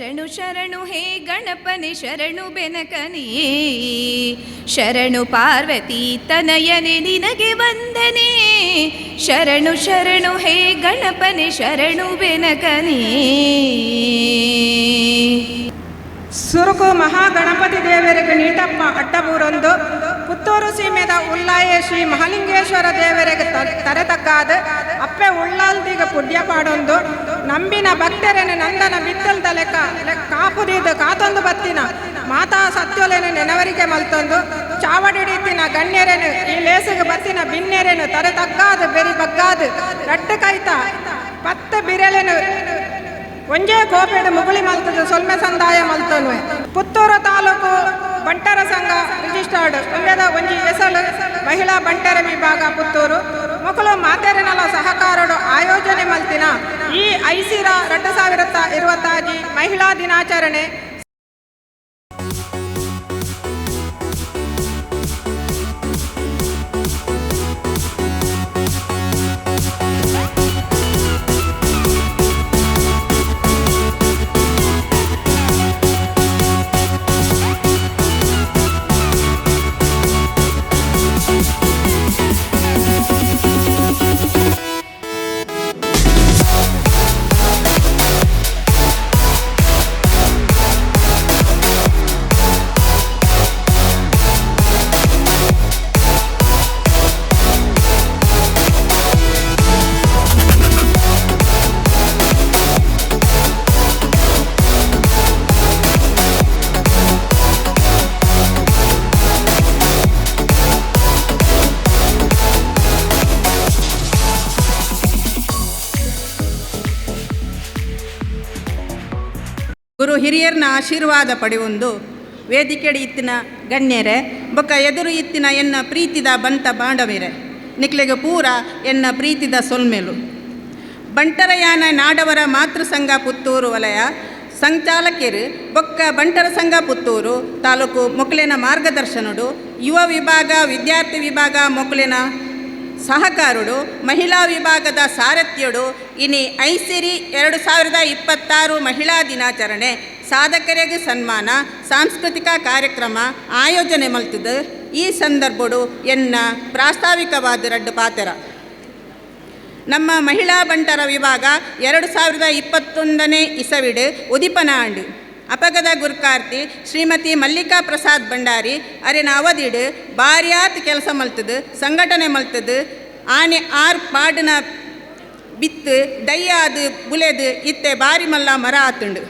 ಶರಣು ಶರಣು ಹೇ ಗಣಪನೆ, ಶರಣು ಬೆನಕನೇ, ಶರಣು ಪಾರ್ವತಿ ತನಯನೆ ನಿನಗೆ ವಂದನೆ. ಶರಣು ಶರಣು ಹೇ ಗಣಪನೆ, ಶರಣು ಬೆನಕನೇ. ಸುರುಕು ಮಹಾಗಣಪತಿ ದೇವರಿಗೆ ನೀಟಪ್ಪ ಅಡ್ಡಬೂರೊಂದು, ಪುತ್ತೂರು ಸೀಮೆದ ಉಲ್ಲಾಯ ಶ್ರೀ ಮಹಾಲಿಂಗೇಶ್ವರ ದೇವರಿಗೆ ತರೆತಕ್ಕಾದ ಅಪ್ಪೆ ಉಳ್ಳಾಲ್ದಿಗ ಪುಡ್ಯ ಪಾಡೊಂದು, ನಂಬಿನ ಭಕ್ತರೆನ ನಂದನ ಬಿತ್ತಲ್ದ ಲೆಕ್ಕ ಕಾಪುದೀದ ಕಾತೊಂದು ಬತ್ತಿನ ಮಾತಾ ಸತ್ಯೊಲೆನ ನೆನವರಿಗೆ ಮಲ್ತೊಂದು, ಚಾವಡಿಡಿತ್ತಿನ ಗಣ್ಯರೆನು ಈ ಲೇಸುಗೆ ಬತ್ತಿನ ಬಿನ್ನೆರೆನು ತರೆ ತಗ್ಗಾದ ಬೆರಿ ಬಗ್ಗಾದ ರಟ್ಟು ಕೈತ ಪತ್ತು ಬಿರೆಲೆನು ಒಂಜೇ ಗೋಪೆಡು ಮುಗುಳಿ ಮಲ್ತದ ಸೊಲ್ಮೆ ಸಂದಾಯ ಮಲ್ತನು. ಪುತ್ತೂರು ತಾಲೂಕು ಬಂಟರ ಸಂಘ ರಿಜಿಸ್ಟರ್ಡ್ ಉಂದೆದ ಒಂಜಿ ಎಸಳು ಮಹಿಳಾ ಬಂಟರ ವಿಭಾಗ ಪುತ್ತೂರು ಮೊಕಲು ಮಾತೆರೆನಲ ಸಹಕಾರಡು ಆಯೋಜನೆ ಮಲ್ತಿನ ಈ ಐಸಿರ 2026 ಮಹಿಳಾ ದಿನಾಚರಣೆ. ಗುರು ಹಿರಿಯರ್ನ ಆಶೀರ್ವಾದ ಪಡೆಯೊಂದು ವೇದಿಕೆಡಿ ಇತ್ತಿನ ಗಣ್ಯರೆ, ಬೊಕ್ಕ ಎದುರು ಇತ್ತಿನ ಎನ್ನ ಪ್ರೀತಿದ ಬಂತ ಬಾಂಡವೇರೆ, ನಿಕ್ಲೆಗೆ ಪೂರ ಎನ್ನ ಪ್ರೀತಿದ ಸೊಲ್ಮೆಲು. ಬಂಟರಯಾನ ನಾಡವರ ಮಾತೃ ಸಂಘ ಪುತ್ತೂರು ವಲಯ ಸಂಚಾಲಕಿಯರು ಬೊಕ್ಕ ಬಂಟರ ಸಂಘ ಪುತ್ತೂರು ತಾಲೂಕು ಮೊಕ್ಲೆನ ಮಾರ್ಗದರ್ಶನಡು, ಯುವ ವಿಭಾಗ, ವಿದ್ಯಾರ್ಥಿ ವಿಭಾಗ ಮೊಕ್ಲೆನ ಸಹಕಾರುಡು, ಮಹಿಳಾ ವಿಭಾಗದ ಸಾರಥ್ಯಡು ಇನಿ ಐಸಿರಿ 2026 ಮಹಿಳಾ ದಿನಾಚರಣೆ, ಸಾಧಕರಿಗೆ ಸನ್ಮಾನ, ಸಾಂಸ್ಕೃತಿಕ ಕಾರ್ಯಕ್ರಮ ಆಯೋಜನೆ ಮಲ್ತದು. ಈ ಸಂದರ್ಭಡು ಎನ್ನ ಪ್ರಾಸ್ತಾವಿಕವಾದ ರಡ್ಡು ಪಾತೆರ. ನಮ್ಮ ಮಹಿಳಾ ಬಂಟರ ವಿಭಾಗ 2021ನೇ ಇಸವಿಡು ಉದಿಪನ ಆಂಡು. ಅಪಗದ ಗುರ್ಕಾರ್ತಿ ಶ್ರೀಮತಿ ಮಲ್ಲಿಕಾ ಪ್ರಸಾದ್ ಭಂಡಾರಿ ಅರೆನ ಅವಧಿಡು ಬಾರ್ಯಾತ್ ಕೆಲಸ ಮಲ್ತದು, ಸಂಘಟನೆ ಮಲ್ತದು. ಆನೆ ಆರ್ ಪಾಡಿನ ಬಿತ್ತು ದಯ್ಯಾದು ಬುಲೆದು ಇತ್ತೆ ಬಾರಿ ಮಲ್ಲ ಮರ ಆತುಂಡು.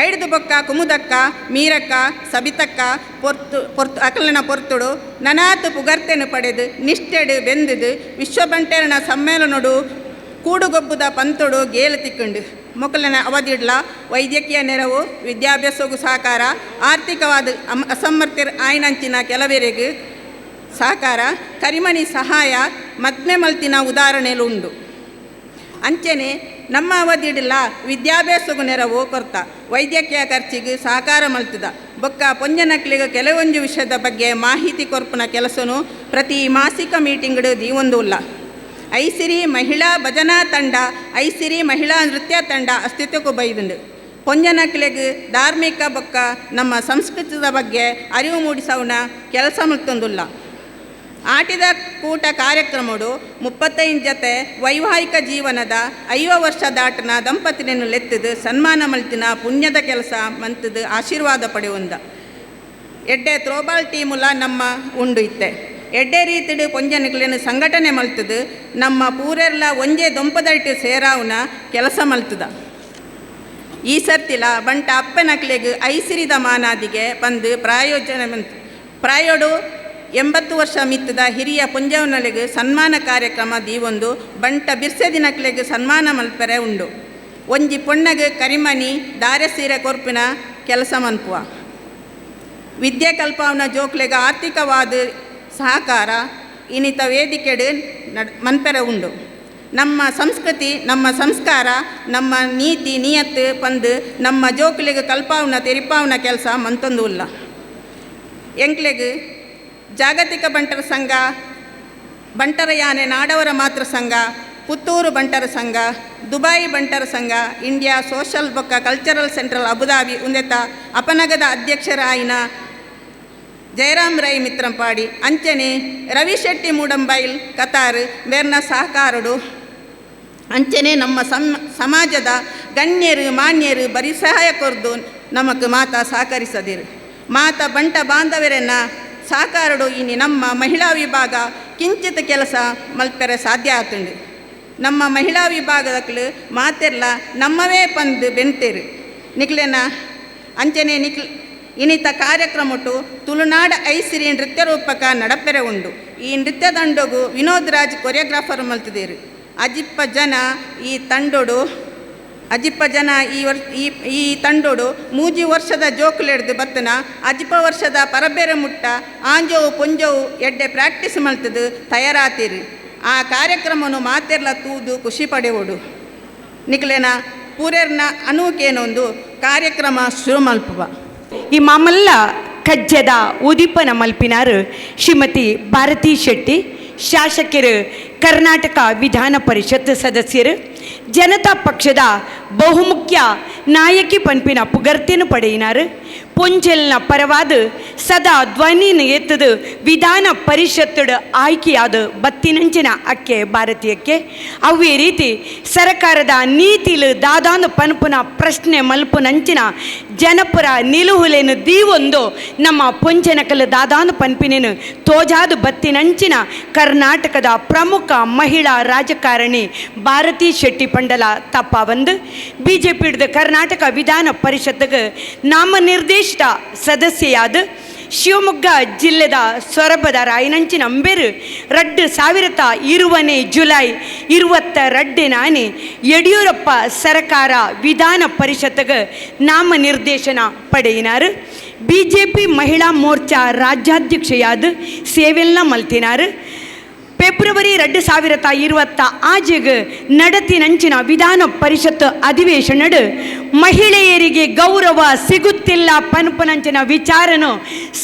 ಐಡ್ದು ಬೊಕ್ಕ ಕುಮುದಕ್ಕ, ಮೀರಕ್ಕ, ಸಬಿತಕ್ಕ ಪೊರ್ತು ಪೊರ್ತು ಅಕಲನ ಪೊರ್ತುಡು ನನಾತು ಪುಗರ್ತೆನು ಪಡೆದು ನಿಷ್ಠೆಡು ಬೆಂದುದು ವಿಶ್ವಬಂಟೆರನ ಸಮ್ಮೇಳನಡು ಕೂಡುಗೊಬ್ಬುದ ಪಂತೊಡು ಗೇಲು ತಿಕ್ಕುಂಡು. ಮೊಕಲನ ಅವಧಿಡ್ಲ ವೈದ್ಯಕೀಯ ನೆರವು, ವಿದ್ಯಾಭ್ಯಾಸಗೂ ಸಹಕಾರ, ಆರ್ಥಿಕವಾದ ಅಸಮರ್ಥರ ಆಯ್ನಂಚಿನ ಕೆಲವರಿಗೆ ಸಹಕಾರ, ಕರಿಮಣಿ ಸಹಾಯ, ಮದ್ಮೆ ಮಲ್ತಿನ ಉದಾಹರಣೆಲು ಉಂಡು. ಅಂಚೆನೆ ನಮ್ಮ ಅವಧಿಡಿಲ್ಲ ವಿದ್ಯಾಭ್ಯಾಸಗೂ ನೆರವು ಕೊರ್ತ, ವೈದ್ಯಕೀಯ ಖರ್ಚಿಗೆ ಸಹಕಾರ ಮಲ್ತದ. ಬೊಕ್ಕ ಪೊಂಜನಕ್ಲಿಗೆ ಕೆಲವೊಂದು ವಿಷಯದ ಬಗ್ಗೆ ಮಾಹಿತಿ ಕೊರ್ಪುನ ಕೆಲಸನು ಪ್ರತಿ ಮಾಸಿಕ ಮೀಟಿಂಗ್ಡು ದೀವೊಂದು ಉಲ್ಲ. ಐಸಿರಿ ಮಹಿಳಾ ಭಜನಾ ತಂಡ, ಐಸಿರಿ ಮಹಿಳಾ ನೃತ್ಯ ತಂಡ ಅಸ್ತಿತ್ವಕ್ಕೂ ಬೈದುಂಡು. ಪೊಂಜನಕ್ಲೆಗ್ ಧಾರ್ಮಿಕ ಬೊಕ್ಕ ನಮ್ಮ ಸಂಸ್ಕೃತಿದ ಬಗ್ಗೆ ಅರಿವು ಮೂಡಿಸವನ ಕೆಲಸ ಮಲ್ತೊಂದುಲ್ಲ. ಆಟಿದ ಕೂಟ ಕಾರ್ಯಕ್ರಮಡು 35 ಜತೆ ವೈವಾಹಿಕ ಜೀವನದ 50 ವರ್ಷ ದಾಟನ ದಂಪತಿಯನ್ನು ಲೆತ್ತದು ಸನ್ಮಾನ ಮಲ್ತಿನ ಪುಣ್ಯದ ಕೆಲಸ ಮಂತದು ಆಶೀರ್ವಾದ ಪಡೆಯುವಂದ. ಎಡ್ಡೆ ತ್ರೋಬಾಲ್ ಟೀಮುಲ ನಮ್ಮ ಉಂಡು ಇತ್ತೆ. ಎಡ್ಡೆ ರೀತಿಡು ಪೊಂಜನಕ್ಲೆನ್ ಸಂಘಟನೆ ಮಲ್ತದು ನಮ್ಮ ಪೂರೆರ್ಲ ಒಂಜೇ ದೊಂಪದೈಟ್ ಸೇರಾವುನ ಕೆಲಸ ಮಲ್ತದ. ಈ ಸರ್ತಿಲ ಬಂಟ ಅಪ್ಪನಕ್ಲೆಗ್ ಐಸಿರಿದ ಮಾನಾದಿಗೆ ಬಂದು ಪ್ರಾಯೋಜನ ಪ್ರಾಯೋಡು 80 ವರ್ಷ ಮಿತ್ತದ ಹಿರಿಯ ಪುಂಜವನಲೆಗ್ ಸನ್ಮಾನ ಕಾರ್ಯಕ್ರಮ ದೀವೊಂದು ಬಂಟ ಬಿರ್ಸೆ ದಿನಕ್ಲೆಗ್ ಸನ್ಮಾನ ಮಲ್ಪೆರೆ ಉಂಡು. ಒಂಜಿ ಪೊಣ್ಣಗ್ ಕರಿಮಣಿ ದಾರೆ ಸೀರೆ ಕೊರ್ಪಿನ ಕೆಲಸ ಮನ್ಪುವ. ವಿದ್ಯೆ ಕಲ್ಪಾವನ ಜೋಕ್ಲೆಗ್ ಆರ್ಥಿಕವಾದ ಸಹಕಾರ ಇನ್ನಿತ ವೇದಿಕೆಡು ಮನ್ಪೆರೆ ಉಂಡು. ನಮ್ಮ ಸಂಸ್ಕೃತಿ, ನಮ್ಮ ಸಂಸ್ಕಾರ, ನಮ್ಮ ನೀತಿ ನಿಯತ್ತು ಪಂದು ನಮ್ಮ ಜೋಕ್ಲೆಗ್ ಕಲ್ಪಾವನ ತೆರಿಪಾವನ ಕೆಲಸ ಮಂತೊಂದು ಉಲ್ಲ. ಎಂಕ್ಲೆಗ್ ಜಾಗತಿಕ ಬಂಟರ ಸಂಘ, ಬಂಟರ ಯಾನೆ ನಾಡವರ ಮಾತೃ ಸಂಘ ಪುತ್ತೂರು ಬಂಟರ ಸಂಘ, ದುಬೈ ಬಂಟರ ಸಂಘ, ಇಂಡಿಯಾ ಸೋಷಲ್ ಬೊಕ್ಕ ಕಲ್ಚರಲ್ ಸೆಂಟ್ರಲ್ ಅಬುದಾಬಿ ಉಂದೆತ ಅಪನಗದ ಅಧ್ಯಕ್ಷರಾಯಿನ ಜಯರಾಮ್ ರೈ ಮಿತ್ರಂಪಾಡಿ, ಅಂಚನೆ ರವಿ ಶೆಟ್ಟಿ ಮೂಡಂಬೈಲ್ ಕತಾರ್ ಬೇರ್ನ ಸಹಕಾರಡು, ಅಂಚನೆ ನಮ್ಮ ಸಮಾಜದ ಗಣ್ಯರು ಮಾನ್ಯರು ಬರಿ ಸಹಾಯ ಕೊರ್ದು ನಮಕ್ ಮಾತಾ ಸಹಕರಿಸದಿರು. ಮಾತ ಬಂಟ ಬಾಂಧವರನ್ನ ಸಹಕಾರಡು ಇನಿ ನಮ್ಮ ಮಹಿಳಾ ವಿಭಾಗ ಕಿಂಚಿತ ಕೆಲಸ ಮಲ್ಪೆರೆ ಸಾಧ್ಯ ಆತುಂಡು. ನಮ್ಮ ಮಹಿಳಾ ವಿಭಾಗದಕ್ಲು ಮಾತೆರ್ಲ ನಮ್ಮವೇ ಪಂದು ಬೆಂತೇರು ನಿಕ್ಲೆನ ಅಂಚನೆ ನಿಕ್ಲ್ ಇನಿತ ಕಾರ್ಯಕ್ರಮಟು ತುಳುನಾಡ ಐಸಿರಿ ನೃತ್ಯ ರೂಪಕ ನಡಪೆರೆ ಉಂಡು. ಈ ನೃತ್ಯ ದಂಡಗು ವಿನೋದ್ ರಾಜ್ ಕೊರಿಯೋಗ್ರಾಫರ್ ಮಲ್ತಿದೇರು. ಅಜಿಪ್ಪ ಜನ ಈ ತಂಡೋಡು ಅಜಿಪ್ಪ ಜನ ಈ ವರ್ ಈ ಈ ತಂಡೋಡು ಮೂಜಿ ವರ್ಷದ ಜೋಕುಲೆಡ್ದು ಬತ್ತನ ಅಜಿಪ ವರ್ಷದ ಪರಬೇರೆ ಮುಟ್ಟ ಆಂಜೋವು ಪೊಂಜೋವು ಎಡ್ಡೆ ಪ್ರಾಕ್ಟೀಸ್ ಮಲ್ತದು ತಯಾರಾತಿರು. ಆ ಕಾರ್ಯಕ್ರಮನು ಮಾತೆರ್ಲ ತೂದು ಖುಷಿ ಪಡೆಯೋಡು. ನಿಕ್ಲೆನ ಪೂರೆರ್ನ ಅನೂಕೇನೊಂದು ಕಾರ್ಯಕ್ರಮ ಶುರು ಮಲ್ಪುವ. ಈ ಮಾಮಲ್ಲ ಕಜ್ಜದ ಉದಿಪನ ಮಲ್ಪಿನಾರು ಶ್ರೀಮತಿ ಭಾರತಿ ಶೆಟ್ಟಿ, ಶಾಸಕರು, ಕರ್ನಾಟಕ ವಿಧಾನ ಪರಿಷತ್ ಸದಸ್ಯರು, ಜನತಾ ಪಕ್ಷದ ಬಹುಮುಖ್ಯ ನಾಯಕಿ ಪನ್ಪಿನ ಪುಗರ್ತಿನ ಪಡೆಯಿನಾರು. ಪೊಂಜೆಲ್ನ ಪರವಾದ ಸದಾ ಧ್ವನಿನ ಎತ್ತದು ವಿಧಾನ ಪರಿಷತ್ತು ಆಯ್ಕೆಯಾದ ಬತ್ತಿನಂಚಿನ ಅಕ್ಕೆ ಭಾರತೀಯಕ್ಕೆ ಅವೇ ರೀತಿ ಸರಕಾರದ ನೀತಿಲು ದಾದಾನು ಪನ್ಪುನ ಪ್ರಶ್ನೆ ಮಲ್ಪುನಂಚಿನ ಜನಪರ ನಿಲುಹುಲೇನು ದೀವೊಂದು ನಮ್ಮ ಪೊಂಜನಕಲು ದಾದಾನು ಪನ್ಪಿನೇನು ತೋಜಾದು ಬತ್ತಿನಂಚಿನ ಕರ್ನಾಟಕದ ಪ್ರಮುಖ ಮಹಿಳಾ ರಾಜಕಾರಣಿ ಭಾರತಿ ಶೆಟ್ಟಿ ಪಂಡಲ ತಪ್ಪ ಬಂದು ಬಿಜೆಪಿ ಹಿಡಿದು ಕರ್ನಾಟಕ ವಿಧಾನ ಪರಿಷತ್ಗೆ ನಾಮನಿರ್ದೇಶಿತ ಸದಸ್ಯೆಯಾದ ಶಿವಮೊಗ್ಗ ಜಿಲ್ಲೆದ ಸೊರಬದ ರಾಯನಂಚಿನ ಅಂಬೇರು 2020 ಜುಲೈ 22 ಯಡಿಯೂರಪ್ಪ ಸರಕಾರ ವಿಧಾನ ಪರಿಷತ್ಗೆ ನಾಮನಿರ್ದೇಶನ ಪಡೆಯಿನಾರು. ಬಿಜೆಪಿ ಮಹಿಳಾ ಮೋರ್ಚಾ ರಾಜ್ಯಾಧ್ಯಕ್ಷೆಯಾದ ಸೇವೆಲ್ನ ಮಲ್ತಿನಾರು. ಫೆಬ್ರವರಿ 2026 ನಡತಿನಂಚಿನ ವಿಧಾನ ಪರಿಷತ್ ಅಧಿವೇಶನಡು ಮಹಿಳೆಯರಿಗೆ ಗೌರವ ಸಿಗುತ್ತಿಲ್ಲ ಪನ್ಪನಂಚಿನ ವಿಚಾರನು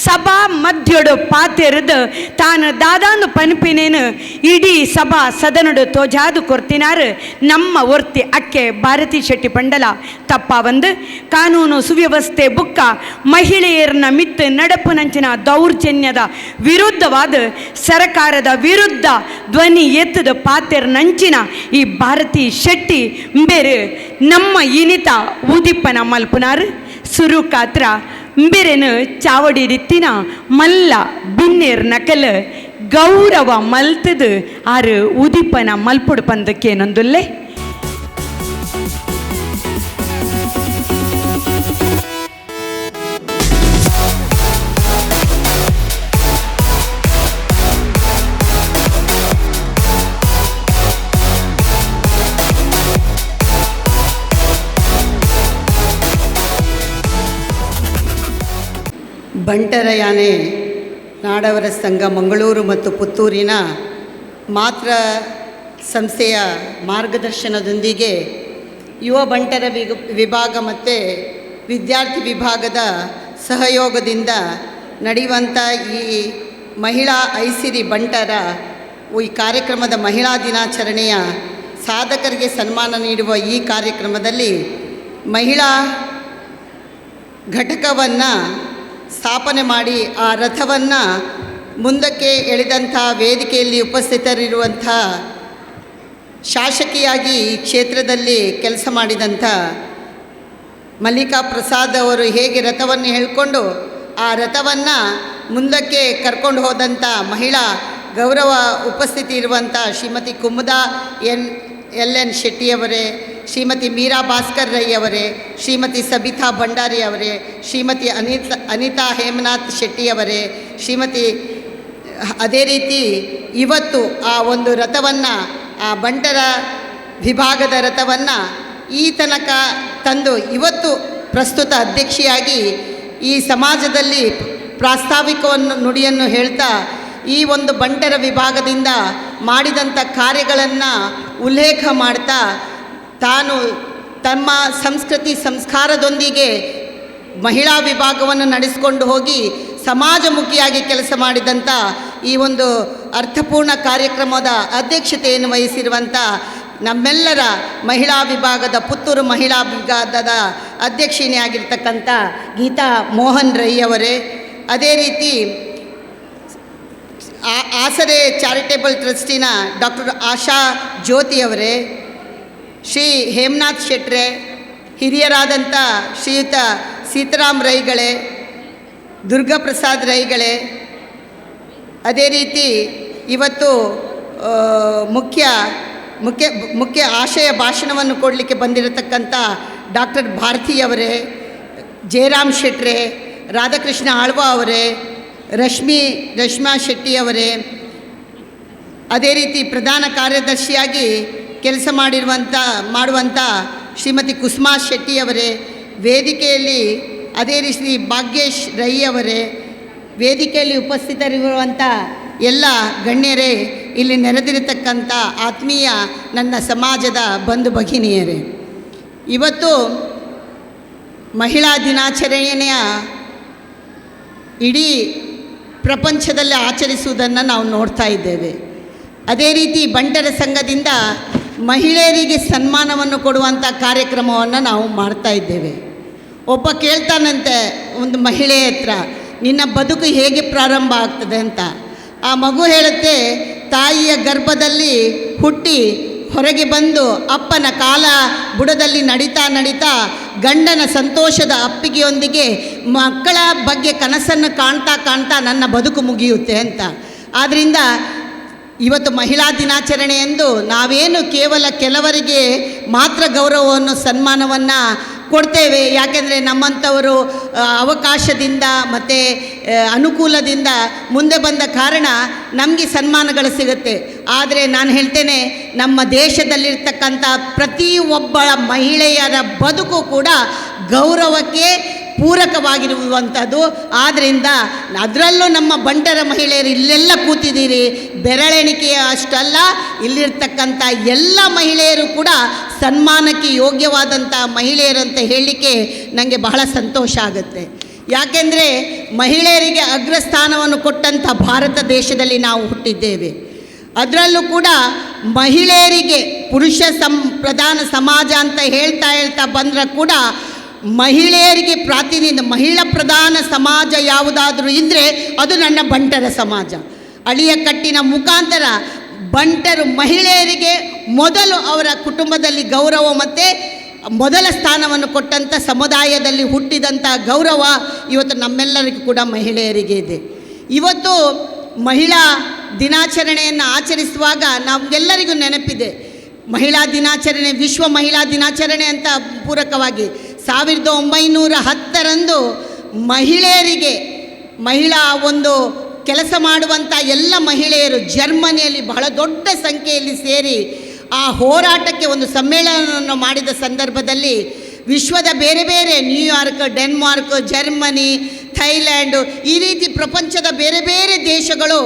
ಸಭಾ ಮಧ್ಯಡು ಪಾತೆರೆದು ತಾನು ದಾದಾನು ಪನ್ಪಿನೇನು ಇಡೀ ಸಭಾ ಸದನಡು ತೋಜಾದು ಕೊರ್ತಿನಾರು. ನಮ್ಮ ಒರ್ತಿ ಅಕ್ಕೆ ಭಾರತಿ ಶೆಟ್ಟಿ ಪಂಡಲ ತಪ್ಪ ಬಂದು ಕಾನೂನು ಸುವ್ಯವಸ್ಥೆ ಬುಕ್ಕ ಮಹಿಳೆಯರನ್ನ ಮಿತ್ತು ನಡಪುನಂಚಿನ ದೌರ್ಜನ್ಯದ ವಿರುದ್ಧವಾದ ಸರಕಾರದ ವಿರುದ್ಧ ಧ್ವನಿ ಎತ್ತದ ಪಾತೆರ್ನಂಚಿನ ಈ ಭಾರತಿ ಶೆಟ್ಟಿ ಬೇರೆ ನಮ್ಮ ಇನಿತ ಉದಿಪ್ಪನ ಮಲ್ಪುನಾರು. ಸುರುಕಾತ್ರ ಬೇರೆನು ಚಾವಡಿ ದಿತ್ತಿನ ಮಲ್ಲ ಬಿನ್ನೇರ್ ನಕಲ್ ಗೌರವ ಮಲ್ತದು ಆರು ಉದಿಪ್ಪನ ಮಲ್ಪುಡು ಪಂದಕ್ಕೇನೊಂದುಲ್ಲೆ. ಬಂಟರ ಯಾನೆ ನಾಡವರ ಸಂಘ ಮಂಗಳೂರು ಮತ್ತು ಪುತ್ತೂರಿನ ಮಾತ್ರ ಸಂಸ್ಥೆಯ ಮಾರ್ಗದರ್ಶನದೊಂದಿಗೆ ಯುವ ಬಂಟರ ವಿಭಾಗ ಮತ್ತು ವಿದ್ಯಾರ್ಥಿ ವಿಭಾಗದ ಸಹಯೋಗದಿಂದ ನಡೆಯುವಂಥ ಈ ಮಹಿಳಾ ಐಸಿರಿ ಬಂಟರ ಈ ಕಾರ್ಯಕ್ರಮದ ಮಹಿಳಾ ದಿನಾಚರಣೆಯ ಸಾಧಕರಿಗೆ ಸನ್ಮಾನ ನೀಡುವ ಈ ಕಾರ್ಯಕ್ರಮದಲ್ಲಿ ಮಹಿಳಾ ಘಟಕವನ್ನು ಸ್ಥಾಪನೆ ಮಾಡಿ ಆ ರಥವನ್ನು ಮುಂದಕ್ಕೆ ಎಳೆದಂಥ ವೇದಿಕೆಯಲ್ಲಿ ಉಪಸ್ಥಿತರಿರುವಂಥ ಶಾಸಕಿಯಾಗಿ ಈ ಕ್ಷೇತ್ರದಲ್ಲಿ ಕೆಲಸ ಮಾಡಿದಂಥ ಮಲ್ಲಿಕಾ ಪ್ರಸಾದ್ ಅವರು ಹೇಗೆ ರಥವನ್ನು ಹೇಳ್ಕೊಂಡು ಆ ರಥವನ್ನು ಮುಂದಕ್ಕೆ ಕರ್ಕೊಂಡು ಹೋದಂಥ ಮಹಿಳಾ ಗೌರವ ಉಪಸ್ಥಿತಿ ಇರುವಂಥ ಶ್ರೀಮತಿ ಕುಮುದಾ ಎಲ್ ಎನ್ ಶೆಟ್ಟಿಯವರೇ, ಶ್ರೀಮತಿ ಮೀರಾ ಭಾಸ್ಕರ್ ರೈ ಅವರೇ, ಶ್ರೀಮತಿ ಸಬಿತಾ ಭಂಡಾರಿ ಅವರೇ, ಶ್ರೀಮತಿ ಅನಿತಾ ಹೇಮನಾಥ್ ಶೆಟ್ಟಿಯವರೇ, ಶ್ರೀಮತಿ ಅದೇ ರೀತಿ ಇವತ್ತು ಆ ಒಂದು ರಥವನ್ನು, ಆ ಬಂಟರ ವಿಭಾಗದ ರಥವನ್ನು ಈ ತನಕ ತಂದು ಇವತ್ತು ಪ್ರಸ್ತುತ ಅಧ್ಯಕ್ಷೆಯಾಗಿ ಈ ಸಮಾಜದಲ್ಲಿ ಪ್ರಾಸ್ತಾವಿಕವನ್ನು ನುಡಿಯನ್ನು ಹೇಳ್ತಾ ಈ ಒಂದು ಬಂಟರ ವಿಭಾಗದಿಂದ ಮಾಡಿದಂಥ ಕಾರ್ಯಗಳನ್ನು ಉಲ್ಲೇಖ ಮಾಡ್ತಾ ತಾನು ತಮ್ಮ ಸಂಸ್ಕೃತಿ ಸಂಸ್ಕಾರದೊಂದಿಗೆ ಮಹಿಳಾ ವಿಭಾಗವನ್ನು ನಡೆಸಿಕೊಂಡು ಹೋಗಿ ಸಮಾಜಮುಖಿಯಾಗಿ ಕೆಲಸ ಮಾಡಿದಂಥ ಈ ಒಂದು ಅರ್ಥಪೂರ್ಣ ಕಾರ್ಯಕ್ರಮದ ಅಧ್ಯಕ್ಷತೆಯನ್ನು ವಹಿಸಿರುವಂಥ ನಮ್ಮೆಲ್ಲರ ಮಹಿಳಾ ವಿಭಾಗದ ಪುತ್ತೂರು ಮಹಿಳಾ ವಿಭಾಗದ ಅಧ್ಯಕ್ಷಿಣಿಯಾಗಿರ್ತಕ್ಕಂಥ ಗೀತಾ ಮೋಹನ್ ರೈ ಅವರೇ, ಅದೇ ರೀತಿ ಆಸರೆ ಚಾರಿಟೇಬಲ್ ಟ್ರಸ್ಟಿನ ಡಾಕ್ಟರ್ ಆಶಾ ಜ್ಯೋತಿಯವರೇ, ಶ್ರೀ ಹೇಮನಾಥ್ ಶೆಟ್ರೆ, ಹಿರಿಯರಾದಂಥ ಶ್ರೀಯುತ ಸೀತಾರಾಮ್ ರೈಗಳೇ, ದುರ್ಗಾಪ್ರಸಾದ್ ರೈಗಳೇ, ಅದೇ ರೀತಿ ಇವತ್ತು ಮುಖ್ಯ ಮುಖ್ಯ ಮುಖ್ಯ ಆಶಯ ಭಾಷಣವನ್ನು ಕೊಡಲಿಕ್ಕೆ ಬಂದಿರತಕ್ಕಂಥ ಡಾಕ್ಟರ್ ಭಾರತಿಯವರೇ, ಜಯರಾಮ್ ಶೆಟ್ರೆ, ರಾಧಾಕೃಷ್ಣ ಆಳ್ವ ಅವರೇ, ರಶ್ಮಾ ಶೆಟ್ಟಿಯವರೇ, ಅದೇ ರೀತಿ ಪ್ರಧಾನ ಕಾರ್ಯದರ್ಶಿಯಾಗಿ ಕೆಲಸ ಮಾಡುವಂಥ ಶ್ರೀಮತಿ ಕುಸುಮಾ ಶೆಟ್ಟಿಯವರೇ, ವೇದಿಕೆಯಲ್ಲಿ ಅದೇ ರೀತಿ ಭಾಗ್ಯೇಶ್ ರೈ ಅವರೇ, ವೇದಿಕೆಯಲ್ಲಿ ಉಪಸ್ಥಿತರಿರುವಂಥ ಎಲ್ಲ ಗಣ್ಯರೇ, ಇಲ್ಲಿ ನೆರೆದಿರತಕ್ಕಂಥ ಆತ್ಮೀಯ ನನ್ನ ಸಮಾಜದ ಬಂಧು ಭಗಿನಿಯರೇ, ಇವತ್ತು ಮಹಿಳಾ ದಿನಾಚರಣೆಯ ಇಡೀ ಪ್ರಪಂಚದಲ್ಲಿ ಆಚರಿಸುವುದನ್ನು ನಾವು ನೋಡ್ತಾ ಇದ್ದೇವೆ. ಅದೇ ರೀತಿ ಬಂಟರ ಸಂಘದಿಂದ ಮಹಿಳೆಯರಿಗೆ ಸನ್ಮಾನವನ್ನು ಕೊಡುವಂಥ ಕಾರ್ಯಕ್ರಮವನ್ನು ನಾವು ಮಾಡ್ತಾ ಇದ್ದೇವೆ. ಒಬ್ಬ ಕೇಳ್ತಾನಂತೆ ಒಂದು ಮಹಿಳೆಯ ಹತ್ರ, ನಿನ್ನ ಬದುಕು ಹೇಗೆ ಪ್ರಾರಂಭ ಆಗ್ತದೆ ಅಂತ. ಆ ಮಗು ಹೇಳುತ್ತೆ, ತಾಯಿಯ ಗರ್ಭದಲ್ಲಿ ಹುಟ್ಟಿ ಹೊರಗೆ ಬಂದು ಅಪ್ಪನ ಕಾಲ ಬುಡದಲ್ಲಿ ನಡೀತಾ ನಡೀತಾ ಗಂಡನ ಸಂತೋಷದ ಅಪ್ಪಿಗೆಯೊಂದಿಗೆ ಮಕ್ಕಳ ಬಗ್ಗೆ ಕನಸನ್ನು ಕಾಣ್ತಾ ಕಾಣ್ತಾ ನನ್ನ ಬದುಕು ಮುಗಿಯುತ್ತೆ ಅಂತ. ಆದ್ದರಿಂದ ಇವತ್ತು ಮಹಿಳಾ ದಿನಾಚರಣೆ ಎಂದು ನಾವೇನು ಕೇವಲ ಕೆಲವರಿಗೆ ಮಾತ್ರ ಗೌರವವನ್ನು ಸನ್ಮಾನವನ್ನು ಕೊಡ್ತೇವೆ. ಯಾಕೆಂದರೆ ನಮ್ಮಂಥವರು ಅವಕಾಶದಿಂದ ಮತ್ತು ಅನುಕೂಲದಿಂದ ಮುಂದೆ ಬಂದ ಕಾರಣ ನಮಗೆ ಸನ್ಮಾನಗಳು ಸಿಗುತ್ತೆ. ಆದರೆ ನಾನು ಹೇಳ್ತೇನೆ, ನಮ್ಮ ದೇಶದಲ್ಲಿರ್ತಕ್ಕಂಥ ಪ್ರತಿಯೊಬ್ಬ ಮಹಿಳೆಯರ ಬದುಕು ಕೂಡ ಗೌರವಕ್ಕೆ ಪೂರಕವಾಗಿರುವಂಥದ್ದು. ಆದ್ದರಿಂದ ಅದರಲ್ಲೂ ನಮ್ಮ ಬಂಟರ ಮಹಿಳೆಯರು ಇಲ್ಲೆಲ್ಲ ಕೂತಿದ್ದೀರಿ, ಬೆರಳೆಣಿಕೆಯ ಅಷ್ಟಲ್ಲ, ಇಲ್ಲಿರ್ತಕ್ಕಂಥ ಎಲ್ಲ ಮಹಿಳೆಯರು ಕೂಡ ಸನ್ಮಾನಕ್ಕೆ ಯೋಗ್ಯವಾದಂಥ ಮಹಿಳೆಯರಂತ ಹೇಳಲಿಕ್ಕೆ ನನಗೆ ಬಹಳ ಸಂತೋಷ ಆಗುತ್ತೆ. ಯಾಕೆಂದರೆ ಮಹಿಳೆಯರಿಗೆ ಅಗ್ರಸ್ಥಾನವನ್ನು ಕೊಟ್ಟಂಥ ಭಾರತ ದೇಶದಲ್ಲಿ ನಾವು ಹುಟ್ಟಿದ್ದೇವೆ. ಅದರಲ್ಲೂ ಕೂಡ ಮಹಿಳೆಯರಿಗೆ ಪುರುಷ ಪ್ರಧಾನ ಸಮಾಜ ಅಂತ ಹೇಳ್ತಾ ಹೇಳ್ತಾ ಬಂದರೆ ಕೂಡ ಮಹಿಳೆಯರಿಗೆ ಪ್ರಾತಿನಿಧ್ಯ, ಮಹಿಳಾ ಪ್ರಧಾನ ಸಮಾಜ ಯಾವುದಾದ್ರೂ ಇದ್ದರೆ ಅದು ನನ್ನ ಬಂಟರ ಸಮಾಜ. ಅಳಿಯ ಕಟ್ಟಿನ ಮುಖಾಂತರ ಬಂಟರು ಮಹಿಳೆಯರಿಗೆ ಮೊದಲು ಅವರ ಕುಟುಂಬದಲ್ಲಿ ಗೌರವ ಮತ್ತು ಮೊದಲ ಸ್ಥಾನವನ್ನು ಕೊಟ್ಟಂಥ ಸಮುದಾಯದಲ್ಲಿ ಹುಟ್ಟಿದಂಥ ಗೌರವ ಇವತ್ತು ನಮ್ಮೆಲ್ಲರಿಗೂ ಕೂಡ ಮಹಿಳೆಯರಿಗೆ ಇದೆ. ಇವತ್ತು ಮಹಿಳಾ ದಿನಾಚರಣೆಯನ್ನು ಆಚರಿಸುವಾಗ ನಮಗೆಲ್ಲರಿಗೂ ನೆನಪಿದೆ, ಮಹಿಳಾ ದಿನಾಚರಣೆ, ವಿಶ್ವ ಮಹಿಳಾ ದಿನಾಚರಣೆ ಅಂತ ಪೂರಕವಾಗಿ 1910ರಂದು ಮಹಿಳೆಯರಿಗೆ, ಮಹಿಳಾ ಒಂದು ಕೆಲಸ ಮಾಡುವಂಥ ಎಲ್ಲ ಮಹಿಳೆಯರು ಜರ್ಮನಿಯಲ್ಲಿ ಬಹಳ ದೊಡ್ಡ ಸಂಖ್ಯೆಯಲ್ಲಿ ಸೇರಿ ಆ ಹೋರಾಟಕ್ಕೆ ಒಂದು ಸಮ್ಮೇಳನವನ್ನು ಮಾಡಿದ ಸಂದರ್ಭದಲ್ಲಿ ವಿಶ್ವದ ಬೇರೆ ಬೇರೆ New York, Denmark, Germany, Thailand, ಈ ರೀತಿ ಪ್ರಪಂಚದ ಬೇರೆ ಬೇರೆ ದೇಶಗಳು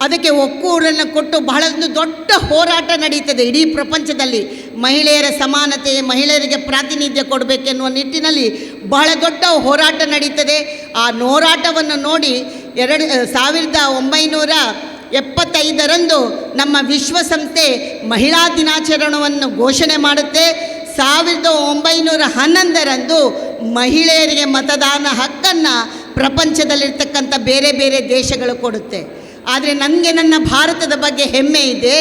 ಅದಕ್ಕೆ ಒಕ್ಕೂರನ್ನು ಕೊಟ್ಟು ಬಹಳ ಒಂದು ದೊಡ್ಡ ಹೋರಾಟ ನಡೀತದೆ ಇಡೀ ಪ್ರಪಂಚದಲ್ಲಿ. ಮಹಿಳೆಯರ ಸಮಾನತೆ, ಮಹಿಳೆಯರಿಗೆ ಪ್ರಾತಿನಿಧ್ಯ ಕೊಡಬೇಕೆನ್ನುವ ನಿಟ್ಟಿನಲ್ಲಿ ಬಹಳ ದೊಡ್ಡ ಹೋರಾಟ ನಡೀತದೆ. ಆ ಹೋರಾಟವನ್ನು ನೋಡಿ 1975ರಂದು ನಮ್ಮ ವಿಶ್ವಸಂಸ್ಥೆ ಮಹಿಳಾ ದಿನಾಚರಣೆಯನ್ನು ಘೋಷಣೆ ಮಾಡುತ್ತೆ. 1911ರಂದು ಮಹಿಳೆಯರಿಗೆ ಮತದಾನ ಹಕ್ಕನ್ನು ಪ್ರಪಂಚದಲ್ಲಿರ್ತಕ್ಕಂಥ ಬೇರೆ ಬೇರೆ ದೇಶಗಳು ಕೊಡುತ್ತೆ. ಆದರೆ ನನಗೆ ನನ್ನ ಭಾರತದ ಬಗ್ಗೆ ಹೆಮ್ಮೆ ಇದೆ.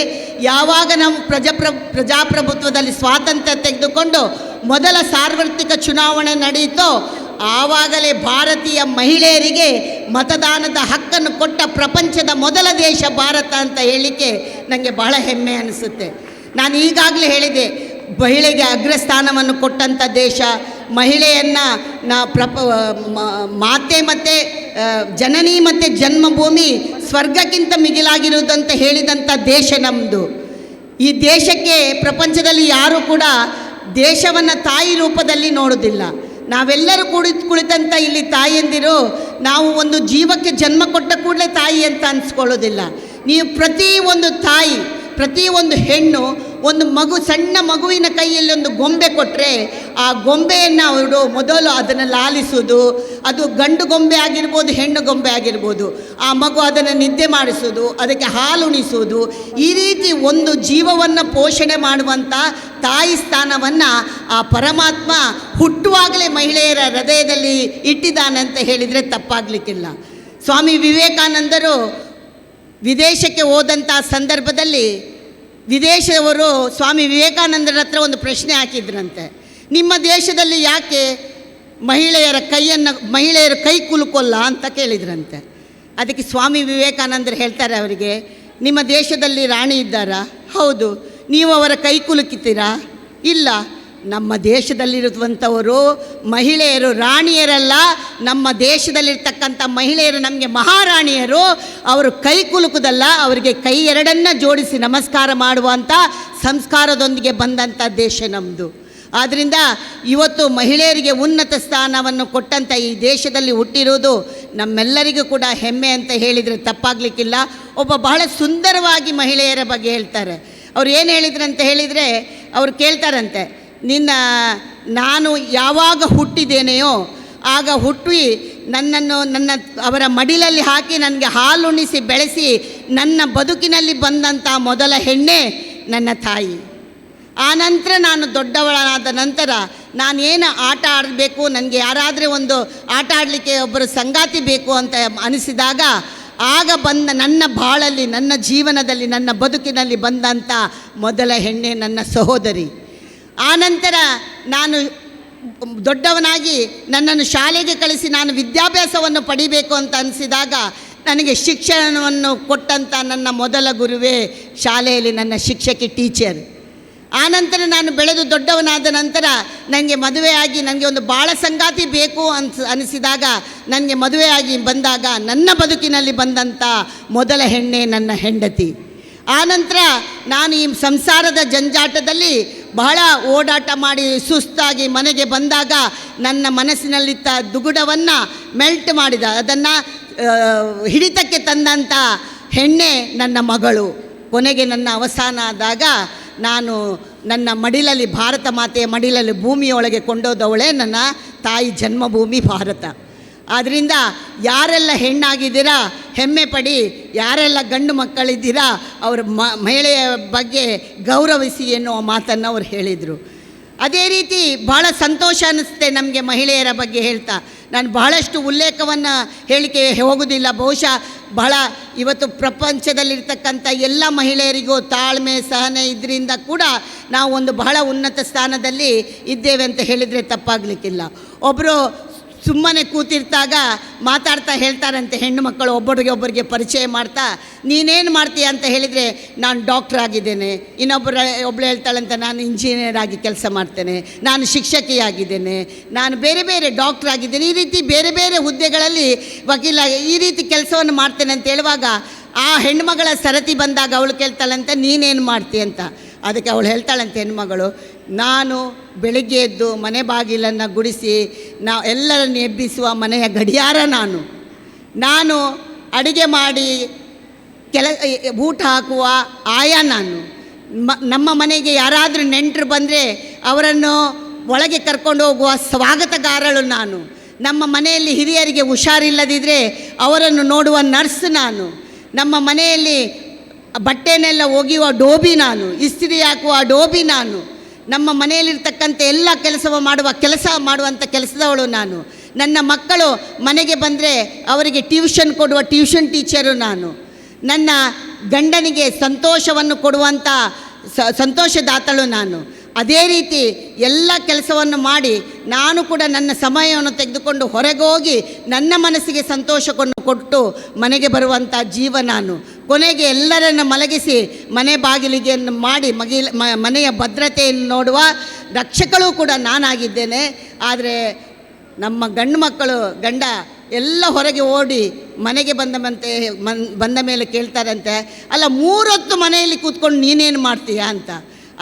ಯಾವಾಗ ನಾವು ಪ್ರಜಾಪ್ರಭುತ್ವದಲ್ಲಿ ಸ್ವಾತಂತ್ರ್ಯ ತೆಗೆದುಕೊಂಡು ಮೊದಲ ಸಾರ್ವತ್ರಿಕ ಚುನಾವಣೆ ನಡೆಯಿತೋ ಆವಾಗಲೇ ಭಾರತೀಯ ಮಹಿಳೆಯರಿಗೆ ಮತದಾನದ ಹಕ್ಕನ್ನು ಕೊಟ್ಟ ಪ್ರಪಂಚದ ಮೊದಲ ದೇಶ ಭಾರತ ಅಂತ ಹೇಳಲಿಕ್ಕೆ ನನಗೆ ಬಹಳ ಹೆಮ್ಮೆ ಅನಿಸುತ್ತೆ. ನಾನು ಈಗಾಗಲೇ ಹೇಳಿದೆ, ಮಹಿಳೆಗೆ ಅಗ್ರಸ್ಥಾನವನ್ನು ಕೊಟ್ಟಂಥ ದೇಶ, ಮಹಿಳೆಯನ್ನು ಮಾತೆ ಮತ್ತು ಜನನಿ ಮತ್ತು ಜನ್ಮಭೂಮಿ ಸ್ವರ್ಗಕ್ಕಿಂತ ಮಿಗಿಲಾಗಿರುವುದಂತ ಹೇಳಿದಂಥ ದೇಶ ನಮ್ಮದು. ಈ ದೇಶಕ್ಕೆ ಪ್ರಪಂಚದಲ್ಲಿ ಯಾರೂ ಕೂಡ ದೇಶವನ್ನು ತಾಯಿ ರೂಪದಲ್ಲಿ ನೋಡೋದಿಲ್ಲ. ನಾವೆಲ್ಲರೂ ಕುಳಿತಂಥ ಇಲ್ಲಿ ತಾಯಂದಿರು, ನಾವು ಒಂದು ಜೀವಕ್ಕೆ ಜನ್ಮ ಕೊಟ್ಟ ಕೂಡಲೇ ತಾಯಿ ಅಂತ ಅನಿಸ್ಕೊಳ್ಳೋದಿಲ್ಲ. ನೀವು ಪ್ರತಿ ಒಂದು ತಾಯಿ, ಪ್ರತಿ ಒಂದು ಹೆಣ್ಣು ಒಂದು ಮಗು, ಸಣ್ಣ ಮಗುವಿನ ಕೈಯಲ್ಲಿ ಒಂದು ಗೊಂಬೆ ಕೊಟ್ಟರೆ ಆ ಗೊಂಬೆಯನ್ನು ಅವರು ಮೊದಲು ಅದನ್ನು ಲಾಲಿಸೋದು, ಅದು ಗಂಡು ಗೊಂಬೆ ಆಗಿರ್ಬೋದು, ಹೆಣ್ಣು ಗೊಂಬೆ ಆಗಿರ್ಬೋದು, ಆ ಮಗು ಅದನ್ನು ನಿದ್ದೆ ಮಾಡಿಸೋದು, ಅದಕ್ಕೆ ಹಾಲುಣಿಸೋದು, ಈ ರೀತಿ ಒಂದು ಜೀವವನ್ನು ಪೋಷಣೆ ಮಾಡುವಂಥ ತಾಯಿ ಸ್ಥಾನವನ್ನು ಆ ಪರಮಾತ್ಮ ಹುಟ್ಟುವಾಗಲೇ ಮಹಿಳೆಯರ ಹೃದಯದಲ್ಲಿ ಇಟ್ಟಿದ್ದಾನಂತ ಹೇಳಿದರೆ ತಪ್ಪಾಗಲಿಕ್ಕಿಲ್ಲ. ಸ್ವಾಮಿ ವಿವೇಕಾನಂದರು ವಿದೇಶಕ್ಕೆ ಹೋದಂಥ ಸಂದರ್ಭದಲ್ಲಿ ವಿದೇಶದವರು ಸ್ವಾಮಿ ವಿವೇಕಾನಂದರ ಹತ್ರ ಒಂದು ಪ್ರಶ್ನೆ ಹಾಕಿದ್ರಂತೆ, ನಿಮ್ಮ ದೇಶದಲ್ಲಿ ಯಾಕೆ ಮಹಿಳೆಯರ ಕೈ ಕುಲುಕೊಲ್ಲ ಅಂತ ಕೇಳಿದ್ರಂತೆ. ಅದಕ್ಕೆ ಸ್ವಾಮಿ ವಿವೇಕಾನಂದರು ಹೇಳ್ತಾರೆ ಅವರಿಗೆ, ನಿಮ್ಮ ದೇಶದಲ್ಲಿ ರಾಣಿ ಇದ್ದಾರಾ? ಹೌದು. ನೀವು ಅವರ ಕೈ ಕುಲುಕುತ್ತೀರಾ? ಇಲ್ಲ. ನಮ್ಮ ದೇಶದಲ್ಲಿರುವಂಥವರು ಮಹಿಳೆಯರು ರಾಣಿಯರಲ್ಲ, ನಮ್ಮ ದೇಶದಲ್ಲಿರ್ತಕ್ಕಂಥ ಮಹಿಳೆಯರು ನಮಗೆ ಮಹಾರಾಣಿಯರು. ಅವರು ಕೈ ಕುಲುಕುದಲ್ಲ, ಅವರಿಗೆ ಕೈ ಎರಡನ್ನ ಜೋಡಿಸಿ ನಮಸ್ಕಾರ ಮಾಡುವಂಥ ಸಂಸ್ಕಾರದೊಂದಿಗೆ ಬಂದಂಥ ದೇಶ ನಮ್ಮದು. ಆದ್ದರಿಂದ ಇವತ್ತು ಮಹಿಳೆಯರಿಗೆ ಉನ್ನತ ಸ್ಥಾನವನ್ನು ಕೊಟ್ಟಂಥ ಈ ದೇಶದಲ್ಲಿ ಹುಟ್ಟಿರುವುದು ನಮ್ಮೆಲ್ಲರಿಗೂ ಕೂಡ ಹೆಮ್ಮೆ ಅಂತ ಹೇಳಿದರೆ ತಪ್ಪಾಗಲಿಕ್ಕಿಲ್ಲ. ಒಬ್ಬ ಬಹಳ ಸುಂದರವಾಗಿ ಮಹಿಳೆಯರ ಬಗ್ಗೆ ಹೇಳ್ತಾರೆ. ಅವ್ರು ಏನು ಹೇಳಿದ್ರಂತ ಹೇಳಿದರೆ, ಅವ್ರು ಕೇಳ್ತಾರಂತೆ, ನಾನು ಯಾವಾಗ ಹುಟ್ಟಿದ್ದೇನೆಯೋ ಆಗ ಹುಟ್ಟಿ ನನ್ನನ್ನು ನನ್ನ ಅವರ ಮಡಿಲಲ್ಲಿ ಹಾಕಿ ನನಗೆ ಹಾಲುಣಿಸಿ ಬೆಳೆಸಿ ನನ್ನ ಬದುಕಿನಲ್ಲಿ ಬಂದಂಥ ಮೊದಲ ಹೆಣ್ಣೆ ನನ್ನ ತಾಯಿ. ಆ ನಂತರ ನಾನು ದೊಡ್ಡವಳಾದ ನಂತರ ನಾನೇನು ಆಟ ಆಡಬೇಕು, ನನಗೆ ಯಾರಾದರೆ ಒಂದು ಆಟ ಆಡಲಿಕ್ಕೆ ಒಬ್ಬರು ಸಂಗಾತಿ ಬೇಕು ಅಂತ ಅನಿಸಿದಾಗ ಆಗ ಬಂದ ನನ್ನ ಬಾಳಲ್ಲಿ, ನನ್ನ ಜೀವನದಲ್ಲಿ, ನನ್ನ ಬದುಕಿನಲ್ಲಿ ಬಂದಂಥ ಮೊದಲ ಹೆಣ್ಣೆ ನನ್ನ ಸಹೋದರಿ. ಆ ನಂತರ ನಾನು ದೊಡ್ಡವನಾಗಿ ನನ್ನನ್ನು ಶಾಲೆಗೆ ಕಳಿಸಿ ನಾನು ವಿದ್ಯಾಭ್ಯಾಸವನ್ನು ಪಡಿಬೇಕು ಅಂತ ಅನಿಸಿದಾಗ ನನಗೆ ಶಿಕ್ಷಣವನ್ನು ಕೊಟ್ಟಂಥ ನನ್ನ ಮೊದಲ ಗುರುವೇ ಶಾಲೆಯಲ್ಲಿ ನನ್ನ ಶಿಕ್ಷಕಿ ಟೀಚರ್. ಆನಂತರ ನಾನು ಬೆಳೆದು ದೊಡ್ಡವನಾದ ನಂತರ ನನಗೆ ಮದುವೆಯಾಗಿ ನನಗೆ ಒಂದು ಬಾಳ ಸಂಗಾತಿ ಬೇಕು ಅನಿಸಿದಾಗ ನನಗೆ ಮದುವೆಯಾಗಿ ಬಂದಾಗ ನನ್ನ ಬದುಕಿನಲ್ಲಿ ಬಂದಂಥ ಮೊದಲ ಹೆಣ್ಣೆ ನನ್ನ ಹೆಂಡತಿ. ಆನಂತರ ನಾನು ಈ ಸಂಸಾರದ ಜಂಜಾಟದಲ್ಲಿ ಬಹಳ ಓಡಾಟ ಮಾಡಿ ಸುಸ್ತಾಗಿ ಮನೆಗೆ ಬಂದಾಗ ನನ್ನ ಮನಸ್ಸಿನಲ್ಲಿದ್ದ ದುಗುಡವನ್ನು ಮೆಲ್ಟ್ ಮಾಡಿದ, ಅದನ್ನು ಹಿಡಿತಕ್ಕೆ ತಂದಂಥ ಹೆಣ್ಣೆ ನನ್ನ ಮಗಳು. ಕೊನೆಗೆ ನನ್ನ ಅವಸಾನ ಆದಾಗ ನಾನು ನನ್ನ ಮಡಿಲಲ್ಲಿ, ಭಾರತ ಮಾತೆಯ ಮಡಿಲಲ್ಲಿ ಭೂಮಿಯೊಳಗೆ ಕೊಂಡೋದವಳೇ ನನ್ನ ತಾಯಿ ಜನ್ಮಭೂಮಿ ಭಾರತ. ಆದ್ದರಿಂದ ಯಾರೆಲ್ಲ ಹೆಣ್ಣಾಗಿದ್ದೀರಾ ಹೆಮ್ಮೆ ಪಡಿ, ಯಾರೆಲ್ಲ ಗಂಡು ಮಕ್ಕಳಿದ್ದೀರಾ ಅವರ ಮಹಿಳೆಯ ಬಗ್ಗೆ ಗೌರವಿಸಿ ಎನ್ನುವ ಮಾತನ್ನು ಅವ್ರು ಹೇಳಿದರು. ಅದೇ ರೀತಿ ಭಾಳ ಸಂತೋಷ ಅನ್ನಿಸುತ್ತೆ ನಮಗೆ ಮಹಿಳೆಯರ ಬಗ್ಗೆ ಹೇಳ್ತಾ. ನಾನು ಬಹಳಷ್ಟು ಉಲ್ಲೇಖವನ್ನು ಹೇಳಿಕೆ ಹೋಗೋದಿಲ್ಲ. ಬಹುಶಃ ಬಹಳ ಇವತ್ತು ಪ್ರಪಂಚದಲ್ಲಿರ್ತಕ್ಕಂಥ ಎಲ್ಲ ಮಹಿಳೆಯರಿಗೂ ತಾಳ್ಮೆ, ಸಹನೆ ಇದರಿಂದ ಕೂಡ ನಾವು ಒಂದು ಬಹಳ ಉನ್ನತ ಸ್ಥಾನದಲ್ಲಿ ಇದ್ದೇವೆ ಅಂತ ಹೇಳಿದರೆ ತಪ್ಪಾಗಲಿಕ್ಕಿಲ್ಲ. ಒಬ್ಬರು ಸುಮ್ಮನೆ ಕೂತಿರ್ತಾಗ ಮಾತಾಡ್ತಾ ಹೇಳ್ತಾರಂತೆ ಹೆಣ್ಣು ಮಕ್ಕಳು ಒಬ್ಬರಿಗೆ ಒಬ್ಬರಿಗೆ ಪರಿಚಯ ಮಾಡ್ತಾ, ನೀನೇನು ಮಾಡ್ತೀಯ ಅಂತ ಹೇಳಿದರೆ ನಾನು ಡಾಕ್ಟ್ರ್ ಆಗಿದ್ದೇನೆ, ಒಬ್ಬಳು ಹೇಳ್ತಾಳಂತೆ ನಾನು ಇಂಜಿನಿಯರ್ ಆಗಿ ಕೆಲಸ ಮಾಡ್ತೇನೆ, ನಾನು ಶಿಕ್ಷಕಿಯಾಗಿದ್ದೇನೆ, ನಾನು ಬೇರೆ ಬೇರೆ ಡಾಕ್ಟ್ರ್ ಆಗಿದ್ದೇನೆ, ಈ ರೀತಿ ಬೇರೆ ಬೇರೆ ಹುದ್ದೆಗಳಲ್ಲಿ ವಕೀಲ ಈ ರೀತಿ ಕೆಲಸವನ್ನು ಮಾಡ್ತೇನೆ ಅಂತ ಹೇಳುವಾಗ ಆ ಹೆಣ್ಣುಮಗಳ ಸರತಿ ಬಂದಾಗ ಅವಳು ಕೇಳ್ತಾಳಂತೆ ನೀನೇನು ಮಾಡ್ತೀಯ ಅಂತ. ಅದಕ್ಕೆ ಅವಳು ಹೇಳ್ತಾಳಂತೆ ಹೆಣ್ಮಗಳು, ನಾನು ಬೆಳಗ್ಗೆ ಎದ್ದು ಮನೆ ಬಾಗಿಲನ್ನು ಗುಡಿಸಿ ನಾವು ಎಲ್ಲರನ್ನು ಎಬ್ಬಿಸುವ ಮನೆಯ ಗಡಿಯಾರ ನಾನು, ನಾನು ಅಡುಗೆ ಮಾಡಿ ಊಟ ಹಾಕುವ ಆಯ ನಾನು, ನಮ್ಮ ಮನೆಗೆ ಯಾರಾದರೂ ನೆಂಟರು ಬಂದರೆ ಅವರನ್ನು ಒಳಗೆ ಕರ್ಕೊಂಡು ಹೋಗುವ ಸ್ವಾಗತಗಾರಳು ನಾನು, ನಮ್ಮ ಮನೆಯಲ್ಲಿ ಹಿರಿಯರಿಗೆ ಹುಷಾರಿಲ್ಲದಿದ್ದರೆ ಅವರನ್ನು ನೋಡುವ ನರ್ಸ್ ನಾನು, ನಮ್ಮ ಮನೆಯಲ್ಲಿ ಬಟ್ಟೆನೆಲ್ಲ ಒಗೆಯುವ ಡೋಬಿ ನಾನು, ಇಸ್ತ್ರಿ ಹಾಕುವ ಡೋಬಿ ನಾನು, ನಮ್ಮ ಮನೆಯಲ್ಲಿರ್ತಕ್ಕಂಥ ಎಲ್ಲ ಕೆಲಸವ ಮಾಡುವ ಕೆಲಸ ಮಾಡುವಂಥ ಕೆಲಸದವಳು ನಾನು, ನನ್ನ ಮಕ್ಕಳು ಮನೆಗೆ ಬಂದರೆ ಅವರಿಗೆ ಟ್ಯೂಷನ್ ಕೊಡುವ ಟ್ಯೂಷನ್ ಟೀಚರು ನಾನು, ನನ್ನ ಗಂಡನಿಗೆ ಸಂತೋಷವನ್ನು ಕೊಡುವಂಥ ಸಂತೋಷದಾತಳು ನಾನು. ಅದೇ ರೀತಿ ಎಲ್ಲ ಕೆಲಸವನ್ನು ಮಾಡಿ ನಾನು ಕೂಡ ನನ್ನ ಸಮಯವನ್ನು ತೆಗೆದುಕೊಂಡು ಹೊರಗೋಗಿ ನನ್ನ ಮನಸ್ಸಿಗೆ ಸಂತೋಷವನ್ನು ಕೊಟ್ಟು ಮನೆಗೆ ಬರುವಂಥ ಜೀವ ನಾನು. ಕೊನೆಗೆ ಎಲ್ಲರನ್ನು ಮಲಗಿಸಿ ಮನೆ ಬಾಗಿಲಿಗೆ ಮಾಡಿ ಮನೆಯ ಭದ್ರತೆಯನ್ನು ನೋಡುವ ರಕ್ಷಕಳು ಕೂಡ ನಾನಾಗಿದ್ದೇನೆ. ಆದರೆ ನಮ್ಮ ಗಂಡು ಮಕ್ಕಳು ಗಂಡ ಎಲ್ಲ ಹೊರಗೆ ಓಡಿ ಮನೆಗೆ ಬಂದ ಮೇಲೆ ಕೇಳ್ತಾರಂತೆ, ಅಲ್ಲ ಮೂರೊತ್ತು ಮನೆಯಲ್ಲಿ ಕೂತ್ಕೊಂಡು ನೀನೇನು ಮಾಡ್ತೀಯಾ ಅಂತ.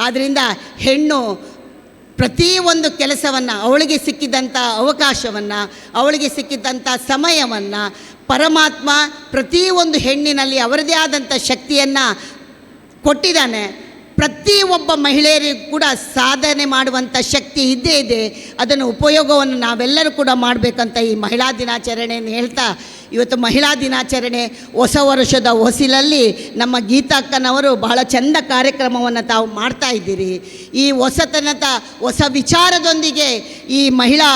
ಆದ್ದರಿಂದ ಹೆಣ್ಣು ಪ್ರತಿಯೊಂದು ಕೆಲಸವನ್ನು, ಅವಳಿಗೆ ಸಿಕ್ಕಿದಂಥ ಅವಕಾಶವನ್ನು, ಅವಳಿಗೆ ಸಿಕ್ಕಿದಂಥ ಸಮಯವನ್ನು ಪರಮಾತ್ಮ ಪ್ರತಿಯೊಂದು ಹೆಣ್ಣಿನಲ್ಲಿ ಅವರದೇ ಆದಂಥ ಶಕ್ತಿಯನ್ನು ಕೊಟ್ಟಿದ್ದಾನೆ. ಪ್ರತಿಯೊಬ್ಬ ಮಹಿಳೆಯರಿಗೂ ಕೂಡ ಸಾಧನೆ ಮಾಡುವಂಥ ಶಕ್ತಿ ಇದ್ದೇ ಇದೆ. ಅದನ್ನು ಉಪಯೋಗವನ್ನು ನಾವೆಲ್ಲರೂ ಕೂಡ ಮಾಡಬೇಕಂತ ಈ ಮಹಿಳಾ ದಿನಾಚರಣೆಯನ್ನು ಹೇಳ್ತಾ, ಇವತ್ತು ಮಹಿಳಾ ದಿನಾಚರಣೆ ಹೊಸ ವರ್ಷದ ಹೊಸಿಲಲ್ಲಿ ನಮ್ಮ ಗೀತಾಕ್ಕನವರು ಬಹಳ ಚಂದ ಕಾರ್ಯಕ್ರಮವನ್ನು ತಾವು ಮಾಡ್ತಾ ಇದ್ದೀರಿ. ಈ ಹೊಸತನದ ಹೊಸ ವಿಚಾರದೊಂದಿಗೆ ಈ ಮಹಿಳಾ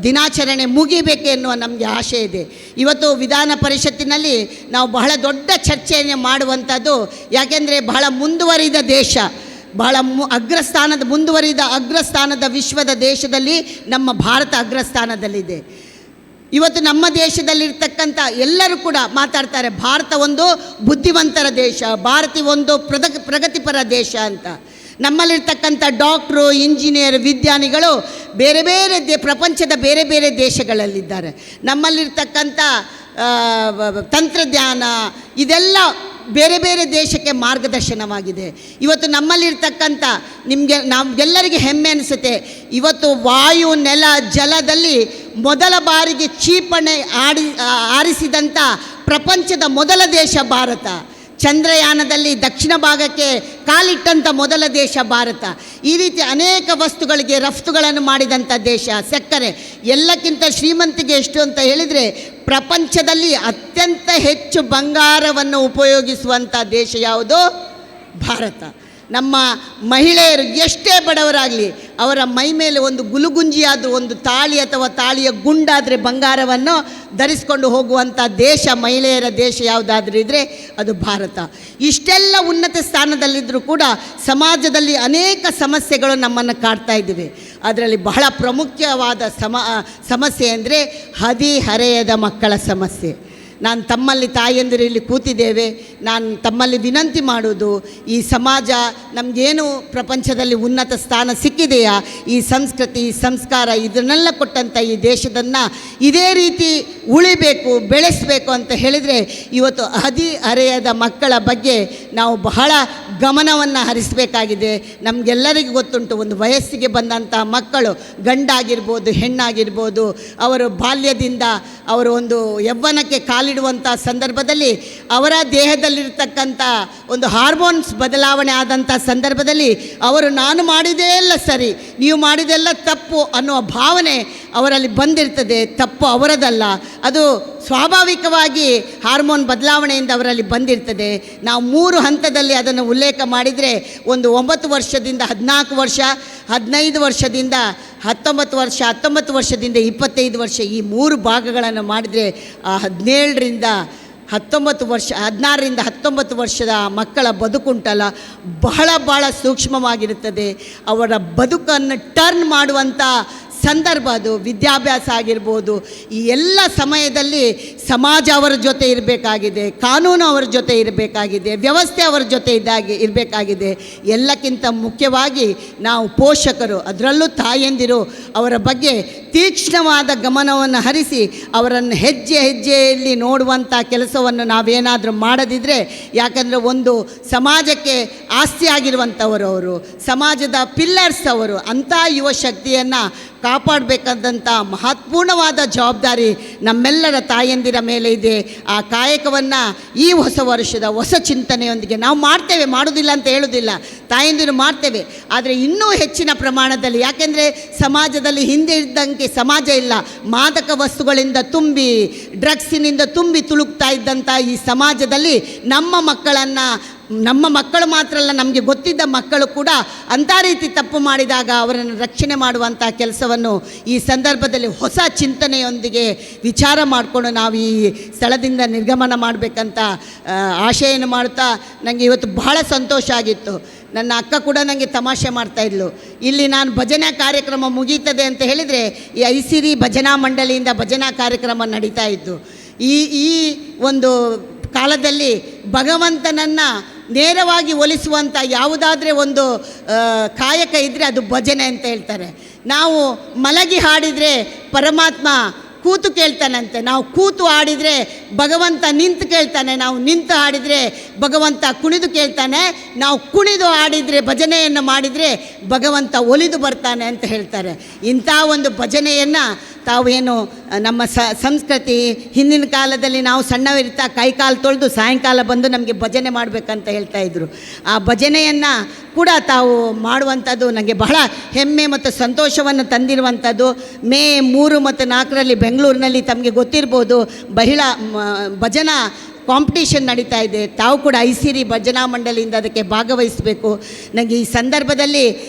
ದಿನಾಚರಣೆ ಮುಗಿಬೇಕು ಎನ್ನುವ ನಮಗೆ ಆಶೆ ಇದೆ. ಇವತ್ತು ವಿಧಾನ ಪರಿಷತ್ತಿನಲ್ಲಿ ನಾವು ಬಹಳ ದೊಡ್ಡ ಚರ್ಚೆಯನ್ನು ಮಾಡುವಂಥದ್ದು, ಯಾಕೆಂದರೆ ಬಹಳ ಮುಂದುವರಿದ ದೇಶ, ಬಹಳ ಅಗ್ರಸ್ಥಾನದ ಮುಂದುವರಿದ ಅಗ್ರಸ್ಥಾನದ ವಿಶ್ವದ ದೇಶದಲ್ಲಿ ನಮ್ಮ ಭಾರತ ಅಗ್ರಸ್ಥಾನದಲ್ಲಿದೆ. ಇವತ್ತು ನಮ್ಮ ದೇಶದಲ್ಲಿರ್ತಕ್ಕಂಥ ಎಲ್ಲರೂ ಕೂಡ ಮಾತಾಡ್ತಾರೆ, ಭಾರತ ಒಂದು ಬುದ್ಧಿವಂತರ ದೇಶ, ಭಾರತ ಒಂದು ಪ್ರಗತಿಪರ ದೇಶ ಅಂತ. ನಮ್ಮಲ್ಲಿರ್ತಕ್ಕಂಥ ಡಾಕ್ಟ್ರು, ಇಂಜಿನಿಯರ್, ವಿಜ್ಞಾನಿಗಳು ಬೇರೆ ಬೇರೆ ಪ್ರಪಂಚದ ಬೇರೆ ಬೇರೆ ದೇಶಗಳಲ್ಲಿದ್ದಾರೆ. ನಮ್ಮಲ್ಲಿರ್ತಕ್ಕಂಥ ತಂತ್ರಜ್ಞಾನ ಇದೆಲ್ಲ ಬೇರೆ ಬೇರೆ ದೇಶಕ್ಕೆ ಮಾರ್ಗದರ್ಶನವಾಗಿದೆ. ಇವತ್ತು ನಮ್ಮಲ್ಲಿರ್ತಕ್ಕಂಥ ನಿಮಗೆ ನಮಗೆಲ್ಲರಿಗೆ ಹೆಮ್ಮೆ ಅನಿಸುತ್ತೆ. ಇವತ್ತು ವಾಯು, ನೆಲ, ಜಲದಲ್ಲಿ ಮೊದಲ ಬಾರಿಗೆ ಕ್ಷಿಪಣಿ ಆರಿಸಿದಂಥ ಪ್ರಪಂಚದ ಮೊದಲ ದೇಶ ಭಾರತ. ಚಂದ್ರಯಾನದಲ್ಲಿ ದಕ್ಷಿಣ ಭಾಗಕ್ಕೆ ಕಾಲಿಟ್ಟಂಥ ಮೊದಲ ದೇಶ ಭಾರತ. ಈ ರೀತಿ ಅನೇಕ ವಸ್ತುಗಳಿಗೆ ರಫ್ತುಗಳನ್ನು ಮಾಡಿದಂಥ ದೇಶ. ಸಕ್ಕರೆ ಎಲ್ಲಕ್ಕಿಂತ ಶ್ರೀಮಂತಿಗೆ ಎಷ್ಟು ಅಂತ ಹೇಳಿದರೆ, ಪ್ರಪಂಚದಲ್ಲಿ ಅತ್ಯಂತ ಹೆಚ್ಚು ಬಂಗಾರವನ್ನು ಉಪಯೋಗಿಸುವಂಥ ದೇಶ ಯಾವುದು? ಭಾರತ. ನಮ್ಮ ಮಹಿಳೆಯರು ಎಷ್ಟೇ ಬಡವರಾಗಲಿ ಅವರ ಮೈ ಮೇಲೆ ಒಂದು ಗುಲುಗುಂಜಿಯಾದರೂ, ಒಂದು ತಾಳಿ ಅಥವಾ ತಾಳಿಯ ಗುಂಡಾದರೆ ಬಂಗಾರವನ್ನು ಧರಿಸ್ಕೊಂಡು ಹೋಗುವಂಥ ದೇಶ, ಮಹಿಳೆಯರ ದೇಶ ಯಾವುದಾದ್ರೂ ಇದ್ದರೆ ಅದು ಭಾರತ. ಇಷ್ಟೆಲ್ಲ ಉನ್ನತ ಸ್ಥಾನದಲ್ಲಿದ್ದರೂ ಕೂಡ ಸಮಾಜದಲ್ಲಿ ಅನೇಕ ಸಮಸ್ಯೆಗಳು ನಮ್ಮನ್ನು ಕಾಡ್ತಾ ಇದ್ದೀವಿ. ಅದರಲ್ಲಿ ಬಹಳ ಪ್ರಮುಖವಾದ ಸಮಸ್ಯೆ ಅಂದರೆ ಹದಿಹರೆಯದ ಮಕ್ಕಳ ಸಮಸ್ಯೆ. ನಾನು ತಮ್ಮಲ್ಲಿ ತಾಯಂದಿರು ಇಲ್ಲಿ ಕೂತಿದ್ದೇವೆ, ನಾನು ತಮ್ಮಲ್ಲಿ ವಿನಂತಿ ಮಾಡೋದು, ಈ ಸಮಾಜ ನಮಗೇನು ಪ್ರಪಂಚದಲ್ಲಿ ಉನ್ನತ ಸ್ಥಾನ ಸಿಕ್ಕಿದೆಯಾ, ಈ ಸಂಸ್ಕೃತಿ, ಸಂಸ್ಕಾರ ಇದನ್ನೆಲ್ಲ ಕೊಟ್ಟಂಥ ಈ ದೇಶದನ್ನು ಇದೇ ರೀತಿ ಉಳಿಬೇಕು, ಬೆಳೆಸಬೇಕು ಅಂತ ಹೇಳಿದರೆ ಇವತ್ತು ಹದಿಹರೆಯದ ಮಕ್ಕಳ ಬಗ್ಗೆ ನಾವು ಬಹಳ ಗಮನವನ್ನು ಹರಿಸಬೇಕಾಗಿದೆ. ನಮಗೆಲ್ಲರಿಗೂ ಗೊತ್ತುಂಟು, ಒಂದು ವಯಸ್ಸಿಗೆ ಬಂದಂಥ ಮಕ್ಕಳು ಗಂಡಾಗಿರ್ಬೋದು ಹೆಣ್ಣಾಗಿರ್ಬೋದು, ಅವರು ಬಾಲ್ಯದಿಂದ ಅವರು ಒಂದು ಯೌವನಕ್ಕೆ ಕಾಲಿಡುವಂಥ ಸಂದರ್ಭದಲ್ಲಿ ಅವರ ದೇಹದಲ್ಲಿರ್ತಕ್ಕಂಥ ಒಂದು ಹಾರ್ಮೋನ್ಸ್ ಬದಲಾವಣೆ ಆದಂಥ ಸಂದರ್ಭದಲ್ಲಿ ಅವರು ನಾನು ಮಾಡಿದೇ ಎಲ್ಲ ಸರಿ, ನೀವು ಮಾಡಿದೆಲ್ಲ ತಪ್ಪು ಅನ್ನುವ ಭಾವನೆ ಅವರಲ್ಲಿ ಬಂದಿರ್ತದೆ. ತಪ್ಪು ಅವರದಲ್ಲ, ಅದು ಸ್ವಾಭಾವಿಕವಾಗಿ ಹಾರ್ಮೋನ್ ಬದಲಾವಣೆಯಿಂದ ಅವರಲ್ಲಿ ಬಂದಿರ್ತದೆ. ನಾವು 3 ಹಂತದಲ್ಲಿ ಅದನ್ನು ಉಲ್ಲೇಖ ಮಾಡಿದರೆ, ಒಂದು 9 ವರ್ಷದಿಂದ 14 ವರ್ಷ, 15 ವರ್ಷದಿಂದ 19 ವರ್ಷ, 19 ವರ್ಷದಿಂದ 25 ವರ್ಷ, ಈ 3 ಭಾಗಗಳನ್ನು ಮಾಡಿದರೆ ಆ 17ರಿಂದ 19 ವರ್ಷ, 16ರಿಂದ 19 ವರ್ಷದ ಮಕ್ಕಳ ಬದುಕುಂಟಲ್ಲ, ಬಹಳ ಭಾಳ ಸೂಕ್ಷ್ಮವಾಗಿರುತ್ತದೆ. ಅವರ ಬದುಕನ್ನು ಟರ್ನ್ ಮಾಡುವಂಥ ಸಂದರ್ಭ ಅದು. ವಿದ್ಯಾಭ್ಯಾಸ ಆಗಿರ್ಬೋದು, ಈ ಎಲ್ಲ ಸಮಯದಲ್ಲಿ ಸಮಾಜ ಅವರ ಜೊತೆ ಇರಬೇಕಾಗಿದೆ, ಕಾನೂನು ಅವರ ಜೊತೆ ಇರಬೇಕಾಗಿದೆ, ವ್ಯವಸ್ಥೆ ಅವರ ಜೊತೆ ಇರಬೇಕಾಗಿದೆ. ಎಲ್ಲಕ್ಕಿಂತ ಮುಖ್ಯವಾಗಿ ನಾವು ಪೋಷಕರು, ಅದರಲ್ಲೂ ತಾಯಂದಿರು, ಅವರ ಬಗ್ಗೆ ತೀಕ್ಷ್ಣವಾದ ಗಮನವನ್ನು ಹರಿಸಿ ಅವರನ್ನು ಹೆಜ್ಜೆ ಹೆಜ್ಜೆಯಲ್ಲಿ ನೋಡುವಂಥ ಕೆಲಸವನ್ನು ನಾವೇನಾದರೂ ಮಾಡದಿದ್ದರೆ, ಯಾಕಂದರೆ ಒಂದು ಸಮಾಜಕ್ಕೆ ಆಸ್ತಿಯಾಗಿರುವಂಥವರು ಅವರು, ಸಮಾಜದ ಪಿಲ್ಲರ್ಸ್ ಅವರು, ಅಂಥ ಯುವ ಶಕ್ತಿಯನ್ನು ಕಾಪಾಡಬೇಕಾದಂಥ ಮಹತ್ವಪೂರ್ಣವಾದ ಜವಾಬ್ದಾರಿ ನಮ್ಮೆಲ್ಲರ ತಾಯಂದಿರ ಮೇಲೆ ಇದೆ. ಆ ಕಾಯಕವನ್ನು ಈ ಹೊಸ ವರ್ಷದ ಹೊಸ ಚಿಂತನೆಯೊಂದಿಗೆ ನಾವು ಮಾಡ್ತೇವೆ, ಮಾಡೋದಿಲ್ಲ ಅಂತ ಹೇಳೋದಿಲ್ಲ, ತಾಯಂದಿರು ಮಾಡ್ತೇವೆ. ಆದರೆ ಇನ್ನೂ ಹೆಚ್ಚಿನ ಪ್ರಮಾಣದಲ್ಲಿ, ಯಾಕೆಂದರೆ ಸಮಾಜದಲ್ಲಿ ಹಿಂದೆ ಇದ್ದಂಗೆ ಸಮಾಜ ಇಲ್ಲ, ಮಾದಕ ವಸ್ತುಗಳಿಂದ ತುಂಬಿ, ಡ್ರಗ್ಸಿನಿಂದ ತುಂಬಿ ತುಳುಕ್ತಾ ಇದ್ದಂಥ ಈ ಸಮಾಜದಲ್ಲಿ ನಮ್ಮ ಮಕ್ಕಳನ್ನು, ನಮ್ಮ ಮಕ್ಕಳು ಮಾತ್ರ ಅಲ್ಲ, ನಮಗೆ ಗೊತ್ತಿದ್ದ ಮಕ್ಕಳು ಕೂಡ ಅಂಥ ರೀತಿ ತಪ್ಪು ಮಾಡಿದಾಗ ಅವರನ್ನು ರಕ್ಷಣೆ ಮಾಡುವಂಥ ಕೆಲಸವನ್ನು ಈ ಸಂದರ್ಭದಲ್ಲಿ ಹೊಸ ಚಿಂತನೆಯೊಂದಿಗೆ ವಿಚಾರ ಮಾಡಿಕೊಂಡು ನಾವು ಈ ಸ್ಥಳದಿಂದ ನಿರ್ಗಮನ ಮಾಡಬೇಕಂತ ಆಶೆಯನ್ನು ಮಾಡ್ತಾ, ನನಗೆ ಇವತ್ತು ಬಹಳ ಸಂತೋಷ ಆಗಿತ್ತು. ನನ್ನ ಅಕ್ಕ ಕೂಡ ನನಗೆ ತಮಾಷೆ ಮಾಡ್ತಾಯಿದ್ಲು, ಇಲ್ಲಿ ನಾನು ಭಜನಾ ಕಾರ್ಯಕ್ರಮ ಮುಗೀತದೆ ಅಂತ ಹೇಳಿದರೆ ಈ ಐಸಿರಿ ಭಜನಾ ಮಂಡಳಿಯಿಂದ ಭಜನಾ ಕಾರ್ಯಕ್ರಮ ನಡೀತಾ ಇತ್ತು. ಈ ಈ ಒಂದು ಕಾಲದಲ್ಲಿ ಭಗವಂತನನ್ನು ನೇರವಾಗಿ ಒಲಿಸುವಂಥ ಯಾವುದಾದ್ರೆ ಒಂದು ಕಾಯಕ ಇದ್ದರೆ ಅದು ಭಜನೆ ಅಂತ ಹೇಳ್ತಾರೆ. ನಾವು ಮಲಗಿ ಹಾಡಿದರೆ ಪರಮಾತ್ಮ ಕೂತು ಕೇಳ್ತಾನಂತೆ, ನಾವು ಕೂತು ಹಾಡಿದರೆ ಭಗವಂತ ನಿಂತು ಕೇಳ್ತಾನೆ, ನಾವು ನಿಂತು ಹಾಡಿದರೆ ಭಗವಂತ ಕುಣಿದು ಕೇಳ್ತಾನೆ, ನಾವು ಕುಣಿದು ಹಾಡಿದರೆ, ಭಜನೆಯನ್ನು ಮಾಡಿದರೆ ಭಗವಂತ ಒಲಿದು ಬರ್ತಾನೆ ಅಂತ ಹೇಳ್ತಾರೆ. ಇಂಥ ಒಂದು ಭಜನೆಯನ್ನು ತಾವೇನು ನಮ್ಮ ಸಂಸ್ಕೃತಿ, ಹಿಂದಿನ ಕಾಲದಲ್ಲಿ ನಾವು ಸಣ್ಣವರಿರ್ತಾ ಕೈಕಾಲು ತೊಳೆದು ಸಾಯಂಕಾಲ ಬಂದು ನಮಗೆ ಭಜನೆ ಮಾಡಬೇಕಂತ ಹೇಳ್ತಾಯಿದ್ರು. ಆ ಭಜನೆಯನ್ನು ಕೂಡ ತಾವು ಮಾಡುವಂಥದ್ದು ನನಗೆ ಬಹಳ ಹೆಮ್ಮೆ ಮತ್ತು ಸಂತೋಷವನ್ನು ತಂದಿರುವಂಥದ್ದು. ಮೇ 3 ಮತ್ತು 4ರಲ್ಲಿ ಬೆಂಗಳೂರಿನಲ್ಲಿ ತಮಗೆ ಗೊತ್ತಿರ್ಬೋದು ಭಜನಾ ಕಾಂಪಿಟೇಷನ್ ನಡೀತಾ ಇದೆ. ತಾವು ಕೂಡ ಐಸಿರಿ ಭಜನಾ ಮಂಡಳಿಯಿಂದ ಅದಕ್ಕೆ ಭಾಗವಹಿಸಬೇಕು. ನನಗೆ ಈ ಸಂದರ್ಭದಲ್ಲಿ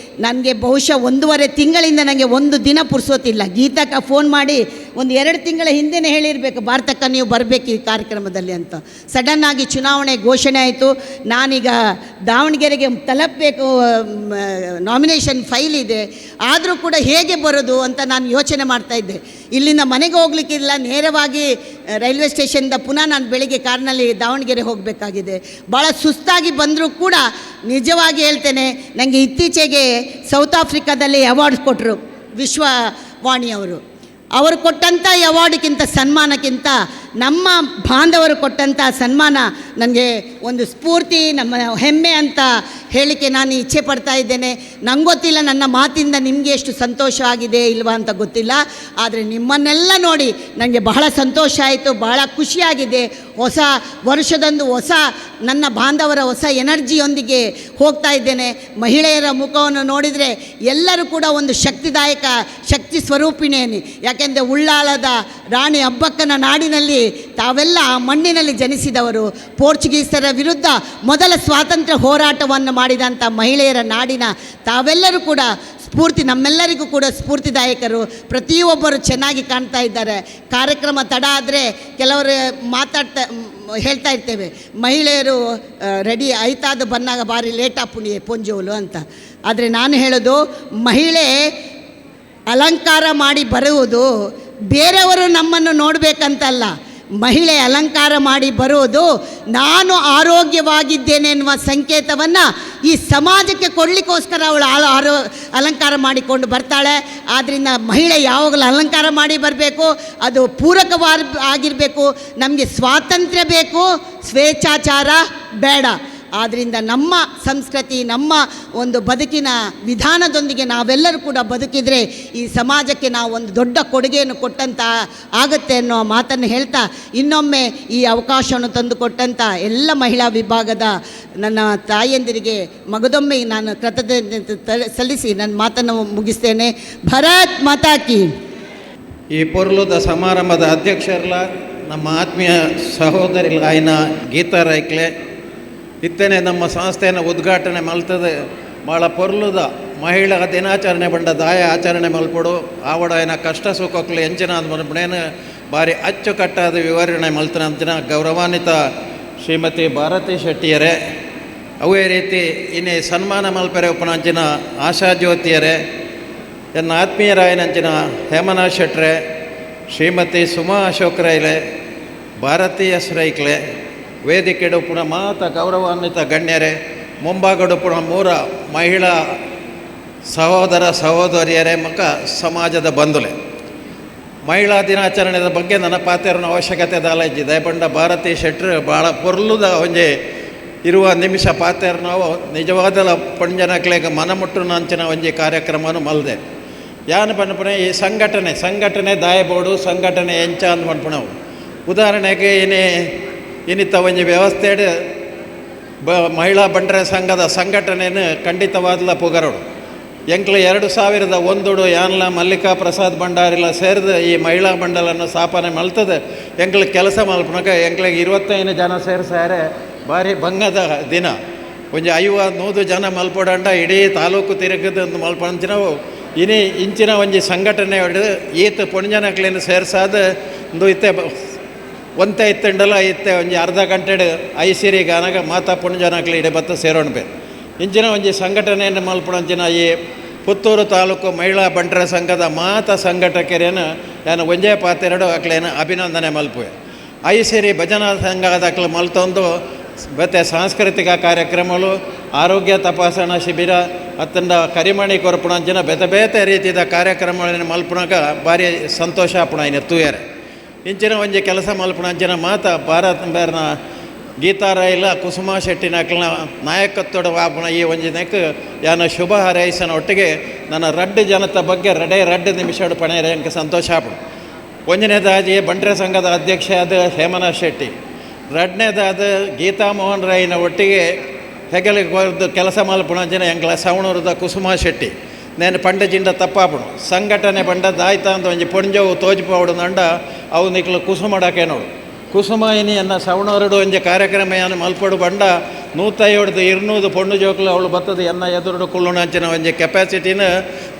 ನನಗೆ ಬಹುಶಃ 1.5 ತಿಂಗಳಿಂದ ನನಗೆ ಒಂದು ದಿನ ಪುರ್ಸೋತಿಲ್ಲ. ಗೀತಕ್ಕ ಫೋನ್ ಮಾಡಿ ಒಂದು 2 ತಿಂಗಳ ಹಿಂದೆಯೇ ಹೇಳಿರಬೇಕು, ಭಾರತಕ್ಕ ನೀವು ಬರಬೇಕು ಈ ಕಾರ್ಯಕ್ರಮದಲ್ಲಿ ಅಂತ. ಸಡನ್ನಾಗಿ ಚುನಾವಣೆ ಘೋಷಣೆ ಆಯಿತು. ನಾನೀಗ ದಾವಣಗೆರೆಗೆ ತಲುಪಬೇಕು, ನಾಮಿನೇಷನ್ ಫೈಲ್ ಇದೆ, ಆದರೂ ಕೂಡ ಹೇಗೆ ಬರೋದು ಅಂತ ನಾನು ಯೋಚನೆ ಮಾಡ್ತಾಯಿದ್ದೆ. ಇಲ್ಲಿಂದ ಮನೆಗೆ ಹೋಗಲಿಕ್ಕಿಲ್ಲ, ನೇರವಾಗಿ ರೈಲ್ವೆ ಸ್ಟೇಷನ್ದ ಪುನಃ ನಾನು ಬೆಳಿಗ್ಗೆ ಕಾರ್ನಲ್ಲಿ ದಾವಣಗೆರೆ ಹೋಗಬೇಕಾಗಿದೆ. ಭಾಳ ಸುಸ್ತಾಗಿ ಬಂದರೂ ಕೂಡ ನಿಜವಾಗಿ ಹೇಳ್ತೇನೆ, ನನಗೆ ಇತ್ತೀಚೆಗೆ ಸೌತ್ ಆಫ್ರಿಕಾದಲ್ಲಿ ಅವಾರ್ಡ್ ಕೊಟ್ಟರು ವಿಶ್ವವಾಣಿಯವರು. ಅವರು ಕೊಟ್ಟಂಥ ಅವಾರ್ಡ್ಗಿಂತ, ಸನ್ಮಾನಕ್ಕಿಂತ ನಮ್ಮ ಬಾಂಧವರು ಕೊಟ್ಟಂಥ ಸನ್ಮಾನ ನನಗೆ ಒಂದು ಸ್ಫೂರ್ತಿ, ನಮ್ಮ ಹೆಮ್ಮೆ ಅಂತ ಹೇಳಿಕೆ ನಾನು ಇಚ್ಛೆ ಪಡ್ತಾ ಇದ್ದೇನೆ. ನಂಗೆ ಗೊತ್ತಿಲ್ಲ ನನ್ನ ಮಾತಿಂದ ನಿಮಗೆ ಎಷ್ಟು ಸಂತೋಷ ಆಗಿದೆ ಇಲ್ವಾ ಅಂತ ಗೊತ್ತಿಲ್ಲ, ಆದರೆ ನಿಮ್ಮನ್ನೆಲ್ಲ ನೋಡಿ ನನಗೆ ಬಹಳ ಸಂತೋಷ ಆಯಿತು, ಬಹಳ ಖುಷಿಯಾಗಿದೆ. ಹೊಸ ವರ್ಷದಂದು ಹೊಸ ನನ್ನ ಬಾಂಧವರ ಹೊಸ ಎನರ್ಜಿಯೊಂದಿಗೆ ಹೋಗ್ತಾ ಇದ್ದೇನೆ. ಮಹಿಳೆಯರ ಮುಖವನ್ನು ನೋಡಿದರೆ ಎಲ್ಲರೂ ಕೂಡ ಒಂದು ಶಕ್ತಿದಾಯಕ ಶಕ್ತಿ ಸ್ವರೂಪಿಣಿಯೇ. ಯಾಕೆಂದರೆ ಉಳ್ಳಾಲದ ರಾಣಿ ಅಬ್ಬಕ್ಕನ ನಾಡಿನಲ್ಲಿ ತಾವೆಲ್ಲ ಆ ಮಣ್ಣಿನಲ್ಲಿ ಜನಿಸಿದವರು. ಪೋರ್ಚುಗೀಸರ ವಿರುದ್ಧ ಮೊದಲ ಸ್ವಾತಂತ್ರ್ಯ ಹೋರಾಟವನ್ನು ಮಾಡಿದಂಥ ಮಹಿಳೆಯರ ನಾಡಿನ ತಾವೆಲ್ಲರೂ ಕೂಡ ಸ್ಫೂರ್ತಿ, ನಮ್ಮೆಲ್ಲರಿಗೂ ಕೂಡ ಸ್ಫೂರ್ತಿದಾಯಕರು. ಪ್ರತಿಯೊಬ್ಬರು ಚೆನ್ನಾಗಿ ಕಾಣ್ತಾ ಇದ್ದಾರೆ. ಕಾರ್ಯಕ್ರಮ ತಡ ಆದರೆ ಕೆಲವರು ಮಾತಾಡ್ತಾ ಹೇಳ್ತಾ ಇರ್ತೇವೆ, ಮಹಿಳೆಯರು ರೆಡಿ ಆಯ್ತಾದ ಬಂದಾಗ ಭಾರಿ ಲೇಟ್ ಆಪುಣಿಯೇ ಪೊಂಜೋಲು ಅಂತ. ಆದರೆ ನಾನು ಹೇಳೋದು, ಮಹಿಳೆ ಅಲಂಕಾರ ಮಾಡಿ ಬರುವುದು ಬೇರೆಯವರು ನಮ್ಮನ್ನು ನೋಡಬೇಕಂತಲ್ಲ, ಮಹಿಳೆ ಅಲಂಕಾರ ಮಾಡಿ ಬರುವುದು ನಾನು ಆರೋಗ್ಯವಾಗಿದ್ದೇನೆ ಎನ್ನುವ ಸಂಕೇತವನ್ನು ಈ ಸಮಾಜಕ್ಕೆ ಕೊಡಲಿಕ್ಕೋಸ್ಕರ ಅವಳು ಅಲಂಕಾರ ಮಾಡಿಕೊಂಡು ಬರ್ತಾಳೆ. ಆದ್ದರಿಂದ ಮಹಿಳೆ ಯಾವಾಗಲೂ ಅಲಂಕಾರ ಮಾಡಿ ಬರಬೇಕು, ಅದು ಪೂರಕವಾಗಿ ಆಗಿರಬೇಕು. ನಮಗೆ ಸ್ವಾತಂತ್ರ್ಯ ಬೇಕು, ಸ್ವೇಚ್ಛಾಚಾರ ಬೇಡ. ಆದ್ದರಿಂದ ನಮ್ಮ ಸಂಸ್ಕೃತಿ, ನಮ್ಮ ಒಂದು ಬದುಕಿನ ವಿಧಾನದೊಂದಿಗೆ ನಾವೆಲ್ಲರೂ ಕೂಡ ಬದುಕಿದರೆ ಈ ಸಮಾಜಕ್ಕೆ ನಾವು ಒಂದು ದೊಡ್ಡ ಕೊಡುಗೆಯನ್ನು ಕೊಟ್ಟಂತ ಆಗುತ್ತೆ ಅನ್ನೋ ಮಾತನ್ನು ಹೇಳ್ತಾ, ಇನ್ನೊಮ್ಮೆ ಈ ಅವಕಾಶವನ್ನು ತಂದುಕೊಟ್ಟಂಥ ಎಲ್ಲ ಮಹಿಳಾ ವಿಭಾಗದ ನನ್ನ ತಾಯಂದಿರಿಗೆ ಮಗದೊಮ್ಮೆ ನಾನು ಕೃತಜ್ಞತೆ ಸಲ್ಲಿಸಿ ನನ್ನ ಮಾತನ್ನು ಮುಗಿಸ್ತೇನೆ. ಭರತ್ ಮಾತಾ ಕಿ. ಈ ಪೊರ್ಲುದ ಸಮಾರಂಭದ ಅಧ್ಯಕ್ಷರಲ್ಲ ನಮ್ಮ ಆತ್ಮೀಯ ಸಹೋದರಿ ಆಯ್ನ ಗೀತಾ ರೈಕ್ಲೆ, ಇತ್ತನೆ ನಮ್ಮ ಸಂಸ್ಥೆಯನ್ನು ಉದ್ಘಾಟನೆ ಮಲ್ತದೆ. ಭಾಳ ಪೊರ್ಲುದ ಮಹಿಳಾ ದಿನಾಚರಣೆ ಬಂಡ ದಾಯ ಆಚರಣೆ ಮಲ್ಪಡು ಆವಡ ಕಷ್ಟ ಸುಖಕ್ಲು ಎಂಚಿನ ಅಂದ್ಮನ್ಪುಣೇನು ಭಾರಿ ಅಚ್ಚುಕಟ್ಟಾದ ವಿವರಣೆ ಮಲ್ತನ ಅಂಚಿನ ಗೌರವಾನ್ವಿತ ಶ್ರೀಮತಿ ಭಾರತಿ ಶೆಟ್ಟಿಯರೇ, ಅವೇ ರೀತಿ ಇನ್ನೇ ಸನ್ಮಾನ ಮಲ್ಪೆರೆ ಉಪನಂಚಿನ ಆಶಾಜ್ಯೋತಿಯರೇ, ಎನ್ನ ಆತ್ಮೀಯರಾಯನಂಚಿನ ಹೇಮನಾಥ್ ಶೆಟ್ರೆ, ಶ್ರೀಮತಿ ಸುಮಾ ಅಶೋಕ್ ರೈಲೆ, ಭಾರತೀಯ ರೈಕ್ಲೆ, ವೇದಿಕೆಡು ಪುನಃ ಮಾತ ಗೌರವಾನ್ವಿತ ಗಣ್ಯರೇ, ಮುಂಭಾಗಡು ಪುನಃ ಮೂರ ಮಹಿಳಾ ಸಹೋದರ ಸಹೋದರಿಯರೇ ಮಕ್ಕ ಸಮಾಜದ ಬಂಧುಲೆ, ಮಹಿಳಾ ದಿನಾಚರಣೆಯ ಬಗ್ಗೆ ನನ್ನ ಪಾತ್ರನ ಅವಶ್ಯಕತೆ ದಾಲಜ್ಜಿ ದಯಪಂಡ ಭಾರತಿ ಶೆಟ್ರು ಭಾಳ ಪೊರ್ಲುದ ಒಂಜಿ ಇರುವ ನಿಮಿಷ ಪಾತ್ರ ನಾವು ನಿಜವಾದಲ ಪಂಜನಕ್ಲೆಗ್ ಮನಮುಟ್ಟುನಂಚಿನ ಒಂಜಿ ಕಾರ್ಯಕ್ರಮನು ಮಲ್ದೆ. ಯಾನ್ ಪನ್ಪುನೆ ಈ ಸಂಘಟನೆ ಸಂಘಟನೆ ದಾಯಬೋಡು ಸಂಘಟನೆ ಎಂಚ ಅಂದ್ ಪನ್ಪುನವು. ಉದಾಹರಣೆಗೆ ಏನೇ ಇನ್ನಿತ್ತ ಒಂಜಿ ವ್ಯವಸ್ಥೆಡ್ ಮಹಿಳಾ ಬಂಟರ ಸಂಘದ ಸಂಘಟನೆಯನ್ನು ಖಂಡಿತವಾದ್ಲ ಪುಗರೋಡು. ಎಂಕ್ಲ 2001 ಯಾನ್ಲ ಮಲ್ಲಿಕಾ ಪ್ರಸಾದ್ ಭಂಡಾರಿಲ ಸೇರಿದ ಈ ಮಹಿಳಾ ಮಂಡಲನ್ನು ಸ್ಥಾಪನೆ ಮಲ್ತದೆ. ಎಂಕ್ಲ ಕೆಲಸ ಮಲ್ಪನಕ ಎಂಕ್ಲಿಗೆ 25 ಜನ ಸೇರಿಸಾರೆ ಭಾರಿ ಭಂಗದ ದಿನ. ಒಂಜಿ 50-100 ಜನ ಮಲ್ಪೊಡಂಡ ಇಡೀ ತಾಲೂಕು ತಿರುಗದ ಒಂದು ಮಲ್ಪಂಚಿನವು ಇನಿ ಇಂಚಿನ ಒಂಜಿ ಸಂಘಟನೆ ಹೊಡೆದು ಈತ ಪೊಣ್ಜನಕ್ಲೇನು ಸೇರ್ಸಾದ ಒಂದು ಇತ್ತೆ ಒಂತೆ ಇತ್ತಂಡಲ ಇತ್ತೆ ಒಂಜಿ ಅರ್ಧ ಗಂಟೆಡ್ ಐಸಿರಿ ಗಾನಗ ಮಾತಾ ಪುಣ್ಜನಕ್ಲು ಇಡೆ ಬತ್ತ ಸೇರೋಣ್ಬೆ. ಇಂಚಿನ ಒಂಜಿ ಸಂಘಟನೆಯನ್ನು ಮಲ್ಪುಣಂಚಿನ ಈ ಪುತ್ತೂರು ತಾಲೂಕು ಮಹಿಳಾ ಬಂಟರ ಸಂಘದ ಮಾತಾ ಸಂಘಟಕರೇನು ನಾನು ಒಂಜೇ ಪಾತೆರಡು ಅಕ್ಲೇನು ಅಭಿನಂದನೆ ಮಲ್ಪುವೆ. ಐಸಿರಿ ಭಜನಾ ಸಂಘದ ಅಕ್ಲು ಮಲ್ತೊಂದು ಮತ್ತು ಸಾಂಸ್ಕೃತಿಕ ಕಾರ್ಯಕ್ರಮಗಳು, ಆರೋಗ್ಯ ತಪಾಸಣಾ ಶಿಬಿರ ಅತ್ತಂಡ ಕರಿಮಣಿ ಕೊರಪುಣಂಚಿನ ಬೇತೆ ಬೇತೆ ರೀತಿಯ ಕಾರ್ಯಕ್ರಮಗಳನ್ನು ಮಲ್ಪುಣಕ ಭಾರಿ ಸಂತೋಷ ಆಪುಣ ಇನ್ನು ತೂಯರೆ. ಇಂಚಿನ ಒಂಜಿ ಕೆಲಸ ಮಲ್ಪುಣಂಚಿನ ಮಾತ ಭಾರತ ಬೇರ್ನ ಗೀತಾ ರೈಲ ಕುಸುಮಾ ಶೆಟ್ಟಿನಕ್ಲನ ನಾಯಕತ್ವದ ವಾಪನ ಈ ಒಂಜಿನಕ್ ಯಾನ ಶುಭ ಹಾರೈಸನ ಒಟ್ಟಿಗೆ ನನ್ನ ರಡ್ಡು ಜನತ ಬಗ್ಗೆ ರಡೇ ರಡ್ಡು ನಿಮಿಷಡು ಪಣೇರೆ ಅಂಕ ಸಂತೋಷ ಆಪುಂಡು. ಒಂಜನೇದಾಜಿ ಬಂಟ್ರೆ ಸಂಘದ ಅಧ್ಯಕ್ಷ ಆದ ಹೇಮನಾಥ್ ಶೆಟ್ಟಿ, ರಡ್ನೇದಾದ ಗೀತಾ ಮೋಹನ್ ರೈನ ಒಟ್ಟಿಗೆ ಹೆಗಲಿಗೆ ಕೊರ್ದು ಕೆಲಸ ಮಲ್ಪುಣಂಚಿನ ಎಂಕ್ಲ ಸವಣೂರದ ಕುಸುಮಾ ಶೆಟ್ಟಿ. ನೇನು ಪಂಡ ಜಿಂಡ ತಪ್ಪಾಪುಣು ಸಂಘಟನೆ ಪಂಡ ದಾಯ್ತ ಅಂತ ಒಂಜಿ ಪೊಂಜವು ತೋಜಿಪಾವಡು ನಂಡ ಅವು ನಿಕ್ಲು ಕುಸುಮಡಕೇನೋಡು. ಕುಸುಮ ಇನಿ ಎನ್ನ ಸವಣೂರುಡು ಒಂಜಿ ಕಾರ್ಯಕ್ರಮ ಯಾನು ಮಲ್ಪಡು ಬಂಡ 150 200 ಪೊಣ್ಣು ಜೋಕ್ಲು ಅವಳು ಬರ್ತದೆ ಎನ್ನ ಎದುರುಡು ಕುಳ್ಳುಣಂಚಿನ ಒಂಜಿ ಕೆಪಾಸಿಟಿನ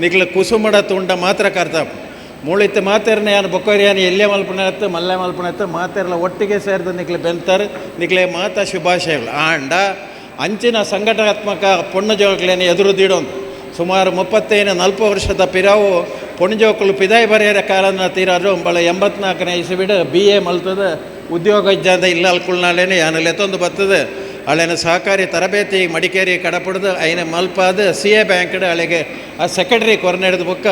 ನಿಕ್ಲು ಕುಸುಮಡ ತುಂಡ ಮಾತ್ರ ಕರ್ತಾಪು. ಮೂಳಿತ್ತು ಮಾತೆರ್ನ ಯಾನು ಬೊಕ್ಕೋರಿಯಾನು ಎಲ್ಲೇ ಮಲ್ಪುಣ ಇತ್ತು ಮಲ್ಲೆ ಮಲ್ಪುಣ ಇತ್ತು ಮಾತೆರ್ಲ ಒಟ್ಟಿಗೆ ಸೇರಿದು ನಿಕ್ಲೆ ಬೆಂತಾರೆ ನಿಕ್ಲೆ ಮಾತಾ ಶುಭಾಶಯಗಳು. ಆಂಡ ಅಂಚಿನ ಸಂಘಟನಾತ್ಮಕ ಪೊಣ್ಣು ಜೋಕ್ಲೇನು ಎದುರು ದಿಡೊಂದು ಸುಮಾರು 35-40 ವರ್ಷದ ಪಿರಾವು ಪೊಣ್ಣು ಜೋಕುಲು ಪಿದಾಯಿ ಬರೆಯರ ಕಾಲನ ತೀರಾರು ಒಂಬಳ 84ನೇ ಇಸವಿಡು ಬಿ ಎ ಮಲ್ತದ ಉದ್ಯೋಗ ಇಜ್ಜಾದ ಇಲ್ಲ ಅಲ್ಕುಳ್ನಾಲೇನೆ ಯಾನು ಲೆತ್ತೊಂದು ಬರ್ತದೆ ಅಳೆನ ಸಹಕಾರಿ ತರಬೇತಿ ಮಡಿಕೇರಿ ಕಡಪಡ್ದು ಐನ ಮಲ್ಪಾದ ಸಿ ಎ ಬ್ಯಾಂಕ್ಡ್ ಅಳೆಗೆ ಆ ಸೆಕ್ರೆಟರಿ ಕೊರನೆಡ್ದು ಬುಕ್ಕ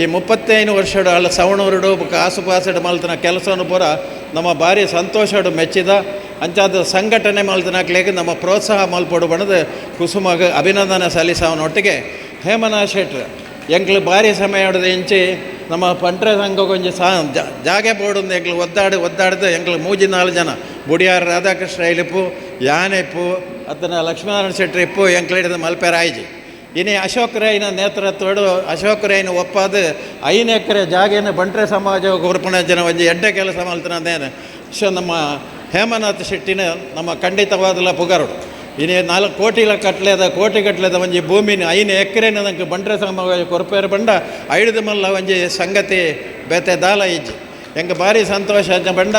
ಈ 35 ವರ್ಷಡು ಅಲ್ಲ ಸವಣೂರುಡು ಬುಕ್ಕ ಆಸುಪಾಸುಡು ಮಲ್ತನ ಕೆಲಸವನ್ನು ಪೂರ ನಮ್ಮ ಭಾರಿ ಸಂತೋಷಡು ಮೆಚ್ಚಿದ ಅಂಚಾದ ಸಂಘಟನೆ ಮಲ್ತನಾಕ್ಲೇಗೆ ನಮ್ಮ ಪ್ರೋತ್ಸಾಹ ಮಲ್ಪಡು ಬಣದು ಕುಸುಮಗ ಅಭಿನಂದನೆ ಸಲ್ಲಿಸವನೊಟ್ಟಿಗೆ ಹೇಮನಾಥ್ ಶೆಟ್ರು ಎಂಕ್ಲು ಭಾರಿ ಸಮಯ ಹೊಡೆದು ಇಂಚಿ ನಮ್ಮ ಪಂಟ್ರೆ ಸಂಘಕ್ಕೊಂಜಿ ಸಾ ಜಾಗೆ ಬೋಡೊಂದು ಎಂಕ್ಲು ಒದ್ದಾಡಿ ಒದ್ದಾಡ್ದು ಎಂಕ್ಲು ಮೂಜಿ ನಾಲ್ಕು ಜನ ಬುಡಿಯಾರ್ ರಾಧಾಕೃಷ್ಣ ಇಲಿಪು ಯಾನೆಪ್ಪು ಅತ್ತನ ಲಕ್ಷ್ಮೀನಾರಾಯಣ ಶೆಟ್ರು ಇಪ್ಪು ಎಂಕ್ಲು ಹಿಡಿದು ಮಲ್ಪೆರ ಆಯ್ಜಿ. ಇನಿ ಅಶೋಕ್ ರೈನ ನೇತೃತ್ವಡು ಅಶೋಕ್ ರೈನ ಒಪ್ಪಾದ 5 ಎಕರೆ ಜಾಗೆಯನ್ನು ಬಂಟ್ರೆ ಸಮಾಜ ಗುರುಪಣ ಜನ ಒಂಜಿ ಎಡ್ಡೆ ಕೆಲಸ ಮಲ್ತನದೇನು ಸೊ ನಮ್ಮ ಹೇಮನಾಥ್ ಶೆಟ್ಟಿನ ನಮ್ಮ ಖಂಡಿತವಾದಲ ಪುಗರುಡು. ಇನಿ 4 ಕೋಟಿಲ ಕಟ್ಲೇದ ಕೋಟಿ ಕಟ್ಲೇದ ಒಂಜಿ ಭೂಮಿನ 5 ಎಕರೆನ ನಂಗೆ ಬಂಟ್ರೆ ಸಮಾಜ ಕೊರಪೇರು ಬಂಡ ಐದು ಮಲ್ಲ ಒಂಜಿ ಸಂಗತಿ ಬೇತೆ ದಾಲ ಇಜ್ಜಿ. ಎಂಗೆ ಭಾರಿ ಸಂತೋಷ ಅಂಚ ಬಂಡ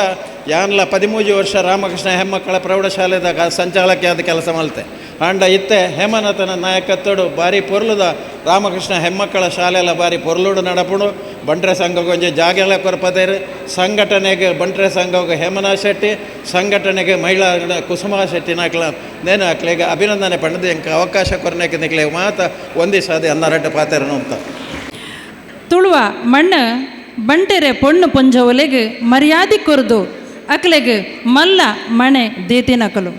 ಯಾನ್ಲ 13 ವರ್ಷ ರಾಮಕೃಷ್ಣ ಹೆಮ್ಮಕ್ಕಳ ಪ್ರೌಢಶಾಲೆದಾಗ ಸಂಚಾಲಕಿಯಾದ ಕೆಲಸ ಮಲ್ತೆ. ಆಂಡ ಇತ್ತೆ ಹೇಮನಾಥನ ನಾಯಕತ್ವಡು ಭಾರಿ ಪೊರ್ಲುದ ರಾಮಕೃಷ್ಣ ಹೆಮ್ಮಕ್ಕಳ ಶಾಲೆಲ್ಲ ಭಾರಿ ಪೊರ್ಲುಡು ನಡಪುಣು. ಬಂಟ್ರೆ ಸಂಘಕ್ಕೆ ಒಂಜಿ ಜಾಗೆಲ್ಲ ಕೊರ್ಪದೇರು ಸಂಘಟನೆಗೆ ಬಂಟ್ರೆ ಸಂಘಕ್ಕೆ ಹೇಮನಾಥ್ ಶೆಟ್ಟಿ ಸಂಘಟನೆಗೆ ಮಹಿಳಾ ಕುಸುಮಾ ಶೆಟ್ಟಿ ನಾಕ್ಲ ನೇನು ಅಕ್ಲೆಗೆ ಅಭಿನಂದನೆ ಪಡೆದು ಎಂಕ ಅವಕಾಶ ಕೊರನೆಗೆ ನಿಕ್ಲೆ ಮಾತ ಒಂದೇ ಸಾದೆ ಅನ್ನರಡ್ಡ ಪಾತೆರನು ಅಂತ. ತುಳುವ ಮಣ್ಣು ಬಂಟೆರೆ ಪೊಣ್ಣು ಪೊಂಜವಲೆಗ್ ಮರ್ಯಾದೆ ಕೊರ್ದು ಅಕ್ಲೆಗ್ ಮಲ್ಲ ಮಣೆ ದೇತಿನಕಲು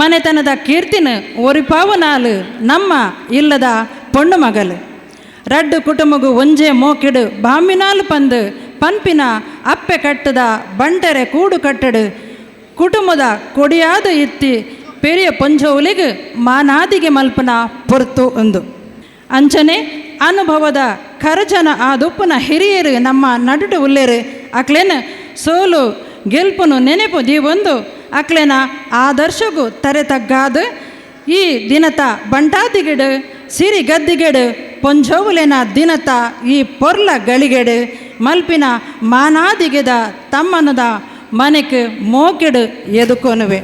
ಮನೆತನದ ಕೀರ್ತಿನ ಒರಿಪಾವನಾಲು ನಮ್ಮ ಇಲ್ಲದ ಪೊಣ್ಣು ಮಗಲು ರಡ್ಡು ಕುಟುಂಬಗು ಒಂಜೆ ಮೋಕಿಡು ಬಾಮಿನಾಲು ಪಂದು ಪನ್ಪಿನ ಅಪ್ಪೆ ಕಟ್ಟದ ಬಂಟರೆ ಕೂಡು ಕಟ್ಟಡು ಕುಟುಂಬದ ಕೊಡಿಯಾದ ಇತ್ತಿ ಪೆರಿಯ ಪೊಂಜೋಲಿಗ್ ಮಾನಾದಿಗೆ ಮಲ್ಪನ ಪೊರ್ತು ಒಂದು ಅಂಚನೆ ಅನುಭವದ ಕರಜನ ಆದುಪ್ಪನ ಹಿರಿಯರು ನಮ್ಮ ನಡುಟು ಉಲ್ಲೇರು ಅಕ್ಲೇನ ಸೋಲು ಗೆಲ್ಪುನು ನೆನೆಪು ದೀವೊಂದು ಅಕ್ಲೇನ ಆದರ್ಶಗು ತರೆ ತಗ್ಗಾದು ಈ ದಿನತ ಬಂಟಾದಿಗಿಡು ಸಿರಿ ಗದ್ದಿಗೆಡು ಪೊಂಜೋವುಲೆನ ದಿನತ ಈ ಪೊರ್ಲ ಗಳಿಗೆಡು ಮಲ್ಪಿನ ಮಾನಾದಿಗೆದ ತಮ್ಮನದ ಮನೆಕ್ ಮೋಕೆಡು ಎದುಕೊನುವೆ.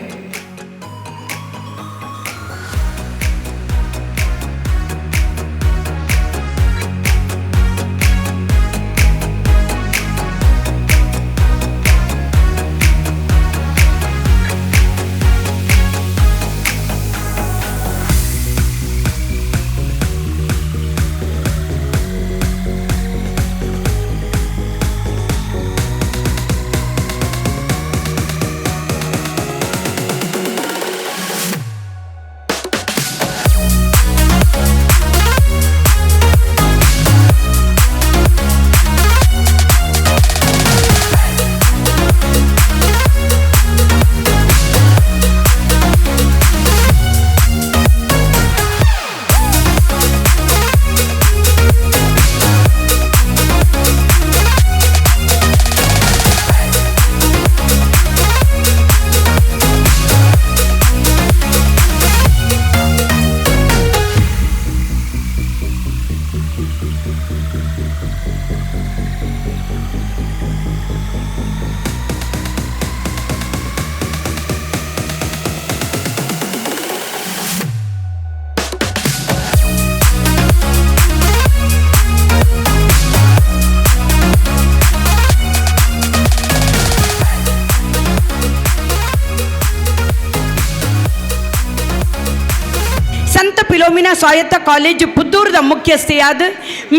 ಸಂತ ಫಿಲೋಮಿನಾ ಸ್ವಾಯತ್ತ ಕಾಲೇಜು ಪುತ್ತೂರದ ಮುಖ್ಯಸ್ಥೆಯಾದ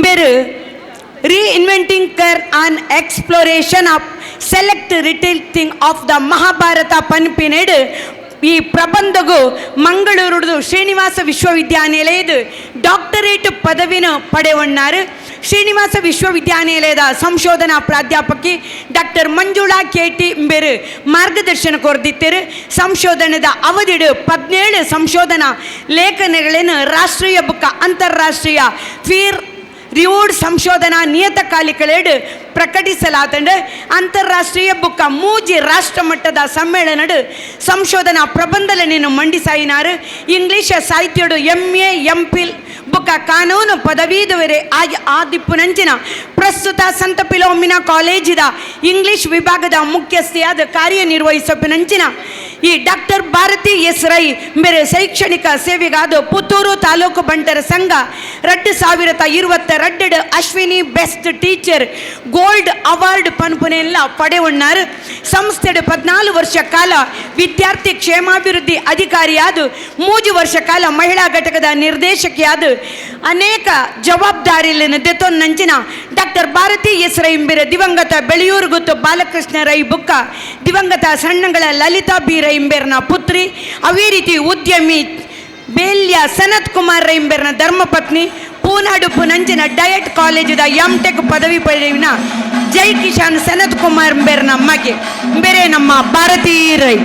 ಬೇರು reinventing care on exploration of select retailing of the Mahabharata ಪನ್ಪಿನೆಡ್ ಈ ಪ್ರಬಂಧಗೂ ಮಂಗಳೂರುಡು ಶ್ರೀನಿವಾಸ ವಿಶ್ವವಿದ್ಯಾನಿಲಯದ ಡಾಕ್ಟರೇಟ್ ಪದವಿನ ಪಡೆವಣ್ಣಾರು. ಶ್ರೀನಿವಾಸ ವಿಶ್ವವಿದ್ಯಾನಿಲಯದ ಸಂಶೋಧನಾ ಪ್ರಾಧ್ಯಾಪಕಿ ಡಾಕ್ಟರ್ ಮಂಜುಳಾ ಕೆಟಿ ಬೇರು ಮಾರ್ಗದರ್ಶನ ಕೊರ್ದಿತ್ತರು. ಸಂಶೋಧನದ ಅವಧಿಡು 17 ಸಂಶೋಧನಾ ಲೇಖನಗಳನ್ನು ರಾಷ್ಟ್ರೀಯ ಬುಕ್ಕ ಅಂತಾರಾಷ್ಟ್ರೀಯ ಫೀರ್ ರಿವೋರ್ಡ್ ಸಂಶೋಧನಾ ನಿಯತಕಾಲಿಕಳೆಡು ಪ್ರಕಟಿಸಲಾತಂಡು. ಅಂತಾರಾಷ್ಟ್ರೀಯ ಬುಕ್ಕ ಮೂಜಿ ರಾಷ್ಟ್ರಮಟ್ಟದ ಸಮ್ಮೇಳನಡು ಸಂಶೋಧನಾ ಪ್ರಬಂಧಲನೇನು ಮಂಡಿಸಾಯಿನಾರು. ಇಂಗ್ಲೀಷ ಸಾಹಿತ್ಯಡು MA MPhil ಬುಕ್ಕ ಕಾನೂನು ಪದವೀದುವರೆ ಆದಿಪ್ಪುನಂಚಿನ ಪ್ರಸ್ತುತ ಸಂತ ಪಿಲೋಮಿನಾ ಕಾಲೇಜಿದ ಇಂಗ್ಲೀಷ್ ವಿಭಾಗದ ಮುಖ್ಯಸ್ಥೆಯಾದ ಕಾರ್ಯನಿರ್ವಹಿಸಪಿನಂಚಿನ ಈ ಡಾಕ್ಟರ್ ಭಾರತಿ ಎಸ್ ರೈ ಮೇರೆ ಶೈಕ್ಷಣಿಕ ಸೇವೆಗಾದ ಪುತ್ತೂರು ತಾಲೂಕು ಬಂಟರ ಸಂಘ 2022 Ashwini best teacher gold award ಪನ್ಪುನೆಲ್ಲ ಪಡೆಯುಣ್ಣಾರು. ಸಂಸ್ಥೆಡು 14 ವರ್ಷ ಕಾಲ ವಿದ್ಯಾರ್ಥಿ ಕ್ಷೇಮಾಭಿವೃದ್ಧಿ ಅಧಿಕಾರಿಯಾದ 3 ವರ್ಷ ಕಾಲ ಮಹಿಳಾ ಘಟಕದ ನಿರ್ದೇಶಕಿಯಾದ ಅನೇಕ ಜವಾಬ್ದಾರಿಯನ್ನು ದೆತ್ತೊನ್ನಂಚಿನ ಡಾಕ್ಟರ್ ಭಾರತಿ ಎಸ್ ರೈ ಇಂಬಿರ ದಿವಂಗತ ಬೆಳೆಯೂರು ಗುತ್ತು ಬಾಲಕೃಷ್ಣ ರೈ ಬುಕ್ಕ ದಿವಂಗತ ಸಣ್ಣಗಳ ಲಲಿತಾ ಬಿ ರೈ ಇಂಬೇರ್ನ ಪುತ್ರಿ, ಅವೇ ರೀತಿ ಉದ್ಯಮಿ ಬೇಲ್ಯ ಸನತ್ ಕುಮಾರ್ ರೈ ಇಂಬೇರ್ನ ಧರ್ಮಪತ್ನಿ, ಪೂನಾಡುಪ್ಪು ನಂಚಿನ ಡಯಟ್ ಕಾಲೇಜಿದ ಎಂ ಟೆಕ್ ಪದವಿ ಪಡೆಯುವಿನ ಜೈ ಕಿಶಾನ್ ಸನತ್ ಕುಮಾರ್ ಬೇರ್ನ ಮಗೆ ಬೇರೆ ನಮ್ಮ ಭಾರತೀ ರೈ.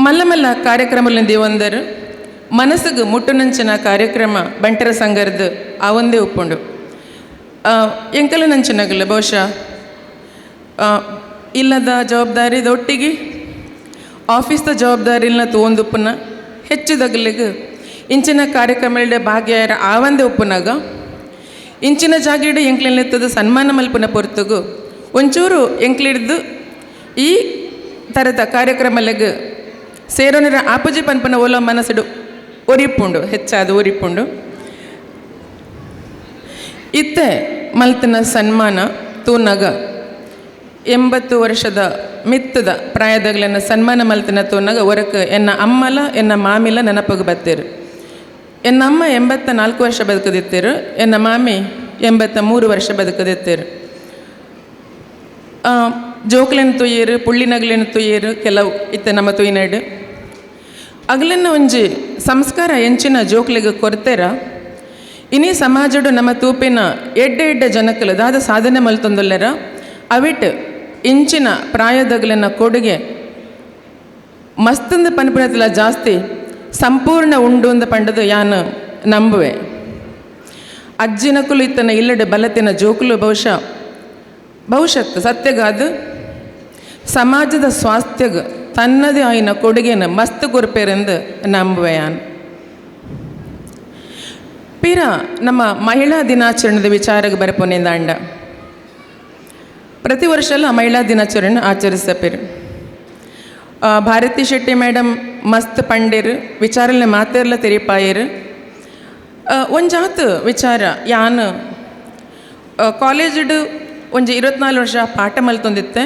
ಮಲ್ಲ ಮಲ್ಲ ಕಾರ್ಯಕ್ರಮಲಿಂದ ಒಂದರು ಮನಸ್ಸಿಗೆ ಮುಟ್ಟುನಂಚಿನ ಕಾರ್ಯಕ್ರಮ ಬಂಟರ ಸಂಘರ್ದು ಆ ಒಂದೇ ಉಪ್ಪುಂಡು. ಎಂಕಲ ನಂಚಿನಗಲ್ಲ ಬಹುಶಃ ಇಲ್ಲದ ಜವಾಬ್ದಾರಿದ ಒಟ್ಟಿಗೆ ಆಫೀಸ್ದ ಜವಾಬ್ದಾರಿನ ತೋಂದುಪ್ಪುನ ಹೆಚ್ಚುದಗಲಿಗೆ ಇಂಚಿನ ಕಾರ್ಯಕ್ರಮ ಭಾಗ್ಯ ಆ ಒಂದೇ ಉಪ್ಪುನಾಗ ಇಂಚಿನ ಜಾಗಿಡು ಎಂಕ್ಲೆತ್ತದ ಸನ್ಮಾನ ಮಲ್ಪುನ ಪೊರ್ತುಗು ಒಂಚೂರು ಎಂಕ್ಲಿಡ್ದು ಈ ಥರದ ಕಾರ್ಯಕ್ರಮಲೆಗ್ ಸೇರೋನರ ಆಪುಜಿ ಪನ್ಪನ ಓಲೋ ಮನಸ್ಸುಡು ಒರಿಪುಂಡು, ಹೆಚ್ಚಾದ ಒರಿಪುಂಡು. ಇತ್ತೆ ಮಲ್ತನ ಸನ್ಮಾನ ತೂನಗ 80 ವರ್ಷದ ಮಿತ್ತದ ಪ್ರಾಯದಗ್ಲನ್ನ ಸನ್ಮಾನ ಮಲ್ತನ ತೂನಗ ಒರಕ್ ಎನ್ನ ಅಮ್ಮಲ ಎನ್ನ ಮಾಮಿಲ ನೆನಪಗೆ ಬತ್ತೀರು. ಎನ್ನ ಅಮ್ಮ 84 ವರ್ಷ ಬದುಕದಿತ್ತೀರು, ಎನ್ನ ಮಾಮಿ 83 ವರ್ಷ ಬದುಕದಿತ್ತೀರು. ಜೋಕ್ಲೆನ್ ತುಯ್ಯರು ಪುಳ್ಳಿನಗ್ಲೆನ್ ತುಯ್ಯರು ಕೆಲವು ಇತ್ತೆ ನಮ್ಮ ತುಯ್ನಡು ಅಗ್ಲನ್ನ ಒಂಜಿ ಸಂಸ್ಕಾರ ಎಂಚಿನ ಜೋಕ್ಲೆಗ್ ಕೊರ್ತೆರ. ಇನಿ ಸಮಾಜಡು ನಮ್ಮ ತೂಪಿನ ಎಡ್ಡೆ ಎಡ್ಡೆ ಜನಕ್ಕಲು ದಾದ ಸಾಧನೆ ಮಲ್ತೊಂದುಲ್ಲೆರ ಅವಿಟ್ ಇಂಚಿನ ಪ್ರಾಯದಗ್ಲನ್ನ ಕೊಡುಗೆ ಮಸ್ತಂದು ಪನ್ಪುನತಿಲ ಜಾಸ್ತಿ ಸಂಪೂರ್ಣ ಉಂಡು ಅಂದ ಪಂಡದು ಯಾನು ನಂಬುವೆ. ಅಜ್ಜಿನಕುಲು ಇತ್ತನ ಇಲ್ಲಡೆ ಬಲತಿನ ಜೋಕುಲು ಬಹುಶಃ ಭವಿಷ್ಯತ್ ಸತ್ಯಗಾದ ಸಮಾಜದ ಸ್ವಾಸ್ಥ್ಯಗ ತನ್ನದೇ ಆಯಿನ ಕೊಡುಗೆನ ಮಸ್ತ್ ಕೊರ್ಪೇರೆಂದು ನಂಬುವೆ ಯಾನ್. ಪೀರ ನಮ್ಮ ಮಹಿಳಾ ದಿನಾಚರಣೆದ ವಿಚಾರಕ್ಕೆ ಬರಪೊನೆಂದಾಂಡ ಪ್ರತಿ ವರ್ಷ ಮಹಿಳಾ ದಿನಾಚರಣೆ ಆಚರಿಸಪೇರು. ಭಾರತಿ ಶೆಟ್ಟಿ ಮೇಡಮ್ ಮಸ್ತ್ ಪಂಡೇರು ವಿಚಾರಲೆ ಮಾತೆರ್ಲ ತೆರಿಪಾಯರು. ಒಂಜಾತ್ ವಿಚಾರ ಯಾನ್ ಕಾಲೇಜ್ಡ್ ಒಂಜಿ 24 ವರ್ಷ ಪಾಠ ಮಲ್ತೊಂದಿತ್ತೆ.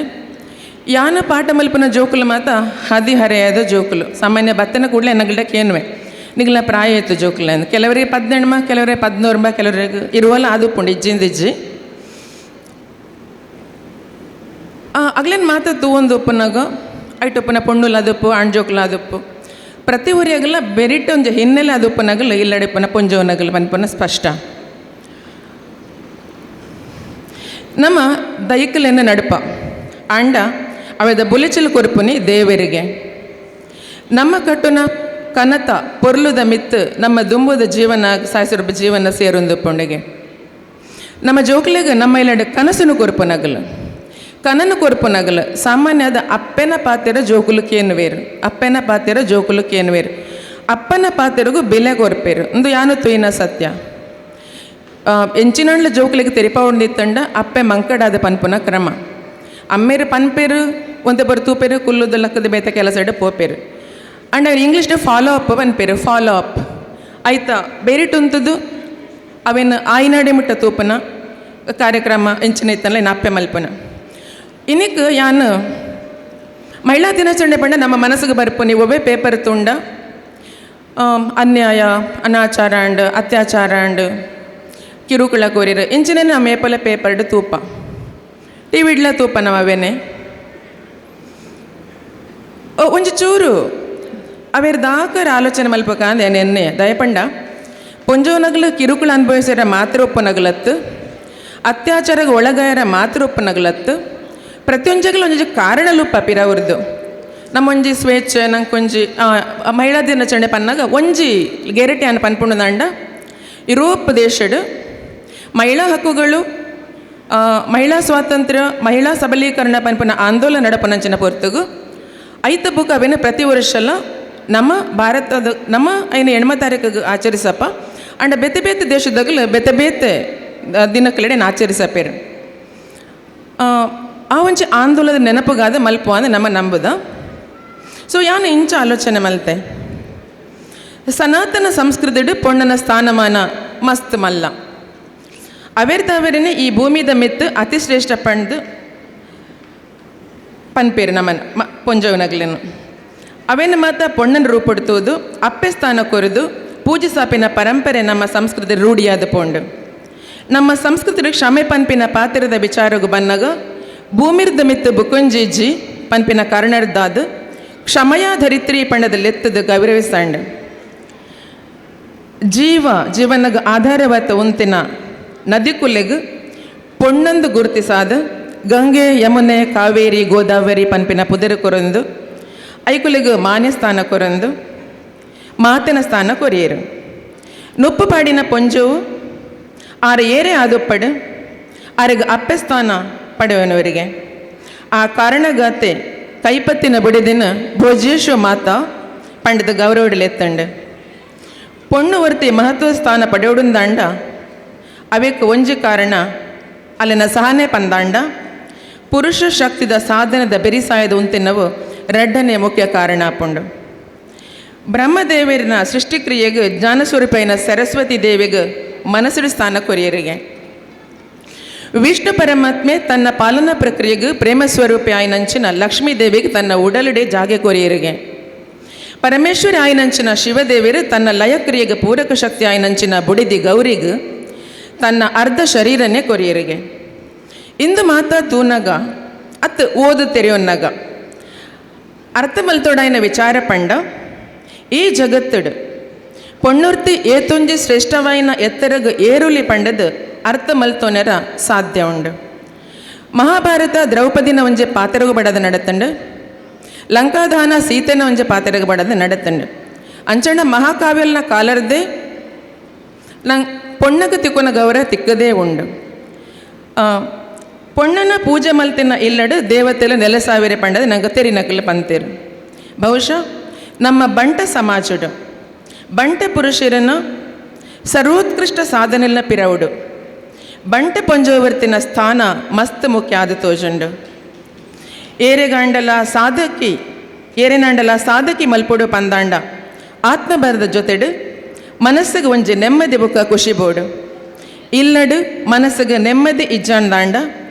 ಯಾನ ಪಾಠ ಮಲ್ಪನ ಜೋಕುಲು ಮಾತ ಹದಿ ಹರೆಯಾದ ಜೋಕುಲು ಸಾಮಾನ್ಯ ಬತ್ತನ ಕೂಡಲೇ ನಗಲ್ಡ ಕೇನ್ವೆ ನಿಗಲ ಪ್ರಾಯ ಇತ್ತು ಜೋಕುಲ ಅಂದ್. ಕೆಲವರಿಗೆ 18 ಕೆಲವರಿಗೆ 11 ಕೆಲವರಿಗೆ ಇರುವಲ್ಲ ಅದು ಪುಂಡು ಇಜ್ಜಿಂದ ಇಜ್ಜಿ. ಅಗ್ಲೇನು ಮಾತ ತೂವೊಂದು ಉಪ್ಪುನಾಗ ಐಟುಪ್ಪನ ಪೊಣ್ಣುಲ ಅದುಪ್ಪು ಆಣ್ ಜೋಕುಲ ಅದುಪ್ಪು ಪ್ರತಿ ಊರಿಯಾಗಲ್ಲ ಬೆರಿಟ್ ಒಂಜಿ ಹಿನ್ನೆಲೆ ಅದುಪ್ಪನಗಲು ಇಲ್ಲಡಿಪ್ಪನ ಪೊಂಜೋನಗಲು ಪನ್ಪುನ ಸ್ಪಷ್ಟ. ನಮ್ಮ ದೈಕಲೆನ ನಡುಪ ಅಂಡ ಅವೆದ ಬುಲಿಚಲು ಕೊರ್ಪುನಿ ದೇವರಿಗೆ. ನಮ್ಮ ಕಟ್ಟುನ ಕನತ ಪೊರ್ಲುದ ಮಿತ್ತು ನಮ್ಮ ದುಂಬುದ ಜೀವನ ಸಾಯಿಸಿರುವ ಜೀವನ ಸೇರೊಂದು ಪೊಂಡಿಗೆ ನಮ್ಮ ಜೋಕ್ಲೆಗ್ ನಮ್ಮ ಇಲ್ಲಡೆ ಕನಸುನು ಕೊರ್ಪುನಗಲು ಕನನು ಕೊರ್ಪುನಗಲು ಸಾಮಾನ್ಯದ ಅಪ್ಪೆನ ಪಾತೆರ ಜೋಕುಲು ಕೇನುವೇರು, ಅಪ್ಪೆನ ಪಾತೆರ ಜೋಕುಲು ಕೇನುವೇರು, ಅಪ್ಪನ ಪಾತೆರಗು ಬೆಲೆ ಕೊರ್ಪೇರು ಒಂದು ಯಾನು ತುಯಿನ ಸತ್ಯ. ಎಂಚಿನಂಡ್ಲ ಜೋಕ್ಲಿಗೆ ತೆರಿಪಾವೊಂದಿತ್ತಂಡ ಅಪ್ಪೆ ಮಂಕಡಾದ ಪನ್ಪುನ ಕ್ರಮ. ಅಮ್ಮೇರು ಪನ್ಪೇರು ಒಂತೆ ಬರು ತೂಪೇರು ಕುಲ್ಲುದ ಲಕ್ಕದ ಬೇತ ಕೆಲಸ ಪೋಪೇರು. ಅಂಡ್ ಅವ್ರು ಇಂಗ್ಲೀಷ್ಡ್ ಫಾಲೋ ಅಪ್ ಪನ್ಪೇರು, ಫಾಲೋ ಅಪ್ ಆಯ್ತಾ ಬೇರೆ ಉಂತದ್ದು ಅವೇನು ಆಯ್ನಾಡೆ ಮುಟ್ಟ ತೂಪನ ಕಾರ್ಯಕ್ರಮ ಎಂಚಿನ ಇತ್ತಲ್ಲ ಇನ್ನು ಅಪ್ಪೆ ಮಲ್ಪನ. ಇನಿಕ್ ಯಾನು ಮಹಿಳಾ ದಿನಾಚರಣೆ ಪಂಡ ನಮ್ಮ ಮನಸ್ಸಿಗೆ ಬರ್ಪುನಿ ಒಬ್ಬೇ ಪೇಪರ್ ತುಂಡ ಅನ್ಯಾಯ ಅನಾಚಾರ ಅಂಡ್ ಅತ್ಯಾಚಾರ ಅಂಡ್ ಕಿರುಕುಳ ಕೋರಿರು ಇಂಚಿನ ನಮ್ಮ ಮೇಪಲ ಪೇಪರ್ಡ್ ತೂಪ ಟಿ ವಿಡ್ಲ ತೂಪ ನಮ್ಮ ಅವೇನೆ ಒಂಜಿ ಚೂರು ಅವೇರ್ ದಾಕರ ಆಲೋಚನೆ ಮಲ್ಪಕ ಅಂದೆ ಎನ್ನೆ ದಯಪಂಡ ಪೊಂಜೋನಗಲು ಕಿರುಕುಳ ಅನುಭವಿಸಿರ ಮಾತ್ರ ಒಪ್ಪನಗಲತ್ತು ಅತ್ಯಾಚಾರಕ್ಕೆ ಒಳಗಾಯರ ಮಾತ್ರ ಒಪ್ಪನಗಲತ್ತು ಪ್ರತಿಯೊಂಜಗಲು ಒಂಜಿ ಕಾರಣಲುಪ್ಪ ಪಿರವ್ರದ್ದು ನಮ್ಮೊಂಜಿ ಸ್ವೇಚ್ಛೆ ನಂಕೊಂಜಿ ಮಹಿಳಾ ದಿನಾಚರಣೆ ಪನ್ನಾಗ ಒಂಜಿ ಗೆರಟೆ ಅನ್ ಪನ್ಪುಂಡು ಯುರೋಪ್ ದೇಶಡ್ ಮಹಿಳಾ ಹಕ್ಕುಗಳು ಮಹಿಳಾ ಸ್ವಾತಂತ್ರ್ಯ ಮಹಿಳಾ ಸಬಲೀಕರಣ ಪನ್ಪುನ ಆಂದೋಲನ ನಡಪನಂಚಿನ ಪೊರ್ತುಗು ಐತ ಬುಕ್ ಅವೇನ ಪ್ರತಿ ವರ್ಷಲ ನಮ್ಮ ಭಾರತದ ನಮ್ಮ ಐನ ಎಣ್ಮ ತಾರೀಕಿಗೆ ಆಚರಿಸಪ್ಪ ಅಂಡ ಬೇತೆ ಬೇತೆ ದೇಶದಾಗಲು ಬೇತೆ ಬೇತೆ ದಿನಕ್ಕಲೆಡೆ ಆಚರಿಸಪೇರು ಆ ಒಂಜಿ ಆಂದೋಲನದ ನೆನಪುಗಾದ ಮಲ್ಪು ಅಂದ ನಮ್ಮ ನಂಬುದ. ಸೊ ಯಾನು ಇಂಚ ಆಲೋಚನೆ ಮಲ್ತೆ ಸನಾತನ ಸಂಸ್ಕೃತಿಡು ಪೊಣ್ಣನ ಸ್ಥಾನಮಾನ ಮಸ್ತ್ ಮಲ್ಲ ಅವೇರ್ದವರನೆ ಈ ಭೂಮಿದ ಮಿತ್ತು ಅತಿಶ್ರೇಷ್ಠ ಪಂಡ್ದು ಪನ್ಪೇರು ನಮ್ಮನ್ ಮ ಪೊಂಜವನಗ್ಲೇನು ಅವೇನ ಮಾತ ಪೊಣ್ಣನ ರೂಪುಡ್ತುವುದು ಅಪ್ಪೆ ಸ್ಥಾನ ಕೊರೆದು ಪೂಜೆ ಸಾಪಿನ ಪರಂಪರೆ ನಮ್ಮ ಸಂಸ್ಕೃತಿ ರೂಢಿಯಾದ ಪೋಂಡು. ನಮ್ಮ ಸಂಸ್ಕೃತಿ ಕ್ಷಮೆ ಪನ್ಪಿನ ಪಾತ್ರದ ವಿಚಾರಗು ಬನ್ನಗ ಭೂಮಿರ್ದ ಮಿತ್ತು ಬುಕೊಂಜಿಜ್ಜಿ ಪನ್ಪಿನ ಕಾರಣರ್ದಾದ ಕ್ಷಮಯ ಧರಿತ್ರಿ ಪಂಡದ ಲೆತ್ತದ ಗೌರವಿಸಂಡ್. ಜೀವ ಜೀವನಗ ಆಧಾರವಾದ ಉಂತಿನ ನದಿ ಕುಲೆಗ್ ಪೊಣ್ಣಂದು ಗುರುತಿಸಾದ ಗಂಗೆ ಯಮುನೆ ಕಾವೇರಿ ಗೋದಾವರಿ ಪನ್ಪಿನ ಪುದರು ಕೊರಂದು ಐಕುಲೆಗ್ ಮಾನ್ಯ ಸ್ಥಾನ ಕೊರಂದು ಮಾತಿನ ಸ್ಥಾನ ಕೊರಿಯರು. ನುಪ್ಪು ಪಾಡಿನ ಪೊಂಜವು ಆರ ಏರೆ ಆದುಪ್ಪಡು ಆರೆಗ್ ಅಪ್ಪೆ ಸ್ಥಾನ ಪಡೆಯುವನವರಿಗೆ ಆ ಕಾರಣಗಾತೆ ಕೈಪತ್ತಿನ ಬುಡಿದಿನ ಭೋಜೇಶ್ವ ಮಾತಾ ಪಂಡದ ಗೌರವಡಲೆತ್ತಂಡು. ಪೊಣ್ಣು ವರ್ತಿ ಮಹತ್ವ ಸ್ಥಾನ ಪಡೆಯುವುದಂಡ ಅವೇಕ್ ಒಂಜಿ ಕಾರಣ ಅಲ್ಲಿನ ಸಹನೆ ಪಂದಾಂಡ ಪುರುಷ ಶಕ್ತಿದ ಸಾಧನದ ಬೆರಿಸಾಯದ ಉಂತಿನವು ರಡ್ಡನೆ ಮುಖ್ಯ ಕಾರಣ ಪುಂಡು. ಬ್ರಹ್ಮದೇವರಿನ ಸೃಷ್ಟಿಕ್ರಿಯೆಗೆ ಜ್ಞಾನಸ್ವರೂಪಿನ ಸರಸ್ವತಿ ದೇವಿಗೆ ಮನಸ್ಸು ಸ್ಥಾನ ಕೊರಿಯರಿಗೆ. ವಿಷ್ಣು ಪರಮಾತ್ಮೆ ತನ್ನ ಪಾಲನಾ ಪ್ರಕ್ರಿಯೆಗೆ ಪ್ರೇಮ ಸ್ವರೂಪಿ ಆಯ್ನಂಚಿನ ಲಕ್ಷ್ಮೀ ದೇವಿಗೆ ತನ್ನ ಉಡಲುಡೆ ಜಾಗೆ ಕೊರಿಯರಿಗೆ. ಪರಮೇಶ್ವರ ಆಯ್ನಂಚಿನ ಶಿವದೇವರು ತನ್ನ ಲಯಕ್ರಿಯೆಗೆ ಪೂರಕ ಶಕ್ತಿ ಆಯ್ನಂಚಿನ ಬುಡಿದಿ ಗೌರಿಗೆ ತನ್ನ ಅರ್ಧ ಶರೀರನೇ ಕೊರಿಯರಿಗೆ. ಇಂದು ಮಾತ ತೂನಗ ಅತ್ ಓದು ತೆರೆಯೊನ್ನಗ ಅರ್ಥ ಮಲ್ತೋಡಾಯನ ವಿಚಾರ ಪಂಡ ಈ ಜಗತ್ತುಡು ಪೊಣ್ಣುರ್ತಿ ಏತೊಂಜಿ ಶ್ರೇಷ್ಠವಾಯಿನ ಎತ್ತರಗ ಏರುಲಿ ಪಂಡದು ಅರ್ಥ ಮಲ್ತೋನೆರ ಸಾಧ್ಯ ಉಂಡು. ಮಹಾಭಾರತ ದ್ರೌಪದಿನ ಒಂಜೆ ಪಾತ್ರಗು ಬಡದ ನಡತಂಡು, ಲಂಕಾದಾನ ಸೀತೆನ ಒಂಜೆ ಪಾತ್ರಗು ಬಡದ ನಡತಂಡು. ಅಂಚಣ್ಣ ಮಹಾಕಾವ್ಯಲ್ನ ಕಾಲರ್ದೇ ನಂಗೆ ಪೊಣ್ಣಗ ತಿಕ್ಕೊನ ಗೌರವ ತಿಕ್ಕದೇ ಉಂಡು. ಪೊಣ್ಣನ ಪೂಜೆ ಮಲ್ತಿನ ಇಲ್ಲಡು ದೇವತೆಲ ನೆಲಸಾವಿರೆ ಪಂಡದ ನಂಗೆ ತೆರಿನಕಲು ಪಂತೇರು. ಬಹುಶಃ ನಮ್ಮ ಬಂಟ ಸಮಾಜಡು ಬಂಟ ಪುರುಷರನ್ನು ಸರ್ವೋತ್ಕೃಷ್ಟ ಸಾಧನೆಲ್ಲ ಪಿರವುಡು ಬಂಟ ಪೊಂಜೋವರ್ತಿನ ಸ್ಥಾನ ಮಸ್ತ್ ಮುಖ್ಯ ಆದ ತೋಜುಂಡು. ಏರೆಗಾಂಡಲ ಸಾಧಕಿ ಏರೆನಾಂಡಲ ಸಾಧಕಿ ಮಲ್ಪೊಡು ಪಂದಾಂಡ ಆತ್ಮಬರದ ಜೊತೆಡು ಮನಸ್ಸಿಗೆ ಒಂಜಿ ನೆಮ್ಮದಿ ಬುಕ್ಕ ಖುಷಿ ಬೋಡು. ಇಲ್ಲಡು ಮನಸ್ಸಿಗೆ ನೆಮ್ಮದಿ ಇಜ್ಜಾಂದಾಂಡ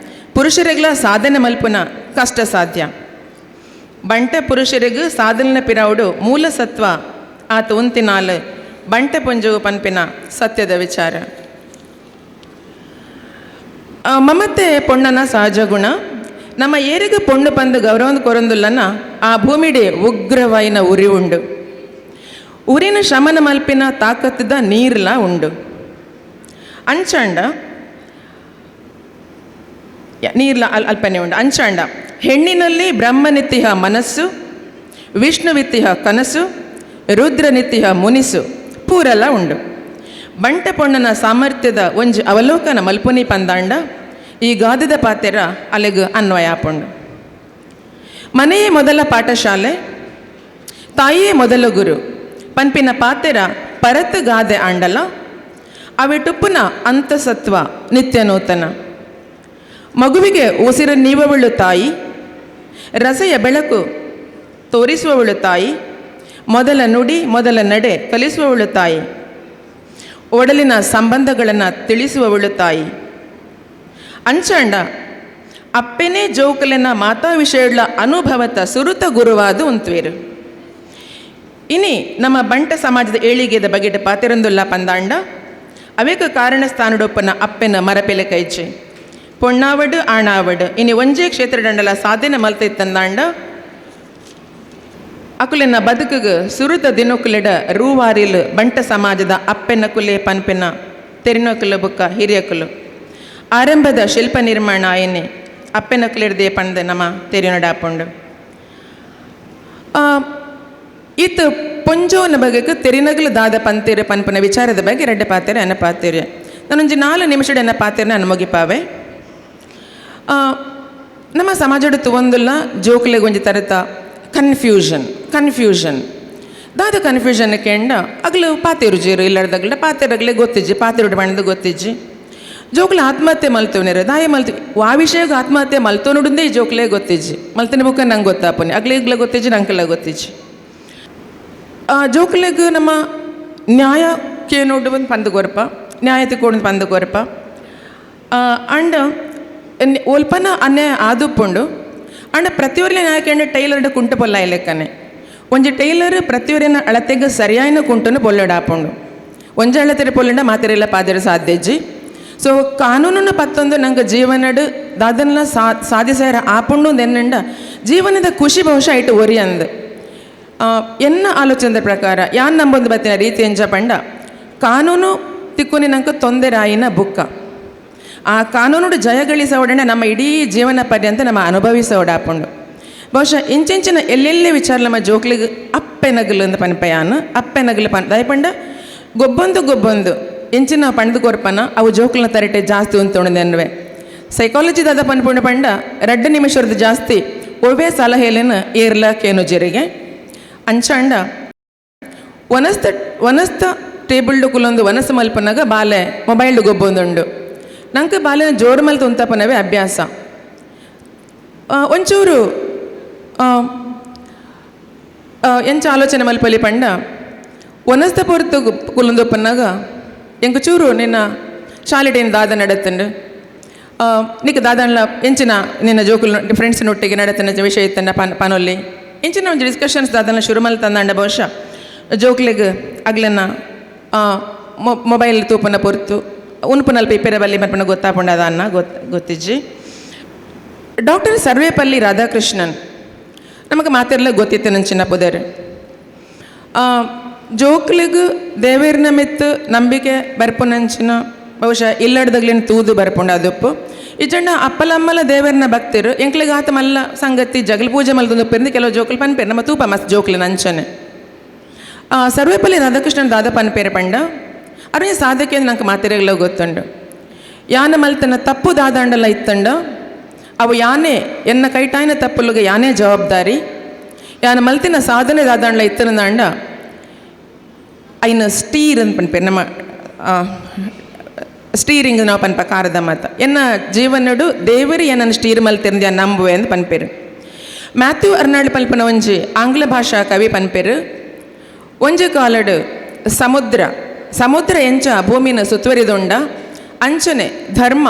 ಪುರುಷರಿಗ್ಲ ಸಾಧನೆ ಮಲ್ಪುನ ಕಷ್ಟ ಸಾಧ್ಯ. ಬಂಟ ಪುರುಷರಿಗೆ ಸಾಧನೆ ಪಿರವುಡು ಮೂಲ ಸತ್ವ ಆತ ಉಂತಿನಾಲ್ ಬಂಟ ಪೊಂಜವು ಪನ್ಪಿನ ಸತ್ಯದ ವಿಚಾರ. ಮಮತೆ ಪೊಣ್ಣನ ಸಹಜ ಗುಣ. ನಮ್ಮ ಏರಿಗೆ ಪೊಣ್ಣು ಪಂದು ಗೌರವ ಕೊರಂದುಲ್ಲನ ಆ ಭೂಮಿಡೆ ಉಗ್ರವಾಯಿನ ಉರಿ ಉಂಡು. ಉರಿನ ಶಮನ ಮಲ್ಪಿನ ತಾಕತ್ತದ ನೀರ್ಲ ಉಂಡು. ಅಂಚಾಂಡ ನೀರ್ಲ ಅಲ್ಪನೆ ಉಂಡು. ಅಂಚಾಂಡ ಹೆಣ್ಣಿನಲ್ಲಿ ಬ್ರಹ್ಮನಿತಿಹ ಮನಸ್ಸು, ವಿಷ್ಣುವಿತಿಹ ಕನಸು, ರುದ್ರನಿತಿಹ ಮುನಿಸು ಪೂರಲ ಉಂಡು. ಬಂಟ ಪೊಣ್ಣನ ಸಾಮರ್ಥ್ಯದ ಒಂಜಿ ಅವಲೋಕನ ಮಲ್ಪುನಿ ಪಂದಾಂಡ ಈ ಗಾದದ ಪಾತೆರ ಅಲೆಗು ಅನ್ವಯ ಆಪುಂಡು. ಮನೆಯೇ ಮೊದಲ ಪಾಠಶಾಲೆ, ತಾಯಿಯೇ ಮೊದಲ ಗುರು ಪನ್ಪಿನ ಪಾತೆರ ಪರತು ಗಾದೆ ಆಂಡಲ ಅವೆಟುಪ್ಪುನ ಅಂತಸತ್ವ ನಿತ್ಯ ನೂತನ. ಮಗುವಿಗೆ ಉಸಿರು ನೀವವಳು ತಾಯಿ, ರಸೆಯ ಬೆಳಕು ತೋರಿಸುವವಳು ತಾಯಿ, ಮೊದಲ ನುಡಿ ಮೊದಲ ನಡೆ ಕಲಿಸುವವಳು ತಾಯಿ, ಒಡಲಿನ ಸಂಬಂಧಗಳನ್ನು ತಿಳಿಸುವವಳು ತಾಯಿ. ಅಂಚಾಂಡ ಅಪ್ಪೆನೇ ಜೋಕುಲೆನ ಮಾತಾ ವಿಷಯಗಳ ಅನುಭವತ ಸುರುತ ಗುರುವಾದ ಉಂತುವೇರು. ಇನಿ ನಮ್ಮ ಬಂಟ ಸಮಾಜದ ಏಳಿಗೆದ ಬಗೆಟ ಪಾತೆರೊಂದುಲ್ಲ ಪಂದಾಂಡ ಅವೇಕ ಕಾರಣ ಸ್ಥಾನಡೊಪ್ಪನ ಅಪ್ಪೆನ ಮರಪೆಲೆ ಕೈಚೆ ಪೊಣ್ಣಾವಡು ಆಣಾವಡು ಇನಿ ಒಂಜೇ ಕ್ಷೇತ್ರದಂಡಲ ಸಾಧನೆ ಮಲ್ತೈತಂದಾಂಡ ಅಕುಲೆನ ಬದುಕುಗು ಸುರುತ ದಿನೊಕುಲೆಡ ರೂವಾರಿಲು ಬಂಟ ಸಮಾಜದ ಅಪ್ಪೆನ ಕುಲೆ ಪನ್ಪೆನ ತೆರಿನೊಕುಲು ಬುಕ್ಕ ಹಿರಿಯಕುಲು ಆರಂಭದ ಶಿಲ್ಪ ನಿರ್ಮಾಣ ಆಯನೆ ಅಪ್ಪೆನ ಕುಲೆಡ್ದೆ ಪಂದ ನಮ್ಮ ತೆರಿನಡಾಪುಂಡು. ಇತ್ತು ಪೊಂಜೋನ ಬಗೆಗೆ ತೆರಿನಗಲು ದಾದ ಪಂತೇರು ಪನ್ಪನ ವಿಚಾರದ ಬಗ್ಗೆ ರಡ್ಡ ಪಾತೆರೆ ಅನ್ನ ಪಾತೆರೆ ನಾನೊಂಜಿ 4 ನಿಮಿಷದ ಎನ್ನ ಪಾತೆರೆ ನಾನು ಮುಗಿಪಾವೆ. ನಮ್ಮ ಸಮಾಜದ ತುವಂದುಲ್ಲ ಜೋಕುಲೆಗ್ ಒಂಜಿ ತರತ ಕನ್ಫ್ಯೂಷನ್ ಕನ್ಫ್ಯೂಷನ್ ದಾದ ಕನ್ಫ್ಯೂಷನ್ ಕೆಂಡ ಅಗ್ಲು ಪಾತೆರು ಜೀರು ಇಲ್ಲರ್ದಗ್ಲ ಪಾತೆರಗ್ಲೆ ಗೊತ್ತಿಜ್ಜಿ ಪಾತೆರುಡು ಬಣ್ಣದ ಗೊತ್ತಿಜ್ಜಿ ಜೋಕ್ಲೆ ಆತ್ಮಹತ್ಯೆ ಮಲ್ತವನೇರು ದಾಯ ಮಲ್ತು ಆ ವಿಷಯಕ್ಕೆ ಆತ್ಮಹತ್ಯೆ ಮಲ್ತೋನುಡುಂದೇ ಈ ಜೋಕ್ಲೆ ಗೊತ್ತಿಜ್ಜಿ ಮಲ್ತನೆ ಬುಕ್ಕ ನಂಗೆ ಗೊತ್ತಾಪನೆ ಅಗ್ಲೆ ಈಗಲೇ ಗೊತ್ತಿಜ್ಜಿ ನಂಗೆಲ್ಲ ಗೊತ್ತಿಜ್ಜಿ. ಜೋಕ್ಲೆಗ್ ನಮ್ಮ ನ್ಯಾಯ ಕೇನೋಡು ಒಂದು ಪಂದು ಕೊರಪ ನ್ಯಾಯ ತಿಕ್ಕೋಡು ಪಂದು ಕೊರಪ ಅಂಡ್ ಒಲ್ಪನ ಅನ್ಯಾಯ ಆದುಪ್ಪುಂಡು ಅಂಡ ಪ್ರತಿಯೊರಿನ ನ್ಯಾಯ ಕೇಂದ್ರ ಟೈಲರ್ಡ್ ಕುಂಟು ಪೊಲ್ಲ ಇಲೆಕ್ಕನೆ ಒಂಜಿ ಟೈಲರ್ ಪ್ರತಿಯೊರಿನ ಅಳತೆಗೆ ಸರಿಯಾಯಿನ ಕುಂಟುನು ಪೊಲ್ಲಡಾಪುಂಡು ಒಂಜಿ ಅಳತೆರೆ ಪೊಲ್ಲಂಡ ಮಾತೆರೆಲ್ಲ ಪಾದರ ಸಾಧ್ಯಜ್ಜಿ. ಸೊ ಕಾನೂನನ್ನು ಪತ್ತೊಂದು ನಂಗೆ ಜೀವನಡು ದಾದನ್ನ ಸಾಧಿಸಾರ ಆಪುಂಡು ಎನ್ನಂಡ ಜೀವನದ ಖುಷಿ ಬಹುಶಃ ಇಟ್ಟು ಒರಿ ಅಂದ್ ಎನ್ನ ಆಲೋಚನೆ ಪ್ರಕಾರ ಯಾನ್ ನಂಬೊಂದು ಬತ್ತಿನ ರೀತಿ ಎಂಜ ಪಂಡ ಕಾನೂನು ತಿಕ್ಕೊನಿ ನಂಗೆ ತೊಂದರೆ ಆಯಿನ ಬುಕ್ಕ ಆ ಕಾನೂನು ಜಯಗಳಿಸೋಡಣ ನಮ್ಮ ಇಡೀ ಜೀವನ ಪರ್ಯಂತ ನಮ್ಮ ಅನುಭವಿಸೋಡಾಪುಂಡು. ಬಹುಶಃ ಇಂಚಿಂಚಿನ ಎಲ್ಲೆಲ್ಲೇ ವಿಚಾರ ನಮ್ಮ ಜೋಕ್ಲಿಗೆ ಅಪ್ಪೆನಗಲು ಅಂತ ಪನ್ಪಯಾನ ಅಪ್ಪೆನಗಲು ಪನ್ ದಯಪಂಡ ಗೊಬ್ಬೊಂದು ಗೊಬ್ಬೊಂದು ಇಂಚಿನ ಪಂಡ್ದು ಕೊರ್ಪನ ಅವು ಜೋಕ್ಲನ ತರಟೆ ಜಾಸ್ತಿ ಉಂತುಂಡು ಎನ್ನುವೆ ಸೈಕಾಲಜಿ ದಾದ ಪನ್ಪುಂಡು ಪಂಡ 2 ನಿಮಿಷದ ಜಾಸ್ತಿ ಒವ್ವೇ ಸಲಹೆಲೇನು ಏರ್ಲಕ್ಕೇನು ಜರಿಗೆ ಅಂಚಾಂಡ ವನಸ್ತ ವನಸ್ತ ಟೇಬಲ್ಡು ಕುಲೊಂದು ವನಸ ಮಲ್ಪನಾಗ ಬಾಲೆ ಮೊಬೈಲ್ಡು ಗೊಬ್ಬೊಂದುಂಡು ನಂಗೆ ಬಾಲೆನ ಜೋರು ಮಲ್ತು ಉಂತಪನವೇ ಅಭ್ಯಾಸ. ಒಂಚೂರು ಎಂಚ ಆಲೋಚನೆ ಮಲ್ಪಲಿ ಪಂಡ ವನಸ್ತ ಪೊರ್ತು ಕುಲೊಂದೊಪ್ಪನಾಗ ಎಂಕ ಚೂರು ನಿನ್ನ ಶಾಲೆಡೇನು ದಾದ ನಡತ್ತಂಡು ನಿಕ್ಕ ದಾದನ್ಲ ಎಂಚಿನ ನಿನ್ನ ಜೋಕುಲ್ ಫ್ರೆಂಡ್ಸ್ನೊಟ್ಟಿಗೆ ನಡತನ ವಿಷಯ ಇತ್ತಂಡ ಪನೊಲ್ಲಿ ಇಂಚಿನ ಒಂದು ಡಿಸ್ಕಷನ್ಸ್ ದಾದನ ಶುರು ಮಲ್ ತಂದಂಡ ಬಹುಶಃ ಜೋಕ್ಲೆಗ್ ಅಗ್ಲನ್ನ ಮೊಬೈಲ್ ತೂಪನ ಪೊರ್ತು ಉನ್ಪುನಲ್ಪ ಇಪ್ಪೆರ ಬಲ್ಲಿ ಮಲ್ಪನ ಗೊತ್ತಾಪುಂಡ ಅನ್ನ ಗೊತ್ತಿಜ್ಜಿ. ಡಾಕ್ಟರ್ ಸರ್ವೇಪಲ್ಲಿ ರಾಧಾಕೃಷ್ಣನ್ ನಮಗೆ ಮಾತೆಲ್ಲ ಗೊತ್ತಿತ್ತು ನನ್ನ ಚಿನ್ನ ಪುದರ್ ಜೋಕ್ಲಿಗ್ ದೇವೇರ್ನ ಮಿತ್ತು ನಂಬಿಕೆ ಬರ್ಪುನಂಚಿನ ಬಹುಶಃ ಇಲ್ಲಡ್ದಗ್ಲಿನ ತೂದು ಬರ್ಪುಂಡ ಅದೊಪ್ಪು ಇಜ್ಜಂಡ ಅಪ್ಪಲಮ್ಮಲ ದೇವರ್ನ ಭಕ್ತರು ಎಂಕ್ಲಿಗೆ ಆತ ಮಲ್ಲ ಸಂಗತಿ ಜಗಲ್ ಪೂಜೆ ಮಲ್ದೊಂದು ಕೆಲವು ಜೋಕ್ಲು ಪನ್ಪೇರು ನಮ್ಮ ತೂಪ ಮಸ್ತ್ ಜೋಕ್ಲು ನಂಚನೆ. ಸರ್ವೇಪಲ್ಲಿ ರಾಧಾಕೃಷ್ಣನ್ ದಾದ ಪನ್ಪೇರು ಪಂಡ ಅರುಣ್ ಸಾಧಕೆ ನಂಗೆ ಮಾತೆರೆಗಳ ಗೊತ್ತುಂಡು ಯಾನ ಮಲ್ತನ ತಪ್ಪು ದಾದಾಂಡಲ ಇತ್ತಂಡ ಅವು ಯಾನೇ ಎನ್ನ ಕೈಟಾಯಿನ ತಪ್ಪುಲುಗೆ ಯಾನೇ ಜವಾಬ್ದಾರಿ ಯಾನ ಮಲ್ತಿನ ಸಾಧನೆ ದಾದಾಂಡಲ ಇತ್ತನಂಡ ಐನ ಸ್ಟೀರ್ ಅಂತ ಪನ್ಪೇರು ನಮ್ಮ ಸ್ಟೀರಿಂಗ್ ನಾವು ಪನ್ಪ ಕಾರದ ಮಾತ ಎನ್ನ ಜೀವನಡು ದೇವರು ಏನನ್ನು ಸ್ಟೀರ್ ಮಲ್ತಿರಂದ ನಂಬುವೆ ಅಂತ ಪನ್ಪೇರು. ಮ್ಯಾಥ್ಯೂ ಅರ್ನಾಲ್ಡ್ ಪಲ್ಪನ ಒಂಜಿ ಆಂಗ್ಲ ಭಾಷಾ ಕವಿ ಪನ್ಪೇರು ಒಂಜಿ ಕಾಲಡು ಸಮುದ್ರ ಸಮುದ್ರ ಎಂಚ ಭೂಮಿನ ಸುತ್ತುವರಿದುಂಡ ಅಂಚನೆ ಧರ್ಮ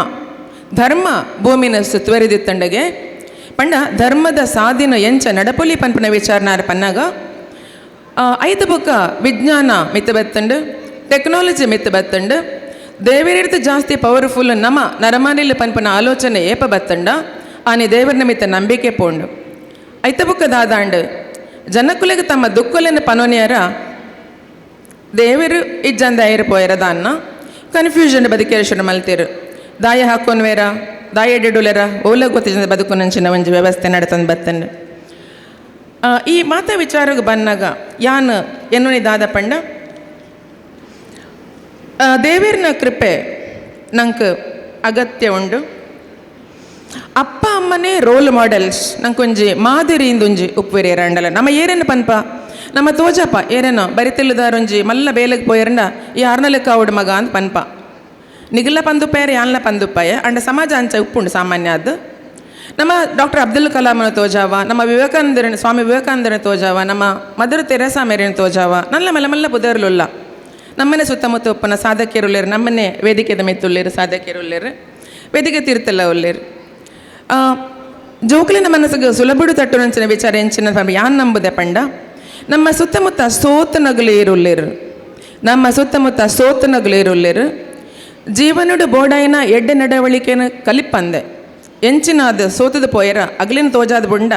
ಧರ್ಮ ಭೂಮಿನ ಸುತ್ತುವರಿದಿತ್ತಂಡಗೆ ಪಂಡ ಧರ್ಮದ ಸಾಧಿನ ಎಂಚ ನಡಪೊಲಿ ಪನ್ಪನ ವಿಚಾರನಾರ ಪನ್ನಾಗ ಐದು ಬೊಕ್ಕ ವಿಜ್ಞಾನ ಮಿತ್ತ ಬತ್ತಂಡು ಟೆಕ್ನಾಲಜಿ ಮಿತ್ತ ಬತ್ತಂಡು ದೇವರಿರ್ತ ಜಾಸ್ತಿ ಪವರ್ಫುಲ್ ನಮ ನರಮಾನಿಲ್ ಪನ್ಪನ ಆಲೋಚನೆ ಏಪ ಬತ್ತಂಡ ಆನೆ ದೇವರ ನಿಮಿತ್ತ ನಂಬಿಕೆ ಪೋಂಡು ಐತ ಬೊಕ್ಕ ದಾದಾಂಡು ಜನಕುಲೆಗೆ ತಮ್ಮ ದುಕ್ಕುಲೆನ ಪನೋನಿಯರ ದೇವರು ಇಜ್ಜಂದ ಐರು ಪೋಯರ ದಾನ್ನ ಕನ್ಫ್ಯೂಷನ್ ಬದುಕೇರ ಶುರು ಮಲ್ತೇರು ದಾಯ ಹಾಕೋನ್ವೇರ ದಾಯ ಎಡೆಡುಲೆರ ಓಲ ಗೊತ್ತಿಜಂದ ಬದುಕುನಂಚಿನ ಒಂಜಿ ವ್ಯವಸ್ಥೆ ನಡತಂದು ಬತ್ತಂಡು. ಈ ಮಾತ ವಿಚಾರಕ್ಕೆ ಬಂದಾಗ ಯಾನ್ ಎನ್ನುನಿ ದಾದ ಪಂಡ ದೇವೇರ್ನ ಕೃಪೆ ನಂಗೆ ಅಗತ್ಯ ಉಂಡು. ಅಪ್ಪ ಅಮ್ಮನೇ ರೋಲ್ ಮಾಡೆಲ್ಸ್ ನಂಕೊಂಜಿ ಮಾದರಿಯಿಂದ ಒಂಜಿ ಉಪ್ಪುವೇರು ಅಂಡಲ ನಮ್ಮ ಏರೇನು ಪನ್ಪ ನಮ್ಮ ತೋಜಪ್ಪ ಏರೇನೋ ಬರಿತಿಲ್ಲದಾರೊಂಜಿ ಮಲ್ಲ ಬೇಲೆಗೆ ಪೋಯರಂಡ ಈ ಆರ್ನಲೆಕ್ಕ ಅವಡು ಮಗ ಅಂತ ಪನ್ಪ ನಿಗಲ ಪಂದುಪ್ಪಾಯರ ಯಾನ್ಲ ಪಂದುಪ್ಪಾಯ ಅಂಡ ಸಮಾಜ ಅಂಚ ಉಪ್ಪುಂಡು ಸಾಮಾನ್ಯ ಅದು. ನಮ್ಮ ಡಾಕ್ಟರ್ ಅಬ್ದುಲ್ ಕಲಾಮನ ತೋಜಾವ ನಮ್ಮ ವಿವೇಕಾನಂದರನ ಸ್ವಾಮಿ ವಿವೇಕಾನಂದರನ ತೋಜಾವ ನಮ್ಮ ಮದರ್ ತೆರೇಸಾ ಮೇರಿನ ತೋಜಾವ ನಲ್ಲ ಮಲ್ಲ ಮಲ್ಲ ಪುದರ್ಲುಲ್ಲ ನಮ್ಮನೆ ಸುತ್ತಮುತ್ತ ಉಪ್ಪನ ಸಾಧಕಿಯರುಳ್ಳೇರು ನಮ್ಮನೆ ವೇದಿಕೆದ ಮೆತ್ತುಳ್ಳೇರು ಸಾಧಕಿಯರುಳ್ಳೇರು ವೇದಿಕೆ ತೀರ್ತಲ್ಲ ಉಳ್ಳೇರು. ಜೋಕುಲಿನ ಮನಸ್ಸಿಗೆ ಸುಲಭಡು ತಟ್ಟುನಂಚಿನ ವಿಚಾರ ಎಂಚಿನ ಯಾನ್ ನಂಬುದೆ ಪಂಡ ನಮ್ಮ ಸುತ್ತಮುತ್ತ ಸೋತನಗಲು ಇರುಲ್ಲೇರು, ನಮ್ಮ ಸುತ್ತಮುತ್ತ ಸೋತನಗಲು ಇರುಲ್ಲೇರು. ಜೀವನಡು ಬೋಡಾಯಿನ ಎಡ್ಡೆ ನಡವಳಿಕೆನ ಕಲಿಪಂದೆ ಎಂಚಿನಾದ ಸೋತದ ಪೋಯರ ಅಗ್ಲಿನ ತೋಜಾದ ಬುಂಡ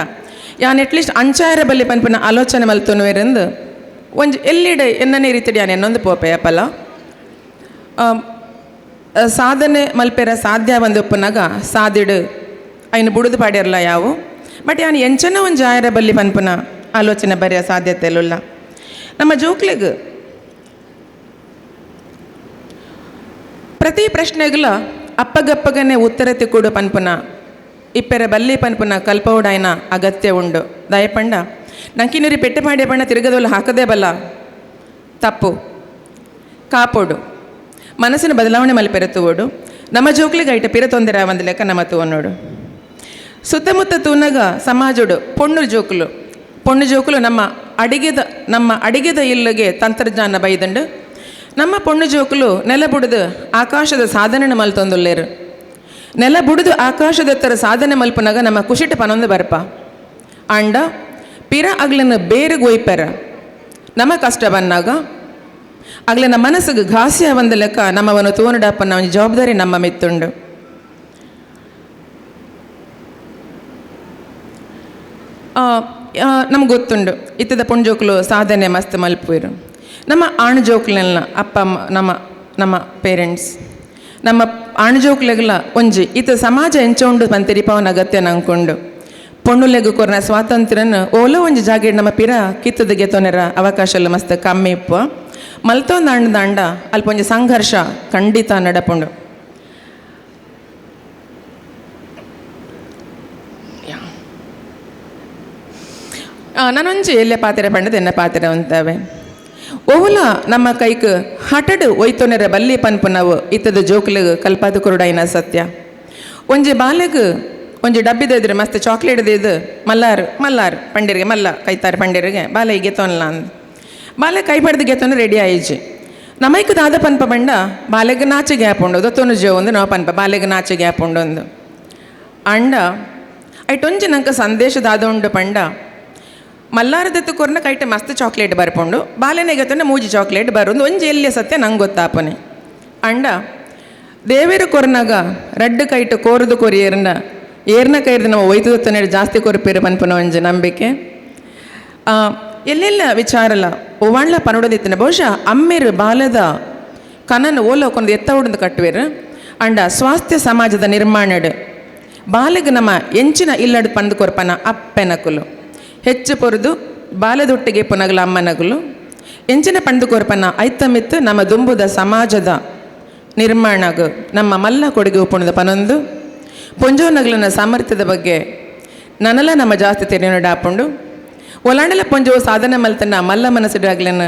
ಯಾನ್ ಅಟ್ಲೀಸ್ಟ್ ಅಂಚಾಯರ ಬಲ್ಲಿ ಪನ್ಪಿನ ಆಲೋಚನೆ ಮಲ್ತೊನುವೆರೆಂದು ಒಂಜಿ ಎಲ್ಲಿಡೆ ಎನ್ನನೇ ರೀತಿಡಿ ಯಾನ್ ಎನ್ನೊಂದು ಪೋಪೆಯಪ್ಪಲ ಸಾಧನೆ ಮಲ್ಪೆರ ಸಾಧ್ಯ ಒಂದು ಉಪ್ಪುನಾಗ ಸಾದಿಡು ಐನು ಬುಡುದು ಪಾಡ್ಯರ್ಲ ಯಾವು ಬಟ್ ಯಾನ್ ಎಂಚನ ಒಂಜಿ ಆಯರ ಬಲ್ಲಿ ಪನ್ಪುನ ಆಲೋಚನೆ ಬರೆಯ ಸಾಧ್ಯತೆ ಇಲ್ಲಲ್ಲ. ನಮ್ಮ ಜೋಕ್ಲೆಗ್ ಪ್ರತಿ ಪ್ರಶ್ನೆಗಳ ಅಪ್ಪಗಪ್ಪಗನೆ ಉತ್ತರ ತಿಕ್ಕುಡು ಪನ್ಪುನ ಇಪ್ಪೆರ ಬಲ್ಲಿ ಪನ್ಪುನ ಕಲ್ಪೌಡಾಯನ ಅಗತ್ಯ ಉಂಡು. ದಯಪಂಡ ನಂಕಿನೂರಿ ಪೆಟ್ಟೆ ಪಾಡ್ಯ ಪಂಡ ತಿರುಗದೋಲು ಹಾಕದೇ ಬಲ್ಲ ತಪ್ಪು ಕಾಪೋಡು ಮನಸ್ಸಿನ ಬದಲಾವಣೆ ಮಲ್ಪೆರ ತೂವೋಡು ನಮ್ಮ ಜೋಕ್ಲಿಗೆ ಐಟ ಪಿರ ತೊಂದರೆ ಒಂದು ಲೆಕ್ಕ ನಮ್ಮ ತೂವನೋಡು. ಸುತ್ತಮುತ್ತ ತೂನಗ ಸಮಾಜೋಡು ಪೊಣ್ಣು ಜೋಕುಲು ಪೊಣ್ಣು ಜೋಕುಲು ನಮ್ಮ ಅಡಿಗೆದ ಇಲ್ಲಿಗೆ ತಂತ್ರಜ್ಞಾನ ಬೈದಂಡು ನಮ್ಮ ಪೊಣ್ಣು ಜೋಕುಲು ನೆಲ ಬುಡಿದು ಆಕಾಶದ ಸಾಧನೆ ಮಲ್ತೊಂದುಲ್ಲೇರು. ನೆಲ ಬುಡಿದು ಆಕಾಶದತ್ತರ ಸಾಧನೆ ಮಲ್ಪನಾಗ ನಮ್ಮ ಕುಶಿಟ ಪನೊಂದು ಬರ್ಪ ಅಂಡ ಪಿರ ಅಗ್ಲನ ಬೇರೆ ಗೊಯ್ಪೆರ ನಮ್ಮ ಕಷ್ಟ ಬಂದಾಗ ಅಗ್ಲನ ಮನಸ್ಸಿಗೆ ಘಾಸ್ಯ ಬಂದ ಲೆಕ್ಕ ನಮ್ಮವನು ತೋನಡಪ್ಪನ ಒಂದು ಜವಾಬ್ದಾರಿ ನಮ್ಮ ಮೆತ್ತುಂಡು. ನಮ್ಗೆ ಗೊತ್ತುಂಡು ಇತ್ತದ ಪೊಣ್ಜೋಕ್ಲು ಸಾಧನೆ ಮಸ್ತ್ ಮಲ್ಪುವರು. ನಮ್ಮ ಆಣ್ ಜೋಕ್ಲೆಲ್ಲ ಅಪ್ಪ ಅಮ್ಮ ನಮ್ಮ ನಮ್ಮ ಪೇರೆಂಟ್ಸ್ ನಮ್ಮ ಆಣ್ ಜೋಕ್ಲೆಗ್ಲ ಒಂಜಿ ಇತ್ತ ಸಮಾಜ ಎಂಚ ಉಂಡು ಪಂತೆರಿಪವನ ಅಗತ್ಯ ನಂಕೊಂಡು ಪೊಣ್ಣುಲೆಗು ಕೊರ್ನ ಸ್ವಾತಂತ್ರ್ಯನ ಓಲೋ ಒಂಜಿ ಜಾಗೆ ನಮ್ಮ ಪಿರ ಕಿತ್ತದ ಗೆತೊನೆರ ಅವಕಾಶ ಎಲ್ಲ ಮಸ್ತ್ ಕಮ್ಮಿ ಇಪ್ಪ ಮಲ್ತೊಂದು ದಾಂಡ ಅಲ್ಪ ಒಂಜಿ ಸಂಘರ್ಷ ಖಂಡಿತ ನಡಪುಂಡು. ನಾನೊಂಜಿ ಎಲ್ಲೆ ಪಾತ್ರೆ ಪಂಡದ ಎನ್ನ ಪಾತ್ರೆ ಅಂತವೆ ಓಲ ನಮ್ಮ ಕೈಕ್ ಹಟಡು ಒಯ್ತೊನೆರ ಬಲ್ಲಿ ಪನ್ಪು ನಾವು ಇತ್ತದ ಜೋಕ್ಲಿಗ್ ಕಲ್ಪಾದ ಕುರುಡಾಯಿನ ಸತ್ಯ. ಒಂಜಿ ಬಾಲೆಗ್ ಒಂಜಿ ಡಬ್ಬಿದ ಇದ್ರೆ ಮಸ್ತ್ ಚಾಕ್ಲೇಟ್ ಇದು ಮಲ್ಲಾರು ಮಲ್ಲಾರು ಪಂಡಿರಿಗೆ ಮಲ್ಲ ಕೈತಾರೆ ಪಂಡಿರಿಗೆ ಬಾಲೆ ಗೆತೊನ್ಲ ಅಂದ್ ಬಾಲೆ ಕೈ ಪಡೆದು ಗೆತೊನ ರೆಡಿ ಆಯಿಜಿ ನಮೈಕ್ ದಾದ ಪನ್ಪ ಬಂಡ ಬಾಲೆಗ್ ನಾಚೆ ಗ್ಯಾಪ್ ಉಂಡು ದೊತ್ತೊನು ಜೋ ಒಂದು ನಾವು ಪನ್ಪ ಬಾಲೆಗ್ ನಾಚೆ ಗ್ಯಾಪ್ ಉಂಡು ಒಂದು ಅಂಡ ಐಟೊಂಜಿ ನಂಗೆ ಸಂದೇಶ ದಾದ ಉಂಡು ಪಂಡ ಮಲ್ಲಾರದತ್ತು ಕೊರ್ನ ಕೈಟ ಮಸ್ತ್ ಚಾಕ್ಲೇಟ್ ಬರ್ಪುಂಡು ಬಾಲೆನೆಗತ್ತಂಡ ಮೂಜಿ ಚಾಕ್ಲೇಟ್ ಬರೋದು ಒಂಜಿ ಎಲ್ಲಿಯ ಸತ್ಯ ನಂಗೆ ಗೊತ್ತಾಪನೆ ಅಂಡ ದೇವೇರು ಕೊರ್ನಾಗ ರಡ್ಡು ಕೈಟ ಕೋರದು ಕೊರಿ ಏರ್ನ ಏರ್ನ ಕೈರ್ದು ನಮ್ಮ ಒಯ್ತದತ್ತನೇ ಜಾಸ್ತಿ ಕೊರ್ಪೇರು ಪನ್ಪುನ ಒಂಜಿ ನಂಬಿಕೆ. ಎಲ್ಲೆಲ್ಲ ವಿಚಾರಲ್ಲ ಒವಾಣ್ಲ ಪನೊಡದಿತ್ತನೆ ಬಹುಶಃ ಅಮ್ಮೇರು ಬಾಲದ ಕನನ್ ಓಲೋಕೊಂದು ಎತ್ತ ಉಡಂದು ಕಟ್ಟುವೇರು ಅಂಡ ಸ್ವಾಸ್ಥ್ಯ ಸಮಾಜದ ನಿರ್ಮಾಣಡು ಬಾಲೆಗ್ ನಮ್ಮ ಎಂಚಿನ ಇಲ್ಲಡು ಪಂದು ಕೊರ್ಪನ ಅಪ್ಪೆನಕುಲು ಹೆಚ್ಚು ಪೊರೆದು ಬಾಲದೊಟ್ಟಿಗೆ ಪುನಗಲ ಅಮ್ಮನಗುಲು ಎಂಚಿನ ಪಂದು ಕೊರ್ಪನ ಐತಮಿತ್ತು ನಮ್ಮ ದುಂಬುದ ಸಮಾಜದ ನಿರ್ಮಾಣಗು ನಮ್ಮ ಮಲ್ಲ ಕೊಡುಗೆ ಉಪ್ಪುಣದ ಪನೊಂದು ಪೊಂಜೋನಗಲನ ಸಾಮರ್ಥ್ಯದ ಬಗ್ಗೆ ನನಲ ನಮ್ಮ ಜಾಸ್ತಿ ತೆರೆಯೋಣ ಡಾಪುಂಡು ಒಲಾಂಡಲ ಪೊಂಜೋ ಸಾಧನೆ ಮಲ್ತನ ಮಲ್ಲ ಮನಸ್ಸಿಡು ಅಗ್ಲನ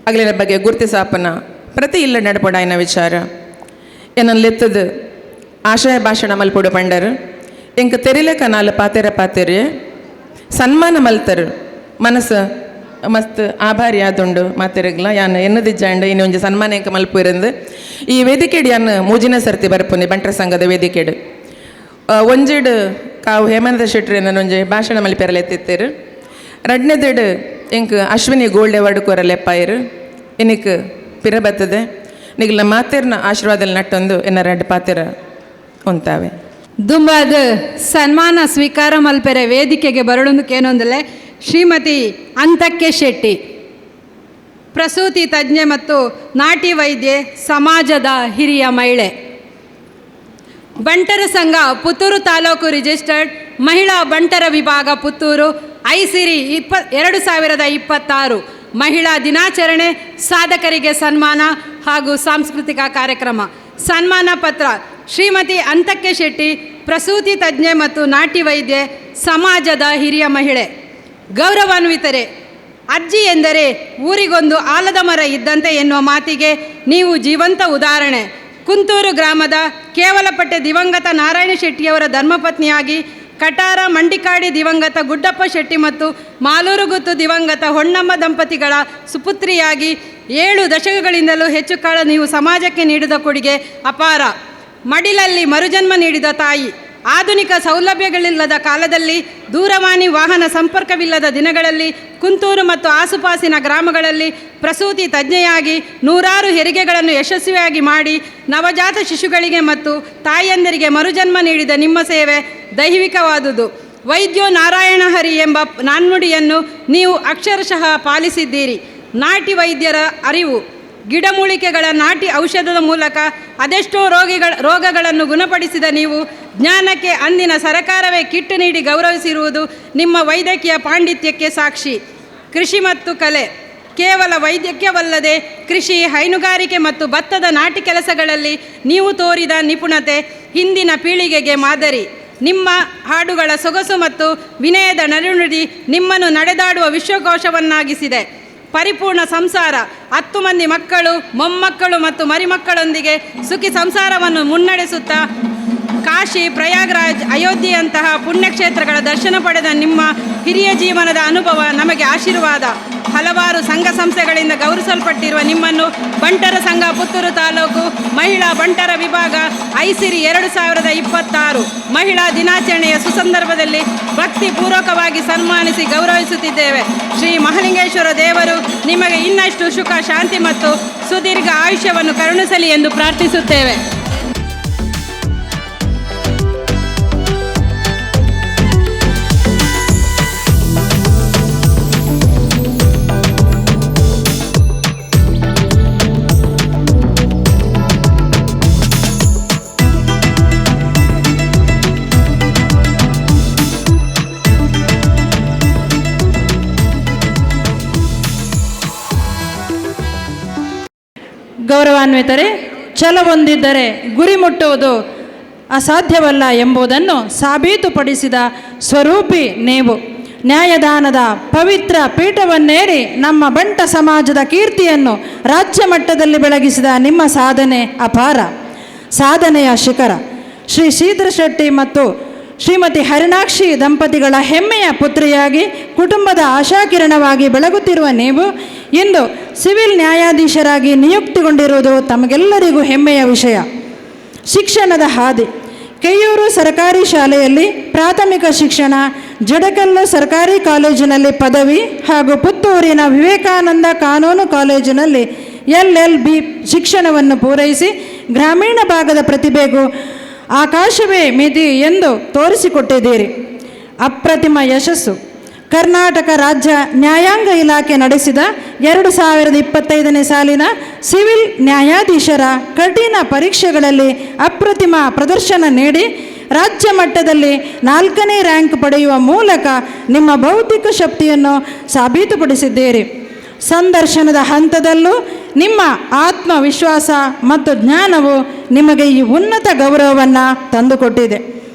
ಅಗ್ಲಿನ ಬಗ್ಗೆ ಗುರ್ತಿಸಾಪನ ಪ್ರತಿ ಇಲ್ಲ ನಡಪೊಡಾಯಿನ ವಿಚಾರ ಎನ್ನಲ್ಲೆತ್ತದು ಆಶಯ ಭಾಷಣ ಮಲ್ಪೊಡು ಪಂಡರು ಎಂಕ ತೆರಿಲೆಕ ನಾಲ್ ಪಾತೆರ ಪಾತೆರೆ ಸನ್ಮಾನ ಮಲ್ತರು ಮನಸ್ಸು ಮಸ್ತ್ ಆಭಾರಿ ಆದುಂಡು ಮಾತೆರಗ್ಲ ಯಾನ್ ಎನ್ನದಿಜ್ಜಾಂಡ ಇನ್ನು ಒಂಜಿ ಸನ್ಮಾನ ಎಂಕ ಮಲ್ಪುರಂದು ಈ ವೇದಿಕೆಡು ಯಾನ್ ಮೂಜಿನ ಸರ್ತಿ ಬರ್ಪುನಿ ಬಂಟರ ಸಂಘದ ವೇದಿಕೆಡು ಒಂಜಿಡು ಕಾವು ಹೇಮಂತ ಶೆಟ್ರು ಒಂಜಿ ಭಾಷಣ ಮಲ್ಪೆರಲೆ ಎತ್ತಿತ್ತೇರು ರಡ್ನೆದೆಡು ಎಂಕ್ ಅಶ್ವಿನಿ ಗೋಲ್ಡ್ ಅವಾರ್ಡ್ ಕೊರಲೆಪ್ಪಾಯರು ಇನಿಕ್ ಪಿರ ಬರ್ತದೆ ನಿಗ್ಲ ಮಾತೇರ್ನ ಆಶೀರ್ವಾದದಲ್ಲಿ ನಟ್ಟೊಂದು ಎನ್ನ ರಡ್ಡು ಪಾತೆರ ಉಂತಾವೆ. ದುಂಬಾದ ಸನ್ಮಾನ ಸ್ವೀಕಾರ ಮಲ್ಪೆರೆ ವೇದಿಕೆಗೆ ಬರಡೊಂದಕ್ಕೇನೊಂದಲೆ ಶ್ರೀಮತಿ ಅಂತಕ್ಕೆ ಶೆಟ್ಟಿ, ಪ್ರಸೂತಿ ತಜ್ಞೆ ಮತ್ತು ನಾಟಿ ವೈದ್ಯೆ, ಸಮಾಜದ ಹಿರಿಯ ಮಹಿಳೆ. ಬಂಟರ ಸಂಘ ಪುತ್ತೂರು ತಾಲೂಕು ರಿಜಿಸ್ಟರ್ಡ್ ಮಹಿಳಾ ಬಂಟರ ವಿಭಾಗ ಪುತ್ತೂರು ಐಸಿರಿ 2026 ಮಹಿಳಾ ದಿನಾಚರಣೆ, ಸಾಧಕರಿಗೆ ಸನ್ಮಾನ ಹಾಗೂ ಸಾಂಸ್ಕೃತಿಕ ಕಾರ್ಯಕ್ರಮ. ಸನ್ಮಾನ ಪತ್ರ ಶ್ರೀಮತಿ ಅಂತಕ್ಕೆ ಶೆಟ್ಟಿ, ಪ್ರಸೂತಿ ತಜ್ಞೆ ಮತ್ತು ನಾಟಿ ವೈದ್ಯೆ, ಸಮಾಜದ ಹಿರಿಯ ಮಹಿಳೆ. ಗೌರವಾನ್ವಿತರೆ, ಅಜ್ಜಿ ಎಂದರೆ ಊರಿಗೊಂದು ಆಲದ ಮರ ಇದ್ದಂತೆ ಎನ್ನುವ ಮಾತಿಗೆ ನೀವು ಜೀವಂತ ಉದಾಹರಣೆ. ಕುಂತೂರು ಗ್ರಾಮದ ಕೇವಲಪಟ್ಟೆ ದಿವಂಗತ ನಾರಾಯಣ ಶೆಟ್ಟಿಯವರ ಧರ್ಮಪತ್ನಿಯಾಗಿ ಕಟಾರ ಮಂಡಿಕಾಡಿ ದಿವಂಗತ ಗುಡ್ಡಪ್ಪ ಶೆಟ್ಟಿ ಮತ್ತು ಮಾಲೂರುಗುತ್ತು ದಿವಂಗತ ಹೊನ್ನಮ್ಮ ದಂಪತಿಗಳ ಸುಪುತ್ರಿಯಾಗಿ 7 ದಶಕಗಳಿಂದಲೂ ಹೆಚ್ಚು ಕಾಲ ನೀವು ಸಮಾಜಕ್ಕೆ ನೀಡಿದ ಕೊಡುಗೆ ಅಪಾರ. ಮಡಿಲಲ್ಲಿ ಮರುಜನ್ಮ ನೀಡಿದ ತಾಯಿ, ಆಧುನಿಕ ಸೌಲಭ್ಯಗಳಿಲ್ಲದ ಕಾಲದಲ್ಲಿ, ದೂರವಾಣಿ ವಾಹನ ಸಂಪರ್ಕವಿಲ್ಲದ ದಿನಗಳಲ್ಲಿ ಕುಂತೂರು ಮತ್ತು ಆಸುಪಾಸಿನ ಗ್ರಾಮಗಳಲ್ಲಿ ಪ್ರಸೂತಿ ತಜ್ಞೆಯಾಗಿ ನೂರಾರು ಹೆರಿಗೆಗಳನ್ನು ಯಶಸ್ವಿಯಾಗಿ ಮಾಡಿ ನವಜಾತ ಶಿಶುಗಳಿಗೆ ಮತ್ತು ತಾಯಂದಿರಿಗೆ ಮರುಜನ್ಮ ನೀಡಿದ ನಿಮ್ಮ ಸೇವೆ ದೈವಿಕವಾದುದು. ವೈದ್ಯೋ ನಾರಾಯಣ ಹರಿ ಎಂಬ ನಾಣ್ಣುಡಿಯನ್ನು ನೀವು ಅಕ್ಷರಶಃ ಪಾಲಿಸಿದ್ದೀರಿ. ನಾಟಿ ವೈದ್ಯರ ಅರಿವು, ಗಿಡಮೂಲಿಕೆಗಳ ನಾಟಿ ಔಷಧದ ಮೂಲಕ ಅದೆಷ್ಟೋ ರೋಗಗಳನ್ನು ಗುಣಪಡಿಸಿದ ನೀವು ಜ್ಞಾನಕ್ಕೆ ಅಂದಿನ ಸರಕಾರವೇ ಕಿಟ್ಟು ನೀಡಿ ಗೌರವಿಸಿರುವುದು ನಿಮ್ಮ ವೈದ್ಯಕೀಯ ಪಾಂಡಿತ್ಯಕ್ಕೆ ಸಾಕ್ಷಿ. ಕೃಷಿ ಮತ್ತು ಕಲೆ ಕೇವಲ ವೈದ್ಯಕೀಯವಲ್ಲದೆ ಕೃಷಿ, ಹೈನುಗಾರಿಕೆ ಮತ್ತು ಭತ್ತದ ನಾಟಿ ಕೆಲಸಗಳಲ್ಲಿ ನೀವು ತೋರಿದ ನಿಪುಣತೆ ಹಿಂದಿನ ಪೀಳಿಗೆಗೆ ಮಾದರಿ. ನಿಮ್ಮ ಹಾಡುಗಳ ಸೊಗಸು ಮತ್ತು ವಿನಯದ ನಡುನುಡಿ ನಿಮ್ಮನ್ನು ನಡೆದಾಡುವ ವಿಶ್ವಕೋಶವನ್ನಾಗಿಸಿದೆ. ಪರಿಪೂರ್ಣ ಸಂಸಾರ, 10 ಮಂದಿ ಮಕ್ಕಳು, ಮೊಮ್ಮಕ್ಕಳು ಮತ್ತು ಮರಿಮಕ್ಕಳೊಂದಿಗೆ ಸುಖಿ ಸಂಸಾರವನ್ನು ಮುನ್ನಡೆಸುತ್ತಾ ಕಾಶಿ, ಪ್ರಯಾಗ್ರಾಜ್, ಅಯೋಧ್ಯೆಯಂತಹ ಪುಣ್ಯಕ್ಷೇತ್ರಗಳ ದರ್ಶನ ಪಡೆದ ನಿಮ್ಮ ಹಿರಿಯ ಜೀವನದ ಅನುಭವ ನಮಗೆ ಆಶೀರ್ವಾದ. ಹಲವಾರು ಸಂಘ ಸಂಸ್ಥೆಗಳಿಂದ ಗೌರವಿಸಲ್ಪಟ್ಟಿರುವ ನಿಮ್ಮನ್ನು ಬಂಟರ ಸಂಘ ಪುತ್ತೂರು ತಾಲೂಕು ಮಹಿಳಾ ಬಂಟರ ವಿಭಾಗ ಐಸಿರಿ 2026 ಮಹಿಳಾ ದಿನಾಚರಣೆಯ ಸುಸಂದರ್ಭದಲ್ಲಿ ಭಕ್ತಿಪೂರ್ವಕವಾಗಿ ಸನ್ಮಾನಿಸಿ ಗೌರವಿಸುತ್ತಿದ್ದೇವೆ. ಶ್ರೀ ಮಹಾಲಿಂಗೇಶ್ವರ ದೇವರು ನಿಮಗೆ ಇನ್ನಷ್ಟು ಸುಖ, ಶಾಂತಿ ಮತ್ತು ಸುದೀರ್ಘ ಆಯುಷ್ಯವನ್ನು ಕರುಣಿಸಲಿ ಎಂದು ಪ್ರಾರ್ಥಿಸುತ್ತೇವೆ. ಗೌರವಾನ್ವಿತರೆ, ಛಲವೊಂದಿದ್ದರೆ ಗುರಿ ಮುಟ್ಟುವುದು ಅಸಾಧ್ಯವಲ್ಲ ಎಂಬುದನ್ನು ಸಾಬೀತುಪಡಿಸಿದ ಸ್ವರೂಪಿ ನೀವು. ನ್ಯಾಯದಾನದ ಪವಿತ್ರ ಪೀಠವನ್ನೇರಿ ನಮ್ಮ ಬಂಟ ಸಮಾಜದ ಕೀರ್ತಿಯನ್ನು ರಾಜ್ಯ ಮಟ್ಟದಲ್ಲಿ ಬೆಳಗಿಸಿದ ನಿಮ್ಮ ಸಾಧನೆ ಅಪಾರ, ಸಾಧನೆಯ ಶಿಖರ. ಶ್ರೀ ಶ್ರೀಧರ ಶೆಟ್ಟಿ ಮತ್ತು ಶ್ರೀಮತಿ ಹರಿಣಾಕ್ಷಿ ದಂಪತಿಗಳ ಹೆಮ್ಮೆಯ ಪುತ್ರಿಯಾಗಿ ಕುಟುಂಬದ ಆಶಾಕಿರಣವಾಗಿ ಬೆಳಗುತ್ತಿರುವ ನೀವು ಇಂದು ಸಿವಿಲ್ ನ್ಯಾಯಾಧೀಶರಾಗಿ ನಿಯುಕ್ತಿಗೊಂಡಿರುವುದು ತಮಗೆಲ್ಲರಿಗೂ ಹೆಮ್ಮೆಯ ವಿಷಯ. ಶಿಕ್ಷಣದ ಹಾದಿ: ಕೆಯ್ಯೂರು ಸರ್ಕಾರಿ ಶಾಲೆಯಲ್ಲಿ ಪ್ರಾಥಮಿಕ ಶಿಕ್ಷಣ, ಜಡಕಲ್ಲು ಸರ್ಕಾರಿ ಕಾಲೇಜಿನಲ್ಲಿ ಪದವಿ ಹಾಗೂ ಪುತ್ತೂರಿನ ವಿವೇಕಾನಂದ ಕಾನೂನು ಕಾಲೇಜಿನಲ್ಲಿ LLB ಶಿಕ್ಷಣವನ್ನು ಪೂರೈಸಿ ಗ್ರಾಮೀಣ ಭಾಗದ ಪ್ರತಿಭೆಗೂ ಆಕಾಶವೇ ಮಿತಿ ಎಂದು ತೋರಿಸಿಕೊಟ್ಟಿದ್ದೀರಿ. ಅಪ್ರತಿಮ ಯಶಸ್ಸು. ಕರ್ನಾಟಕ ರಾಜ್ಯ ನ್ಯಾಯಾಂಗ ಇಲಾಖೆ ನಡೆಸಿದ 2025ನೇ ಸಾಲಿನ ಸಿವಿಲ್ ನ್ಯಾಯಾಧೀಶರ ಕಠಿಣ ಪರೀಕ್ಷೆಗಳಲ್ಲಿ ಅಪ್ರತಿಮ ಪ್ರದರ್ಶನ ನೀಡಿ ರಾಜ್ಯ ಮಟ್ಟದಲ್ಲಿ 4ನೇ ರ್ಯಾಂಕ್ ಪಡೆಯುವ ಮೂಲಕ ನಿಮ್ಮ ಬೌದ್ಧಿಕ ಶಕ್ತಿಯನ್ನು ಸಾಬೀತುಪಡಿಸಿದ್ದೀರಿ. ಸಂದರ್ಶನದ ಹಂತದಲ್ಲೂ ನಿಮ್ಮ ಆತ್ಮವಿಶ್ವಾಸ ಮತ್ತು ಜ್ಞಾನವು ನಿಮಗೆ ಈ ಉನ್ನತ ಗೌರವವನ್ನು ತಂದುಕೊಟ್ಟಿದೆ.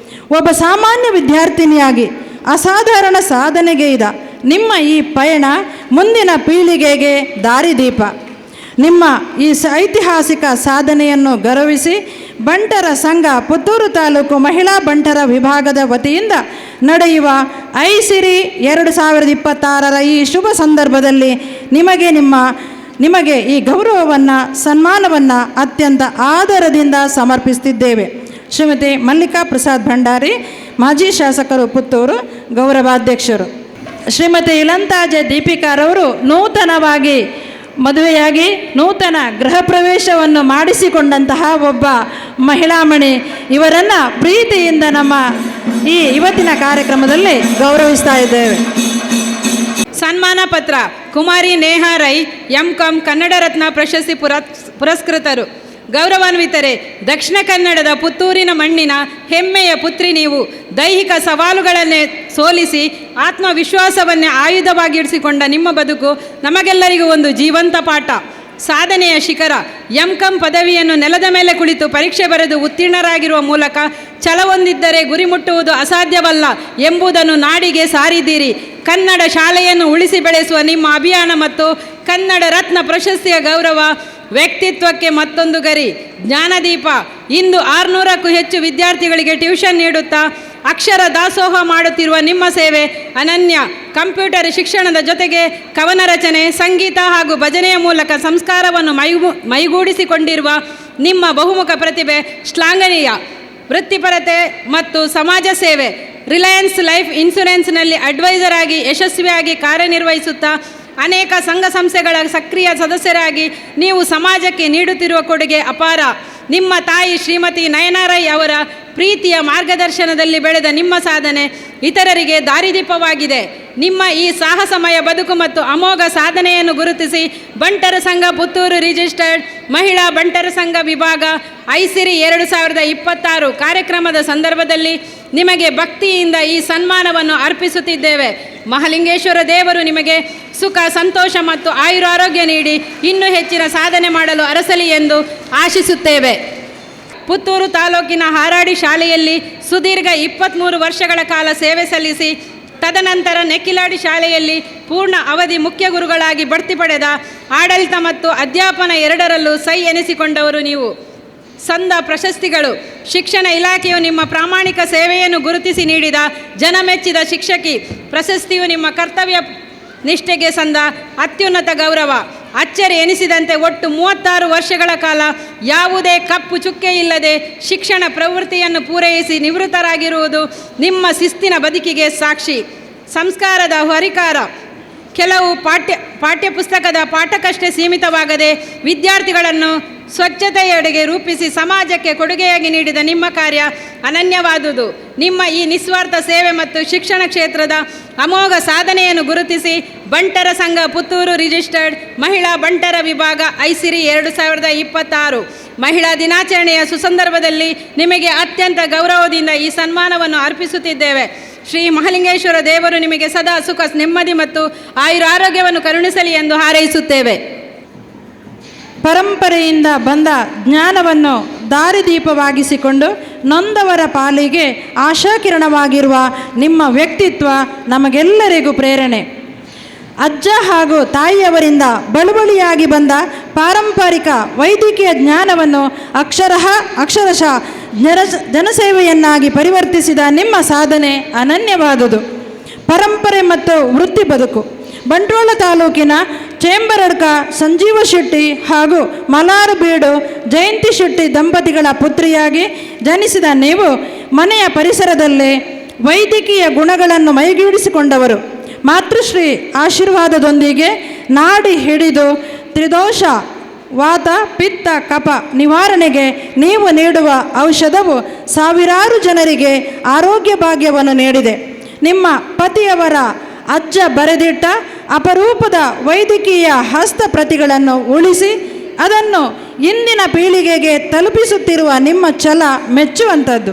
ಒಬ್ಬ ಸಾಮಾನ್ಯ ವಿದ್ಯಾರ್ಥಿನಿಯಾಗಿ ಅಸಾಧಾರಣ ಸಾಧನೆಗೈದ ನಿಮ್ಮ ಈ ಪಯಣ ಮುಂದಿನ ಪೀಳಿಗೆಗೆ ದಾರಿದೀಪ. ನಿಮ್ಮ ಈ ಐತಿಹಾಸಿಕ ಸಾಧನೆಯನ್ನು ಗೌರವಿಸಿ ಬಂಟರ ಸಂಘ ಪುತ್ತೂರು ತಾಲೂಕು ಮಹಿಳಾ ಬಂಟರ ವಿಭಾಗದ ವತಿಯಿಂದ ನಡೆಯುವ ಐಸಿರಿ 2026ರ ಈ ಶುಭ ಸಂದರ್ಭದಲ್ಲಿ ನಿಮಗೆ ಈ ಗೌರವವನ್ನು, ಸನ್ಮಾನವನ್ನು ಅತ್ಯಂತ ಆದರದಿಂದ ಸಮರ್ಪಿಸುತ್ತಿದ್ದೇವೆ. ಶ್ರೀಮತಿ ಮಲ್ಲಿಕಾ ಪ್ರಸಾದ್ ಭಂಡಾರಿ, ಮಾಜಿ ಶಾಸಕರು ಪುತ್ತೂರು, ಗೌರವಾಧ್ಯಕ್ಷರು. ಶ್ರೀಮತಿ ಇಲಂತಾಜೆ ದೀಪಿಕಾರವರು ನೂತನವಾಗಿ ಮದುವೆಯಾಗಿ ನೂತನ ಗೃಹ ಪ್ರವೇಶವನ್ನು ಮಾಡಿಸಿಕೊಂಡಂತಹ ಒಬ್ಬ ಮಹಿಳಾಮಣಿ. ಇವರನ್ನು ಪ್ರೀತಿಯಿಂದ ನಮ್ಮ ಈ ಇವತ್ತಿನ ಕಾರ್ಯಕ್ರಮದಲ್ಲಿ ಗೌರವಿಸ್ತಾ ಇದ್ದೇವೆ. ಸನ್ಮಾನ ಪತ್ರ ಕುಮಾರಿ ನೇಹಾ ರೈ, ಎಂ.ಕಾಂ ಕನ್ನಡ ರತ್ನ ಪ್ರಶಸ್ತಿ ಪುರಸ್ಕೃತರು. ಗೌರವಾನ್ವಿತರೆ, ದಕ್ಷಿಣ ಕನ್ನಡದ ಪುತ್ತೂರಿನ ಮಣ್ಣಿನ ಹೆಮ್ಮೆಯ ಪುತ್ರಿ ನೀವು. ದೈಹಿಕ ಸವಾಲುಗಳನ್ನೇ ಸೋಲಿಸಿ ಆತ್ಮವಿಶ್ವಾಸವನ್ನೇ ಆಯುಧವಾಗಿಡಿಸಿಕೊಂಡ ನಿಮ್ಮ ಬದುಕು ನಮಗೆಲ್ಲರಿಗೂ ಒಂದು ಜೀವಂತ ಪಾಠ, ಸಾಧನೆಯ ಶಿಖರ. ಎಂ.ಕಾಂ ಪದವಿಯನ್ನು ನೆಲದ ಮೇಲೆ ಕುಳಿತು ಪರೀಕ್ಷೆ ಬರೆದು ಉತ್ತೀರ್ಣರಾಗಿರುವ ಮೂಲಕ ಛಲವೊಂದಿದ್ದರೆ ಗುರಿ ಮುಟ್ಟುವುದು ಅಸಾಧ್ಯವಲ್ಲ ಎಂಬುದನ್ನು ನಾಡಿಗೆ ಸಾರಿದ್ದೀರಿ. ಕನ್ನಡ ಶಾಲೆಯನ್ನು ಉಳಿಸಿ ಬೆಳೆಸುವ ನಿಮ್ಮ ಅಭಿಯಾನ ಮತ್ತು ಕನ್ನಡ ರತ್ನ ಪ್ರಶಸ್ತಿಯ ಗೌರವ ವ್ಯಕ್ತಿತ್ವಕ್ಕೆ ಮತ್ತೊಂದು ಗರಿ. ಜ್ಞಾನದೀಪ ಇಂದು 600ಕ್ಕೂ ಹೆಚ್ಚು ವಿದ್ಯಾರ್ಥಿಗಳಿಗೆ ಟ್ಯೂಷನ್ ನೀಡುತ್ತಾ ಅಕ್ಷರ ದಾಸೋಹ ಮಾಡುತ್ತಿರುವ ನಿಮ್ಮ ಸೇವೆ ಅನನ್ಯ. ಕಂಪ್ಯೂಟರ್ ಶಿಕ್ಷಣದ ಜೊತೆಗೆ ಕವನ ರಚನೆ, ಸಂಗೀತ ಹಾಗೂ ಭಜನೆಯ ಮೂಲಕ ಸಂಸ್ಕಾರವನ್ನು ಮೈಗೂಡಿಸಿಕೊಂಡಿರುವ ನಿಮ್ಮ ಬಹುಮುಖ ಪ್ರತಿಭೆ ಶ್ಲಾಘನೀಯ. ವೃತ್ತಿಪರತೆ ಮತ್ತು ಸಮಾಜ ಸೇವೆ. ರಿಲಯನ್ಸ್ ಲೈಫ್ ಇನ್ಶೂರೆನ್ಸ್ನಲ್ಲಿ ಅಡ್ವೈಸರ್ ಆಗಿ ಯಶಸ್ವಿಯಾಗಿ ಕಾರ್ಯನಿರ್ವಹಿಸುತ್ತಾ, ಅನೇಕ ಸಂಘ ಸಂಸ್ಥೆಗಳ ಸಕ್ರಿಯ ಸದಸ್ಯರಾಗಿ ನೀವು ಸಮಾಜಕ್ಕೆ ನೀಡುತ್ತಿರುವ ಕೊಡುಗೆ ಅಪಾರ. ನಿಮ್ಮ ತಾಯಿ ಶ್ರೀಮತಿ ನಯನಾರೈ ಅವರ ಪ್ರೀತಿಯ ಮಾರ್ಗದರ್ಶನದಲ್ಲಿ ಬೆಳೆದ ನಿಮ್ಮ ಸಾಧನೆ ಇತರರಿಗೆ ದಾರಿದೀಪವಾಗಿದೆ. ನಿಮ್ಮ ಈ ಸಾಹಸಮಯ ಬದುಕು ಮತ್ತು ಅಮೋಘ ಸಾಧನೆಯನ್ನು ಗುರುತಿಸಿ ಬಂಟರ ಸಂಘ ಪುತ್ತೂರು ರಿಜಿಸ್ಟರ್ಡ್ ಮಹಿಳಾ ಬಂಟರ ಸಂಘ ವಿಭಾಗ ಐಸಿರಿ 2026 ಕಾರ್ಯಕ್ರಮದ ಸಂದರ್ಭದಲ್ಲಿ ನಿಮಗೆ ಭಕ್ತಿಯಿಂದ ಈ ಸನ್ಮಾನವನ್ನು ಅರ್ಪಿಸುತ್ತಿದ್ದೇವೆ. ಮಹಾಲಿಂಗೇಶ್ವರ ದೇವರು ನಿಮಗೆ ಸುಖ, ಸಂತೋಷ ಮತ್ತು ಆಯುರಾರೋಗ್ಯ ನೀಡಿ ಇನ್ನೂ ಹೆಚ್ಚಿನ ಸಾಧನೆ ಮಾಡಲು ಅರಸಲಿ ಎಂದು ಆಶಿಸುತ್ತೇವೆ. ಪುತ್ತೂರು ತಾಲೂಕಿನ ಹಾರಾಡಿ ಶಾಲೆಯಲ್ಲಿ ಸುದೀರ್ಘ 23 ವರ್ಷಗಳ ಕಾಲ ಸೇವೆ ಸಲ್ಲಿಸಿ, ತದನಂತರ ನೆಕ್ಕಿಲಾಡಿ ಶಾಲೆಯಲ್ಲಿ ಪೂರ್ಣ ಅವಧಿ ಮುಖ್ಯ ಗುರುಗಳಾಗಿ ಬಡ್ತಿ ಪಡೆದ, ಆಡಳಿತ ಮತ್ತು ಅಧ್ಯಾಪನ ಎರಡರಲ್ಲೂ ಸೈ ಎನಿಸಿಕೊಂಡವರು ನೀವು. ಸಂದ ಪ್ರಶಸ್ತಿಗಳು: ಶಿಕ್ಷಣ ಇಲಾಖೆಯು ನಿಮ್ಮ ಪ್ರಾಮಾಣಿಕ ಸೇವೆಯನ್ನು ಗುರುತಿಸಿ ನೀಡಿದ ಜನಮೆಚ್ಚಿದ ಶಿಕ್ಷಕಿ ಪ್ರಶಸ್ತಿಯು ನಿಮ್ಮ ಕರ್ತವ್ಯ ನಿಷ್ಠೆಗೆ ಸಂದ ಅತ್ಯುನ್ನತ ಗೌರವ. ಅಚ್ಚರಿ ಎನಿಸಿದಂತೆ ಒಟ್ಟು 36 ವರ್ಷಗಳ ಕಾಲ ಯಾವುದೇ ಕಪ್ಪು ಚುಕ್ಕೆ ಇಲ್ಲದೆ ಶಿಕ್ಷಣ ಪ್ರವೃತ್ತಿಯನ್ನು ಪೂರೈಸಿ ನಿವೃತ್ತರಾಗಿರುವುದು ನಿಮ್ಮ ಶಿಸ್ತಿನ ಬದುಕಿಗೆ ಸಾಕ್ಷಿ. ಸಂಸ್ಕಾರದ ಹರಿಕಾರ. ಕೆಲವು ಪಾಠ್ಯಪುಸ್ತಕದ ಪಾಠಕ್ಕಷ್ಟೇ ಸೀಮಿತವಾಗದೆ, ವಿದ್ಯಾರ್ಥಿಗಳನ್ನು ಸ್ವಚ್ಛತೆಯೆಡೆಗೆ ರೂಪಿಸಿ ಸಮಾಜಕ್ಕೆ ಕೊಡುಗೆಯಾಗಿ ನೀಡಿದ ನಿಮ್ಮ ಕಾರ್ಯ ಅನನ್ಯವಾದುದು. ನಿಮ್ಮ ಈ ನಿಸ್ವಾರ್ಥ ಸೇವೆ ಮತ್ತು ಶಿಕ್ಷಣ ಕ್ಷೇತ್ರದ ಅಮೋಘ ಸಾಧನೆಯನ್ನು ಗುರುತಿಸಿ ಬಂಟರ ಸಂಘ ಪುತ್ತೂರು ರಿಜಿಸ್ಟರ್ಡ್ ಮಹಿಳಾ ಬಂಟರ ವಿಭಾಗ ಐಸಿರಿ 2026 ಮಹಿಳಾ ದಿನಾಚರಣೆಯ ಸುಸಂದರ್ಭದಲ್ಲಿ ನಿಮಗೆ ಅತ್ಯಂತ ಗೌರವದಿಂದ ಈ ಸನ್ಮಾನವನ್ನು ಅರ್ಪಿಸುತ್ತಿದ್ದೇವೆ. ಶ್ರೀ ಮಹಾಲಿಂಗೇಶ್ವರ ದೇವರು ನಿಮಗೆ ಸದಾ ಸುಖ, ನೆಮ್ಮದಿ ಮತ್ತು ಆಯುರಾರೋಗ್ಯವನ್ನು ಕರುಣಿಸಲಿ ಎಂದು ಹಾರೈಸುತ್ತೇವೆ. ಪರಂಪರೆಯಿಂದ ಬಂದ ಜ್ಞಾನವನ್ನು ದಾರಿದೀಪವಾಗಿಸಿಕೊಂಡು ನೊಂದವರ ಪಾಲಿಗೆ ಆಶಾಕಿರಣವಾಗಿರುವ ನಿಮ್ಮ ವ್ಯಕ್ತಿತ್ವ ನಮಗೆಲ್ಲರಿಗೂ ಪ್ರೇರಣೆ. ಅಜ್ಜ ಹಾಗೂ ತಾಯಿಯವರಿಂದ ಬಳುವಳಿಯಾಗಿ ಬಂದ ಪಾರಂಪರಿಕ ವೈದ್ಯಕೀಯ ಜ್ಞಾನವನ್ನು ಅಕ್ಷರಶಃ ಜನಸೇವೆಯನ್ನಾಗಿ ಪರಿವರ್ತಿಸಿದ ನಿಮ್ಮ ಸಾಧನೆ ಅನನ್ಯವಾದುದು. ಪರಂಪರೆ ಮತ್ತು ವೃತ್ತಿ ಬದುಕು. ಬಂಟ್ವಾಳ ತಾಲೂಕಿನ ಚೇಂಬರಡ್ಕ ಸಂಜೀವ ಶೆಟ್ಟಿ ಹಾಗೂ ಮಲಾರುಬೀಡು ಜಯಂತಿ ಶೆಟ್ಟಿ ದಂಪತಿಗಳ ಪುತ್ರಿಯಾಗಿ ಜನಿಸಿದ ನೀವು ಮನೆಯ ಪರಿಸರದಲ್ಲೇ ವೈದ್ಯಕೀಯ ಗುಣಗಳನ್ನು ಮೈಗೂಡಿಸಿಕೊಂಡವರು. ಮಾತೃಶ್ರೀ ಆಶೀರ್ವಾದದೊಂದಿಗೆ ನಾಡಿ ಹಿಡಿದು ತ್ರಿದೋಷ ವಾತ, ಪಿತ್ತ, ಕಫ ನಿವಾರಣೆಗೆ ನೀವು ನೀಡುವ ಔಷಧವು ಸಾವಿರಾರು ಜನರಿಗೆ ಆರೋಗ್ಯ ಭಾಗ್ಯವನ್ನು ನೀಡಿದೆ. ನಿಮ್ಮ ಪತಿಯವರ ಅಜ್ಜ ಬರೆದಿಟ್ಟ ಅಪರೂಪದ ವೈದ್ಯಕೀಯ ಹಸ್ತಪ್ರತಿಗಳನ್ನು ಉಳಿಸಿ ಅದನ್ನು ಇಂದಿನ ಪೀಳಿಗೆಗೆ ತಲುಪಿಸುತ್ತಿರುವ ನಿಮ್ಮ ಛಲ ಮೆಚ್ಚುವಂಥದ್ದು.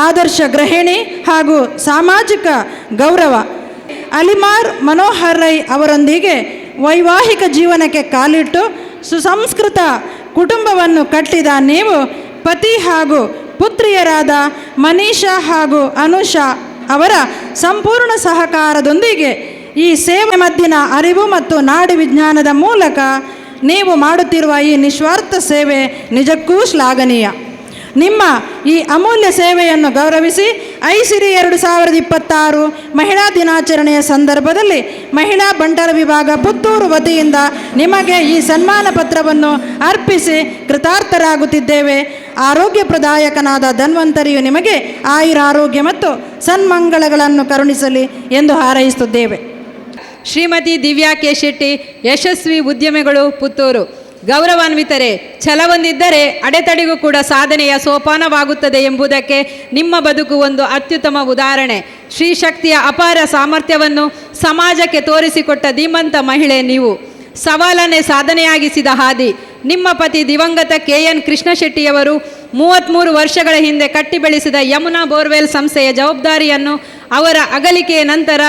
ಆದರ್ಶ ಗೃಹಿಣಿ ಹಾಗೂ ಸಾಮಾಜಿಕ ಗೌರವ. ಅಲಿಮಾರ್ ಮನೋಹರ್ ರೈ ಅವರೊಂದಿಗೆ ವೈವಾಹಿಕ ಜೀವನಕ್ಕೆ ಕಾಲಿಟ್ಟು ಸುಸಂಸ್ಕೃತ ಕುಟುಂಬವನ್ನು ಕಟ್ಟಿದ ನೀವು ಪತಿ ಹಾಗೂ ಪುತ್ರಿಯರಾದ ಮನೀಷಾ ಹಾಗೂ ಅನುಷಾ ಅವರ ಸಂಪೂರ್ಣ ಸಹಕಾರದೊಂದಿಗೆ ಈ ಸೇವೆ ಮದ್ದಿನ ಅರಿವು ಮತ್ತು ನಾಡಿ ವಿಜ್ಞಾನದ ಮೂಲಕ ನೀವು ಮಾಡುತ್ತಿರುವ ಈ ನಿಸ್ವಾರ್ಥ ಸೇವೆ ನಿಜಕ್ಕೂ ಶ್ಲಾಘನೀಯ. ನಿಮ್ಮ ಈ ಅಮೂಲ್ಯ ಸೇವೆಯನ್ನು ಗೌರವಿಸಿ ಐಸಿರಿ 2026 ಮಹಿಳಾ ದಿನಾಚರಣೆಯ ಸಂದರ್ಭದಲ್ಲಿ ಮಹಿಳಾ ಬಂಟರ ವಿಭಾಗ ಪುತ್ತೂರು ವತಿಯಿಂದ ನಿಮಗೆ ಈ ಸನ್ಮಾನ ಪತ್ರವನ್ನು ಅರ್ಪಿಸಿ ಕೃತಾರ್ಥರಾಗುತ್ತಿದ್ದೇವೆ. ಆರೋಗ್ಯ ಪ್ರದಾಯಕನಾದ ಧನ್ವಂತರಿಯು ನಿಮಗೆ ಆಯುರಾರೋಗ್ಯ ಮತ್ತು ಸನ್ಮಂಗಳಗಳನ್ನು ಕರುಣಿಸಲಿ ಎಂದು ಹಾರೈಸುತ್ತಿದ್ದೇವೆ. ಶ್ರೀಮತಿ ದಿವ್ಯಾ ಕೆ ಶೆಟ್ಟಿ, ಯಶಸ್ವಿ ಉದ್ಯಮಿಗಳು, ಪುತ್ತೂರು. ಗೌರವಾನ್ವಿತರೆ, ಛಲವೊಂದಿದ್ದರೆ ಅಡೆತಡೆಗೂ ಕೂಡ ಸಾಧನೆಯ ಸೋಪಾನವಾಗುತ್ತದೆ ಎಂಬುದಕ್ಕೆ ನಿಮ್ಮ ಬದುಕು ಒಂದು ಅತ್ಯುತ್ತಮ ಉದಾಹರಣೆ. ಶ್ರೀ ಶಕ್ತಿಯ ಅಪಾರ ಸಾಮರ್ಥ್ಯವನ್ನು ಸಮಾಜಕ್ಕೆ ತೋರಿಸಿಕೊಟ್ಟ ಧೀಮಂತ ಮಹಿಳೆ ನೀವು. ಸವಾಲನ್ನೇ ಸಾಧನೆಯಾಗಿಸಿದ ಹಾದಿ. ನಿಮ್ಮ ಪತಿ ದಿವಂಗತ ಕೆ.ಎನ್. ಕೃಷ್ಣ ಶೆಟ್ಟಿಯವರು 33 ವರ್ಷಗಳ ಹಿಂದೆ ಕಟ್ಟಿ ಬೆಳೆಸಿದ ಯಮುನಾ ಬೋರ್ವೆಲ್ ಸಂಸ್ಥೆಯ ಜವಾಬ್ದಾರಿಯನ್ನು ಅವರ ಅಗಲಿಕೆಯ ನಂತರ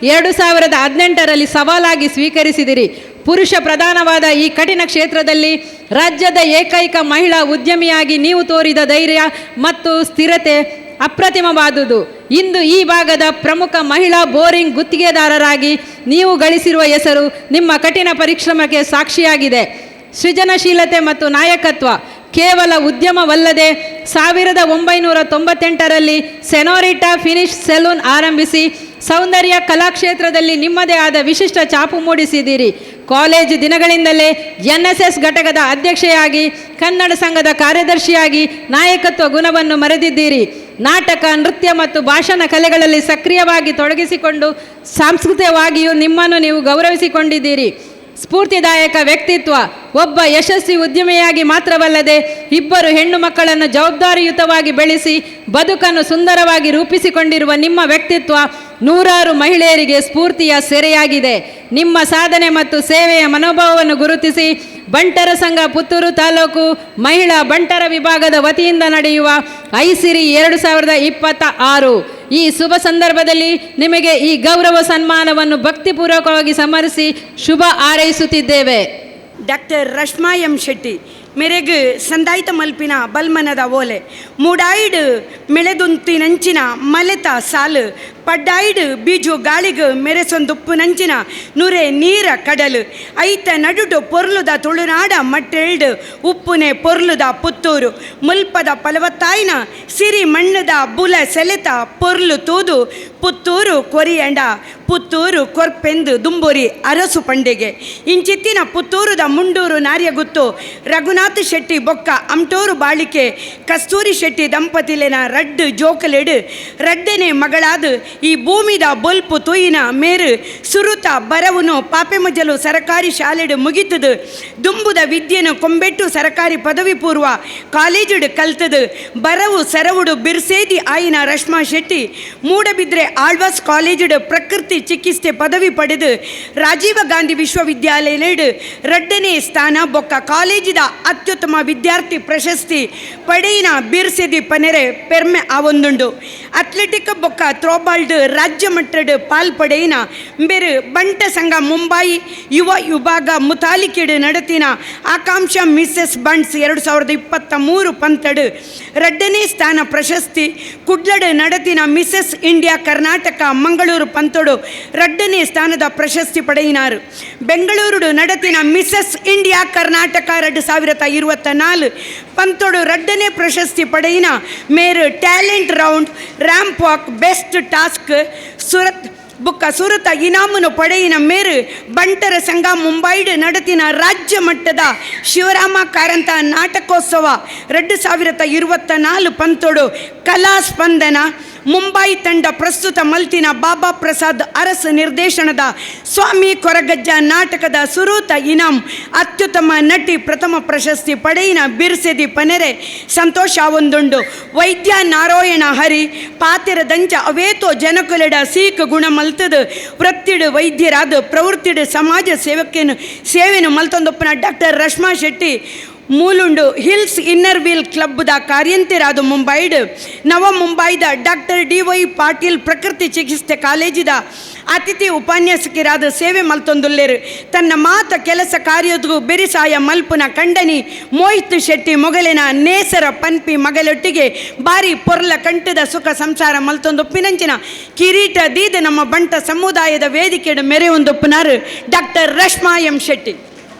2018ರಲ್ಲಿ ಸವಾಲಾಗಿ ಸ್ವೀಕರಿಸಿದಿರಿ. ಪುರುಷ ಪ್ರಧಾನವಾದ ಈ ಕಠಿಣ ಕ್ಷೇತ್ರದಲ್ಲಿ ರಾಜ್ಯದ ಏಕೈಕ ಮಹಿಳಾ ಉದ್ಯಮಿಯಾಗಿ ನೀವು ತೋರಿದ ಧೈರ್ಯ ಮತ್ತು ಸ್ಥಿರತೆ ಅಪ್ರತಿಮವಾದುದು. ಇಂದು ಈ ಭಾಗದ ಪ್ರಮುಖ ಮಹಿಳಾ ಬೋರಿಂಗ್ ಗುತ್ತಿಗೆದಾರರಾಗಿ ನೀವು ಗಳಿಸಿರುವ ಹೆಸರು ನಿಮ್ಮ ಕಠಿಣ ಪರಿಶ್ರಮಕ್ಕೆ ಸಾಕ್ಷಿಯಾಗಿದೆ. ಸೃಜನಶೀಲತೆ ಮತ್ತು ನಾಯಕತ್ವ. ಕೇವಲ ಉದ್ಯಮವಲ್ಲದೆ 1998ರಲ್ಲಿ ಸೆನೋರಿಟಾ ಫಿನಿಶ್ ಸೆಲೂನ್ ಆರಂಭಿಸಿ ಸೌಂದರ್ಯ ಕಲಾಕ್ಷೇತ್ರದಲ್ಲಿ ನಿಮ್ಮದೇ ಆದ ವಿಶಿಷ್ಟ ಛಾಪು ಮೂಡಿಸಿದ್ದೀರಿ. College ದಿನಗಳಿಂದಲೇ NSS ಘಟಕದ ಅಧ್ಯಕ್ಷೆಯಾಗಿ, ಕನ್ನಡ ಸಂಘದ ಕಾರ್ಯದರ್ಶಿಯಾಗಿ ನಾಯಕತ್ವ ಗುಣವನ್ನು ಮರೆದಿದ್ದೀರಿ. ನಾಟಕ, ನೃತ್ಯ ಮತ್ತು ಭಾಷಣ ಕಲೆಗಳಲ್ಲಿ ಸಕ್ರಿಯವಾಗಿ ತೊಡಗಿಸಿಕೊಂಡು ಸಾಂಸ್ಕೃತಿಕವಾಗಿಯೂ ನಿಮ್ಮನ್ನು ನೀವು ಗೌರವಿಸಿಕೊಂಡಿದ್ದೀರಿ. ಸ್ಫೂರ್ತಿದಾಯಕ ವ್ಯಕ್ತಿತ್ವ. ಒಬ್ಬ ಯಶಸ್ವಿ ಉದ್ಯಮಿಯಾಗಿ ಮಾತ್ರವಲ್ಲದೆ ಇಬ್ಬರು ಹೆಣ್ಣು ಮಕ್ಕಳನ್ನು ಜವಾಬ್ದಾರಿಯುತವಾಗಿ ಬೆಳೆಸಿ ಬದುಕನ್ನು ಸುಂದರವಾಗಿ ರೂಪಿಸಿಕೊಂಡಿರುವ ನಿಮ್ಮ ವ್ಯಕ್ತಿತ್ವ ನೂರಾರು ಮಹಿಳೆಯರಿಗೆ ಸ್ಫೂರ್ತಿಯ ಸೆರೆಯಾಗಿದೆ. ನಿಮ್ಮ ಸಾಧನೆ ಮತ್ತು ಸೇವೆಯ ಮನೋಭಾವವನ್ನು ಗುರುತಿಸಿ ಬಂಟರ ಸಂಘ ಪುತ್ತೂರು ತಾಲೂಕು ಮಹಿಳಾ ಬಂಟರ ವಿಭಾಗದ ವತಿಯಿಂದ ನಡೆಯುವ ಐಸಿರಿ 2026 ಈ ಶುಭ ಸಂದರ್ಭದಲ್ಲಿ ನಿಮಗೆ ಈ ಗೌರವ ಸನ್ಮಾನವನ್ನು ಭಕ್ತಿಪೂರ್ವಕವಾಗಿ ಸಮರ್ಪಿಸಿ ಶುಭ ಹಾರೈಸುತ್ತಿದ್ದೇವೆ. ಡಾಕ್ಟರ್ ರಶ್ಮಾ ಎಂ ಶೆಟ್ಟಿ ಮೆರೆಗ್ ಸಂದಾಯ್ತ ಮಲ್ಪಿನ ಬಲ್ಮನದ ಓಲೆ. ಮೂಡಾಯಿಡ್ ಮೆಳೆದುಂತಿನಂಚಿನ ಮಲೆತ ಸಾಲು, ಪಡ್ಡಾಯಿಡ್ ಬೀಜು ಗಾಳಿಗ್ ಮೆರೆಸೊಂದುಪ್ಪುನಂಚಿನ ನುರೆ ನೀರ ಕಡಲು, ಐತ ನಡುಟು ಪೊರ್ಲುದ ತುಳುನಾಡ ಮಟ್ಟೆಲ್ಡ್ ಉಪ್ಪುನೆ ಪೊರ್ಲುದ ಪುತ್ತೂರು. ಮುಲ್ಪದ ಫಲವತ್ತಾಯಿನ ಸಿರಿ ಮಣ್ಣದ ಬುಲ ಸೆಲೆತ ಪೊರ್ಲು ತೂದು ಪುತ್ತೂರು ಕೊರಿಯಂಡ ಪುತ್ತೂರು ಕೊರ್ಪೆಂದು ದುಂಬುರಿ ಅರಸು ಪಂಡಿಗೆ. ಇಂಚಿತ್ತಿನ ಪುತ್ತೂರುದ ಮುಂಡೂರು ನಾರ್ಯಗುತ್ತು ರಘುನಾಥ ಶೆಟ್ಟಿ ಬೊಕ್ಕ ಅಮ್ಟೋರು ಬಾಳಿಕೆ ಕಸ್ತೂರಿ ಶೆಟ್ಟಿ ದಂಪತಿಲೆನ ರಡ್ಡು ಜೋಕಲೆಡು ರಡ್ಡನೆ ಮಗಳಾದ ಈ ಭೂಮಿದ ಬೊಲ್ಪು ತೂಯಿನ ಮೇರು ಸುರುತ ಬರವುನು ಪಾಪೆಮಜಲು ಸರಕಾರಿ ಶಾಲೆಡು ಮುಗಿತದು. ದುಂಬುದ ವಿದ್ಯೆನು ಕೊಂಬೆಟ್ಟು ಸರಕಾರಿ ಪದವಿ ಪೂರ್ವ ಕಾಲೇಜುಡು ಕಲ್ತದು. ಬರವು ಸರವುಡು ಬಿರ್ಸೇದಿ ಆಯಿನ ರಶ್ಮಾ ಶೆಟ್ಟಿ ಮೂಡಬಿದ್ರೆ ಆಳ್ವಾಸ್ ಕಾಲೇಜುಡು ಪ್ರಕೃತಿ ಚಿಕಿತ್ಸೆ ಪದವಿ ಪಡೆದು ರಾಜೀವ ಗಾಂಧಿ ವಿಶ್ವವಿದ್ಯಾಲಯಡು ರಡ್ಡನೇ ಸ್ಥಾನ ಬೊಕ್ಕ ಕಾಲೇಜಿದ ಅತ್ಯುತ್ತಮ ವಿದ್ಯಾರ್ಥಿ ಪ್ರಶಸ್ತಿ ಪಡೆಯಿನ ಬಿರ್ಸೆದಿ ಪನೆರೆ ಪೆರ್ಮೆ ಆವೊಂದುಂಡು. ಅಥ್ಲೆಟಿಕ್ ಬೊಕ್ಕ ಥ್ರೋಬಾಲ್ಡ್ ರಾಜ್ಯ ಮಟ್ಟಡ್ ಪಾಲ್ ಪಡೆಯಿನ ಬೇರು ಬಂಟ ಸಂಘ ಮುಂಬೈ ಯುವ ವಿಭಾಗ ಮುತಾಲಿಕೆಡು ನಡತಿನ ಆಕಾಂಕ್ಷ ಮಿಸಸ್ ಬಂಟ್ಸ್ 2023 ಪಂತಡು ರಡ್ಡನೇ ಸ್ಥಾನ ಪ್ರಶಸ್ತಿ, ಕುಡ್ಲಡ್ ನಡತಿನ ಮಿಸಸ್ ಇಂಡಿಯಾ ಕರ್ನಾಟಕ ಮಂಗಳೂರು ಪಂತಡು ರಡ್ಡನೇ ಸ್ಥಾನದ ಪ್ರಶಸ್ತಿ ಪಡೆಯಿನಾರು. ಬೆಂಗಳೂರು ನಡತಿನ ಮಿಸಸ್ ಇಂಡಿಯಾ ಕರ್ನಾಟಕ 2024 ಪಂತೊಡು ರಡ್ಡನೇ ಪ್ರಶಸ್ತಿ ಪಡೆಯಿನ ಮೇರು talent round ramp walk best task Surat ಬುಕ್ಕ ಸುರತ ಇನಾಮುನು ಪಡೆಯಿನ ಮೇರು ಬಂಟರ ಸಂಘ ಮುಂಬೈಡ್ ನಡತಿನ ರಾಜ್ಯ ಮಟ್ಟದ ಶಿವರಾಮ ಕಾರಂತ ನಾಟಕೋತ್ಸವ 2024 ಪಂತೊಡು ಕಲಾ ಸ್ಪಂದನ ಮುಂಬೈ ತಂಡ ಪ್ರಸ್ತುತ ಮಲ್ತಿನ ಬಾಬಾ ಪ್ರಸಾದ್ ಅರಸ್ ನಿರ್ದೇಶನದ ಸ್ವಾಮಿ ಕೊರಗಜ್ಜ ನಾಟಕದ ಸುರೂತ ಇನಾಮ್ ಅತ್ಯುತ್ತಮ ನಟಿ ಪ್ರಥಮ ಪ್ರಶಸ್ತಿ ಪಡೆಯಿನ ಬಿರ್ಸೆದಿ ಪನೆರೆ ಸಂತೋಷ ಒಂದುಂಡು. ವೈದ್ಯ ನಾರಾಯಣ ಹರಿ ಪಾತಿರದಂಚ ಅವೇತೋ ಜನಕುಲೆಡ ಸೀಕ್ ಗುಣ ಮಲ್ತದು ವೃತ್ತಿಡು ವೈದ್ಯರಾದ ಪ್ರವೃತ್ತಿಡು ಸಮಾಜ ಸೇವಕೇನು ಸೇವೆನು ಮಲ್ತೊಂದೊಪ್ಪನ doctor Rashma Shetty Mulund hills inner wheel ಕ್ಲಬ್ದ ಕಾರ್ಯಂತಿರಾದ ಮುಂಬೈಡ್ ನವ ಮುಂಬೈದ doctor D Y Patil ಪ್ರಕೃತಿ ಚಿಕಿತ್ಸೆ ಕಾಲೇಜಿದ ಅತಿಥಿ ಉಪನ್ಯಾಸಕರಾದ ಸೇವೆ ಮಲ್ತೊಂದುಲ್ಲೇರು. ತನ್ನ ಮಾತ ಕೆಲಸ ಕಾರ್ಯದಗೂ ಬೆರಿಸಾಯ ಮಲ್ಪುನ ಕಂಡನಿ ಮೋಹಿತ್ ಶೆಟ್ಟಿ ಮೊಗಲಿನ ನೇಸರ ಪನ್ಪಿ ಮಗಲೊಟ್ಟಿಗೆ ಬಾರಿ ಪೊರ್ಲ ಕಂಠದ ಸುಖ ಸಂಸಾರ ಮಲ್ತೊಂದೊಪ್ಪಿನಂಚಿನ ಕಿರೀಟ ದೀದ ನಮ್ಮ ಬಂಟ ಸಮುದಾಯದ ವೇದಿಕೆಡು ಮೆರೆಯೊಂದೊಪ್ಪುನಾರು ಡಾಕ್ಟರ್ ರಶ್ಮಾ ಎಂ ಶೆಟ್ಟಿ.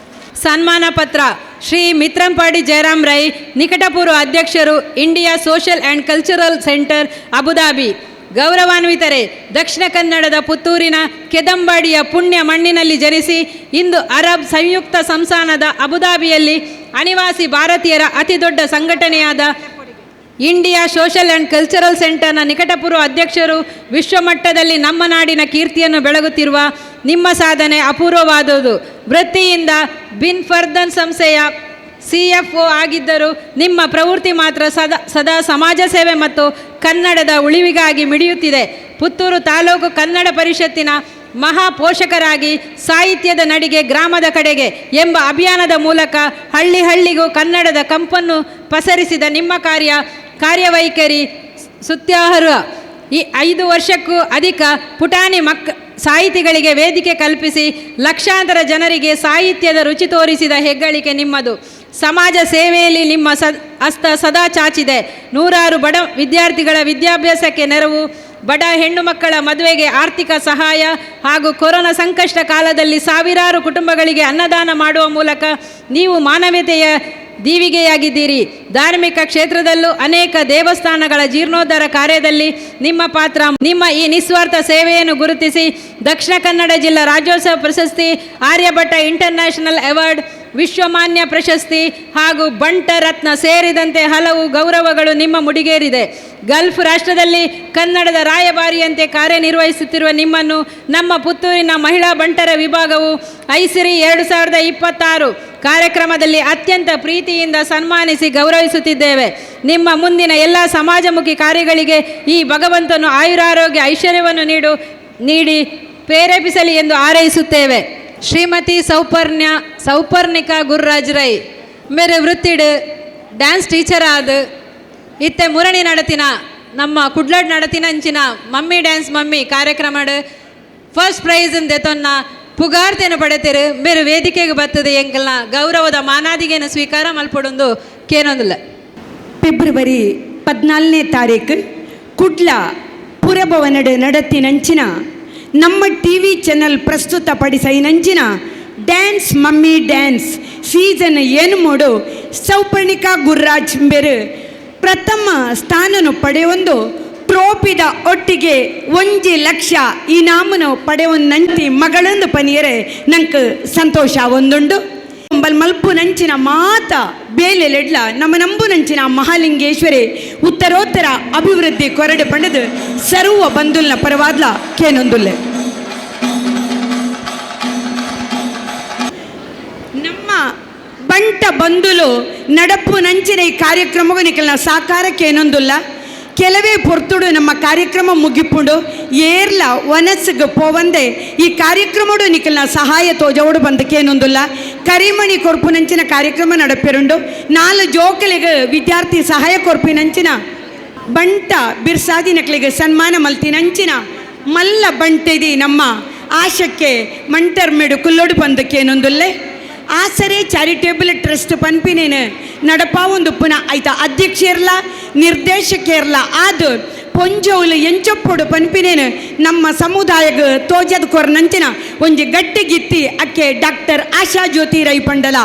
ಸನ್ಮಾನ ಪತ್ರ ಶ್ರೀ ಮಿತ್ರಂಪಾಡಿ ಜಯರಾಮ್ ರೈ, ನಿಕಟಪೂರ್ವ ಅಧ್ಯಕ್ಷರು, India social and cultural centre, Abu Dhabi. ಗೌರವಾನ್ವಿತರೆ, ದಕ್ಷಿಣ ಕನ್ನಡದ ಪುತ್ತೂರಿನ ಕೆದಂಬಾಡಿಯ ಪುಣ್ಯ ಮಣ್ಣಿನಲ್ಲಿ ಜನಿಸಿ ಇಂದು ಅರಬ್ ಸಂಯುಕ್ತ ಸಂಸ್ಥಾನದ ಅಬುಧಾಬಿಯಲ್ಲಿ ಅನಿವಾಸಿ ಭಾರತೀಯರ ಅತಿದೊಡ್ಡ ಸಂಘಟನೆಯಾದ India social and cultural ಸೆಂಟರ್ನ ನಿಕಟಪೂರ್ವ ಅಧ್ಯಕ್ಷರು, ವಿಶ್ವಮಟ್ಟದಲ್ಲಿ ನಮ್ಮ ನಾಡಿನ ಕೀರ್ತಿಯನ್ನು ಬೆಳಗುತ್ತಿರುವ ನಿಮ್ಮ ಸಾಧನೆ ಅಪೂರ್ವವಾದುದು. ವೃತ್ತಿಯಿಂದ ಬಿನ್ ಫರ್ದನ್ ಸಂಸ್ಥೆಯ CFO ಆಗಿದ್ದರೂ ನಿಮ್ಮ ಪ್ರವೃತ್ತಿ ಮಾತ್ರ ಸದಾ ಸದಾ ಸಮಾಜ ಸೇವೆ ಮತ್ತು ಕನ್ನಡದ ಉಳಿವಿಗಾಗಿ ಮಿಡಿಯುತ್ತಿದೆ. ಪುತ್ತೂರು ತಾಲೂಕು ಕನ್ನಡ ಪರಿಷತ್ತಿನ ಮಹಾ ಪೋಷಕರಾಗಿ ಸಾಹಿತ್ಯದ ನಡಿಗೆ ಗ್ರಾಮದ ಕಡೆಗೆ ಎಂಬ ಅಭಿಯಾನದ ಮೂಲಕ ಹಳ್ಳಿ ಹಳ್ಳಿಗೂ ಕನ್ನಡದ ಕಂಪನ್ನು ಪಸರಿಸಿದ ನಿಮ್ಮ ಕಾರ್ಯವೈಖರಿ ಸುತ್ಯಾಹರ್ಹ. ಈ 5 ವರ್ಷಕ್ಕೂ ಅಧಿಕ ಪುಟಾಣಿ ಸಾಹಿತಿಗಳಿಗೆ ವೇದಿಕೆ ಕಲ್ಪಿಸಿ ಲಕ್ಷಾಂತರ ಜನರಿಗೆ ಸಾಹಿತ್ಯದ ರುಚಿ ತೋರಿಸಿದ ಹೆಗ್ಗಳಿಕೆ ನಿಮ್ಮದು. ಸಮಾಜ ಸೇವೆಯಲ್ಲಿ ನಿಮ್ಮ ಹಸ್ತ ಸದಾ ಚಾಚಿದೆ. ನೂರಾರು ಬಡ ವಿದ್ಯಾರ್ಥಿಗಳ ವಿದ್ಯಾಭ್ಯಾಸಕ್ಕೆ ನೆರವು, ಬಡ ಹೆಣ್ಣು ಮಕ್ಕಳ ಮದುವೆಗೆ ಆರ್ಥಿಕ ಸಹಾಯ ಹಾಗೂ ಕೊರೋನಾ ಸಂಕಷ್ಟ ಕಾಲದಲ್ಲಿ ಸಾವಿರಾರು ಕುಟುಂಬಗಳಿಗೆ ಅನ್ನದಾನ ಮಾಡುವ ಮೂಲಕ ನೀವು ಮಾನವೀಯತೆಯ ದೀವಿಗೆಯಾಗಿದ್ದೀರಿ. ಧಾರ್ಮಿಕ ಕ್ಷೇತ್ರದಲ್ಲೂ ಅನೇಕ ದೇವಸ್ಥಾನಗಳ ಜೀರ್ಣೋದ್ಧಾರ ಕಾರ್ಯದಲ್ಲಿ ನಿಮ್ಮ ಪಾತ್ರ. ನಿಮ್ಮ ಈ ನಿಸ್ವಾರ್ಥ ಸೇವೆಯನ್ನು ಗುರುತಿಸಿ ದಕ್ಷಿಣ ಕನ್ನಡ ಜಿಲ್ಲಾ ರಾಜ್ಯೋತ್ಸವ ಪ್ರಶಸ್ತಿ, ಆರ್ಯಭಟ ಇಂಟರ್ನ್ಯಾಷನಲ್ ಅವಾರ್ಡ್, ವಿಶ್ವಮಾನ್ಯ ಪ್ರಶಸ್ತಿ ಹಾಗೂ ಬಂಟ ರತ್ನ ಸೇರಿದಂತೆ ಹಲವು ಗೌರವಗಳು ನಿಮ್ಮ ಮುಡಿಗೇರಿದೆ. ಗಲ್ಫ್ ರಾಷ್ಟ್ರದಲ್ಲಿ ಕನ್ನಡದ ರಾಯಭಾರಿಯಂತೆ ಕಾರ್ಯನಿರ್ವಹಿಸುತ್ತಿರುವ ನಿಮ್ಮನ್ನು ನಮ್ಮ ಪುತ್ತೂರಿನ ಮಹಿಳಾ ಬಂಟರ ವಿಭಾಗವು ಐಸಿರಿ 2026 ಕಾರ್ಯಕ್ರಮದಲ್ಲಿ ಅತ್ಯಂತ ಪ್ರೀತಿಯಿಂದ ಸನ್ಮಾನಿಸಿ ಗೌರವಿಸುತ್ತಿದ್ದೇವೆ. ನಿಮ್ಮ ಮುಂದಿನ ಎಲ್ಲ ಸಮಾಜಮುಖಿ ಕಾರ್ಯಗಳಿಗೆ ಈ ಭಗವಂತನು ಆಯುರಾರೋಗ್ಯ ಐಶ್ವರ್ಯವನ್ನು ನೀಡಿ ಪ್ರೇರೇಪಿಸಲಿ ಎಂದು ಹಾರೈಸುತ್ತೇವೆ. ಶ್ರೀಮತಿ ಸೌಪರ್ಣಿಕಾ ಗುರುರಾಜ್ ರೈ ಮೇರೆ ವೃತ್ತಿಡು ಡ್ಯಾನ್ಸ್ ಟೀಚರ್ ಆದ ಇತ್ತೆ ಮುರಣಿ ನಡತಿನ ನಮ್ಮ ಕುಡ್ಲಡ್ ನಡತಿನಂಚಿನ ಮಮ್ಮಿ ಡ್ಯಾನ್ಸ್ ಮಮ್ಮಿ ಕಾರ್ಯಕ್ರಮಡ್ ಫಸ್ಟ್ ಪ್ರೈಸ್ ದೆತೊನ್ನ ಪುಗಾರ್ತೆನು ಪಡೆತಿರು. ಮೇರೆ ವೇದಿಕೆಗೆ ಬರ್ತದೆ ಎಂಕಲ್ನ ಗೌರವದ ಮಾನಾದಿಗೆನ ಸ್ವೀಕಾರ ಮಲ್ಪಡೊಂದು ಕೇನೊಂದಿಲ್ಲ. ಫೆಬ್ರವರಿ 14ನೇ ತಾರೀಕು ಕುಡ್ಲ ಪುರಭವನಡು ನಡತಿನಂಚಿನ ನಮ್ಮ ಟಿವಿ ಚಾನಲ್ ಪ್ರಸ್ತುತಪಡಿಸೈನಂಚಿನ ಡ್ಯಾನ್ಸ್ ಮಮ್ಮಿ ಡ್ಯಾನ್ಸ್ ಸೀಸನ್ ಏನು ಮೂಡು ಸೌಪರ್ಣಿಕಾ ಗುರುರಾಜ್ ಬೇರು ಪ್ರಥಮ ಸ್ಥಾನನು ಪಡೆಯೊಂದು ಟ್ರೋಫಿದ ಒಟ್ಟಿಗೆ 1 ಲಕ್ಷ ಇನಾಮನು ಪಡೆಯೊಂದಂತಿ ಮಗಳೊಂದು ಪನಿಯರೆ ನಂಗೆ ಸಂತೋಷ ಒಂದುಂಡು. ಒಂಬಲ್ ಮಲ್ಪು ನಂಚಿನ ಮಾತ ಬೇಲೆ ಲೆಡ್ಲ ನಮ್ಮ ನಂಬು ನಂಚಿನ ಮಹಾಲಿಂಗೇಶ್ವರಿ ಉತ್ತರೋತ್ತರ ಅಭಿವೃದ್ಧಿ ಕೊರಡು ಪಂಡದು ಸರ್ವ ಬಂದುಲ್ನ ಪರವಾದ್ಲ ಕೇನೊಂದುಲ್ಲೆ. ನಮ್ಮ ಬಂಟ ಬಂದುಲು ನಡಪು ನಂಚಿನ ಈ ಕಾರ್ಯಕ್ರಮಗೂ ನಿಕಲ್ನ ಸಾಕಾರಕ್ಕೆ ಏನೊಂದುಲ್ಲ. ಕೆಲವೇ ಪೊರ್ತುಡು ನಮ್ಮ ಕಾರ್ಯಕ್ರಮ ಮುಗಿಪುಂಡು ಏರ್ಲ ವನಸ್ಸಿಗೆ ಪೋವಂದೆ ಈ ಕಾರ್ಯಕ್ರಮಡು ನಿಕಲ್ನ ಸಹಾಯ ತೋಜೋಡು ಬಂದಕ್ಕೇನೊಂದುಲ್ಲ. ಕರಿಮಣಿ ಕೊರ್ಪುನಂಚಿನ ಕಾರ್ಯಕ್ರಮ ನಡಪಿರುಂಡು. 4 ಜೋಕಲಿಗೆ ವಿದ್ಯಾರ್ಥಿ ಸಹಾಯ ಕೊರ್ಪಿನಂಚಿನ ಬಂಟ ಬಿರ್ಸಾದಿ ನಕಲಿಗೆ ಸನ್ಮಾನ ಮಲ್ತಿನಂಚಿನ ಮಲ್ಲ ಬಂಟೆದಿ ನಮ್ಮ ಆಶಕ್ಕೆ ಮಂಟರ್ಮೆಡು ಕುಲ್ಲೋಡು ಬಂದಕ್ಕೇನೊಂದುಲ್ಲೆ. ಆಸರೆ ಚಾರಿಟೇಬಲ್ ಟ್ರಸ್ಟ್ ಪನ್ಪಿನೇನು ನಡಪ ಒಂದು ಪುನಃ ಆಯ್ತಾ ಅಧ್ಯಕ್ಷ ಇರಲ ನಿರ್ದೇಶಕ ಇರಲ ಅದು ಪೊಂಜೋಲು ಎಂಚೊಪ್ಪೊಡು ಪನ್ಪಿನೇನು ನಮ್ಮ ಸಮುದಾಯಗ ತೋಜದ ಕೊರ್ನಂಚಿನ ಒಂಜಿ ಗಟ್ಟಿಗಿತ್ತಿ ಅಕ್ಕೆ ಡಾಕ್ಟರ್ ಆಶಾ ಜ್ಯೋತಿ ರೈ ಪಂಡಲ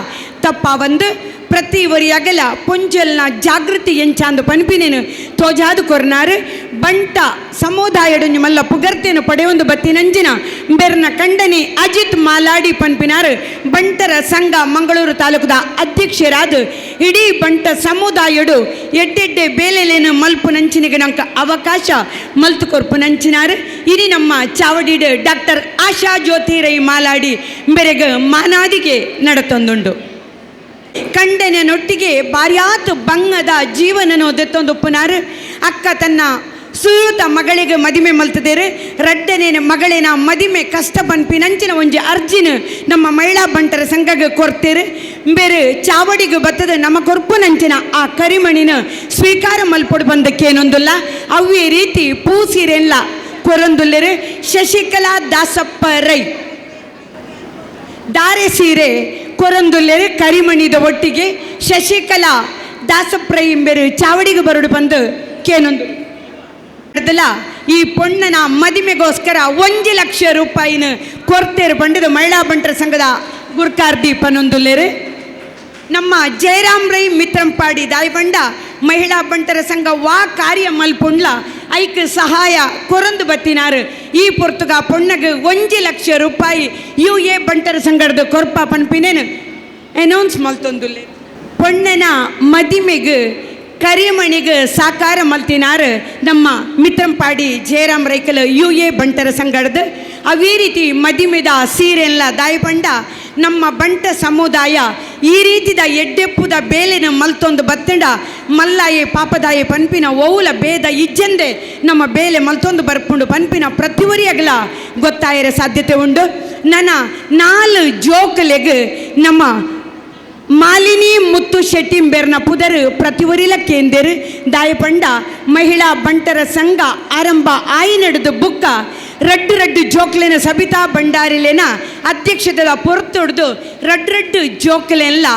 ತಪ್ಪ ಒಂದು ಪ್ರತಿ ಒರಿ ಅಗಲ ಪೊಂಜಲ್ನ ಜಾಗೃತಿ ಎಂಚಾಂದು ಪನ್ಪಿನೇನು ತೋಜಾದು ಕೊರ್ನಾರು. ಬಂಟ ಸಮುದಾಯಡು ಮಲ್ಲ ಪುಗರ್ತೇನು ಪಡೆಯೊಂದು ಬತ್ತಿನಂಜಿನ ಬೆರ್ನ ಕಂಡನಿ ಅಜಿತ್ ಮಾಲಾಡಿ ಪನ್ಪಿನಾರು ಬಂಟರ ಸಂಘ ಮಂಗಳೂರು ತಾಲೂಕದ ಅಧ್ಯಕ್ಷರಾದ ಇಡೀ ಬಂಟ ಸಮುದಾಯಡು ಎಡ್ಡೆಡ್ಡೆ ಬೇಲೆಲೇನು ಮಲ್ಪು ನಂಚಿನಿಗೆ ನಂಕ ಅವಕಾಶ ಮಲ್ತು ಕೊರ್ಪು ನಂಚಿನಾರು. ಇಡೀ ನಮ್ಮ ಚಾವಡಿಡು ಡಾಕ್ಟರ್ ಆಶಾ ಜ್ಯೋತಿ ರೈ ಮಾಲಾಡಿ ಬೆರೆಗ ಮಾನಾದಿಗೆ ನಡತೊಂದುಂಡು. ಕಂಡನೊಟ್ಟಿಗೆ ಬಾರ್ಯಾತು ಬಂಗದ ಜೀವನನು ದೆತ್ತೊಂದು ಅಕ್ಕ ತನ್ನ ಸುರುತ ಮಗಳಿಗೆ ಮದಿಮೆ ಮಲ್ತದೇರು. ರಡ್ಡನೇನ ಮಗಳಿನ ಮದಿಮೆ ಕಷ್ಟ ಪನ್ಪಿನಂಚಿನ ಒಂಜಿ ಅರ್ಜಿನ ನಮ್ಮ ಮಹಿಳಾ ಬಂಟರ ಸಂಘಗೆ ಕೊರ್ತೇರು. ಬೇರೆ ಚಾವಡಿಗೆ ಬತ್ತದ ನಮ್ಮ ಕೊರ್ಪುನಂಚಿನ ಆ ಕರಿಮಣಿನ ಸ್ವೀಕಾರ ಮಲ್ಪೊಡು ಬಂದಕ್ಕೇನೊಂದುಲ್ಲ. ಅವೇ ರೀತಿ ಪೂಸಿರೆಲ್ಲ ಕೊರೊಂದುಲ್ಲೆರು. ಶಶಿಕಲಾ ದಾಸಪ್ಪ ರೈ ದಾರೆ ಸೀರೆ ಕೊರಂದುಲ್ಲೆರು ಕರಿಮಣಿದ ಒಟ್ಟಿಗೆ ಶಶಿಕಲಾ ದಾಸಪ್ರೈ ಬೇರು ಚಾವಡಿಗೆ ಬರಡು ಬಂದು ಕೇನೊಂದು ಈ ಪೊಣ್ಣನ ಮದಿಮೆಗೋಸ್ಕರ 1 ಲಕ್ಷ ರೂಪಾಯಿನ ಕೊರ್ತೇರು ಬಂಡದ ಮಹಿಳಾ ಬಂಟರ ಸಂಘದ ಗುರ್ಕಾರ್ ದೀಪನೊಂದುಲ್ಲೇರು. ನಮ್ಮ ಜಯರಾಮ್ ರೈ ಮಿತ್ರಂಪಾಡಿ ದಾಯ್ಬಂಡ ಮಹಿಳಾ ಬಂಟರ ಸಂಘ ವಾ ಕಾರ್ಯ ಮಲ್ಪುಂಡ್ಲ ಐಕ್ ಸಹಾಯ ಕೊರಂದು ಬತ್ತಿನಾರು. ಈ ಪೊರ್ತುಗ ಪೊಣ್ಣಗ 1 ಲಕ್ಷ ರೂಪಾಯಿ ಯು ಎ ಬಂಟರ ಸಂಘದ ಕೊರ್ಪ ಪನ್ಪಿನೇನು ಅನೌನ್ಸ್ ಮಲ್ತೊಂದುಲ್ಲೆ. ಪೊಣ್ಣನ ಮದಿಮೆಗೆ ಕರಿಮಣಿಗೆ ಸಾಕಾರ ಮಲ್ತಿನಾರು ನಮ್ಮ ಮಿತ್ರಂಪಾಡಿ ಜಯರಾಮ್ ರೈಕಲ್ ಯು ಎ ಬಂಟರ ಸಂಘದ. ಅವೇ ರೀತಿ ಮದಿಮೆದ ಸೀರೆಲ್ಲ ದಾಯ್ಬಂಡ ನಮ್ಮ ಬಂಟ ಸಮುದಾಯ ಈ ರೀತಿದ ಎಡ್ಡೆಪ್ಪುದ ಬೇಲೆನ ಮಲ್ತೊಂದು ಬತ್ತಂಡ ಮಲ್ಲಾಯೆ ಪಾಪದಾಯೆ ಪನ್ಪಿನ ಓವುಲ ಬೇದ ಇಜ್ಜಂದೆ ನಮ್ಮ ಬೇಲೆ ಮಲ್ತೊಂದು ಬರ್ಪುಂಡು ಪನ್ಪಿನ ಪ್ರತಿವರಿಯಾಗಲ ಗೊತ್ತಾಯಿರ ಸಾಧ್ಯತೆ ಉಂಡು. ನನ್ನ 4 ಜೋಕಲೆಗ್ ನಮ್ಮ ಮಾಲಿನಿ ಮುತ್ತು ಶೆಟ್ಟಿಂಬೆರ್ನ ಪುದರು ಪ್ರತಿವರಿಲ ಕೇಂದಿರು. ದಾಯಪಂಡ ಮಹಿಳಾ ಬಂಟರ ಸಂಘ ಆರಂಭ ಆಯಿ ನಡೆದು ಬುಕ್ಕ ರಡ್ಡು ರಡ್ಡು ಜೋಕ್ಲೆನ ಸಬಿತಾ ಭಂಡಾರಿಲೇನ ಅಧ್ಯಕ್ಷತೆದ ಪೊರ್ತೊಡ್ದು ರಡ್ಡು ರಡ್ಡು ಜೋಕ್ಲೆಲ್ಲ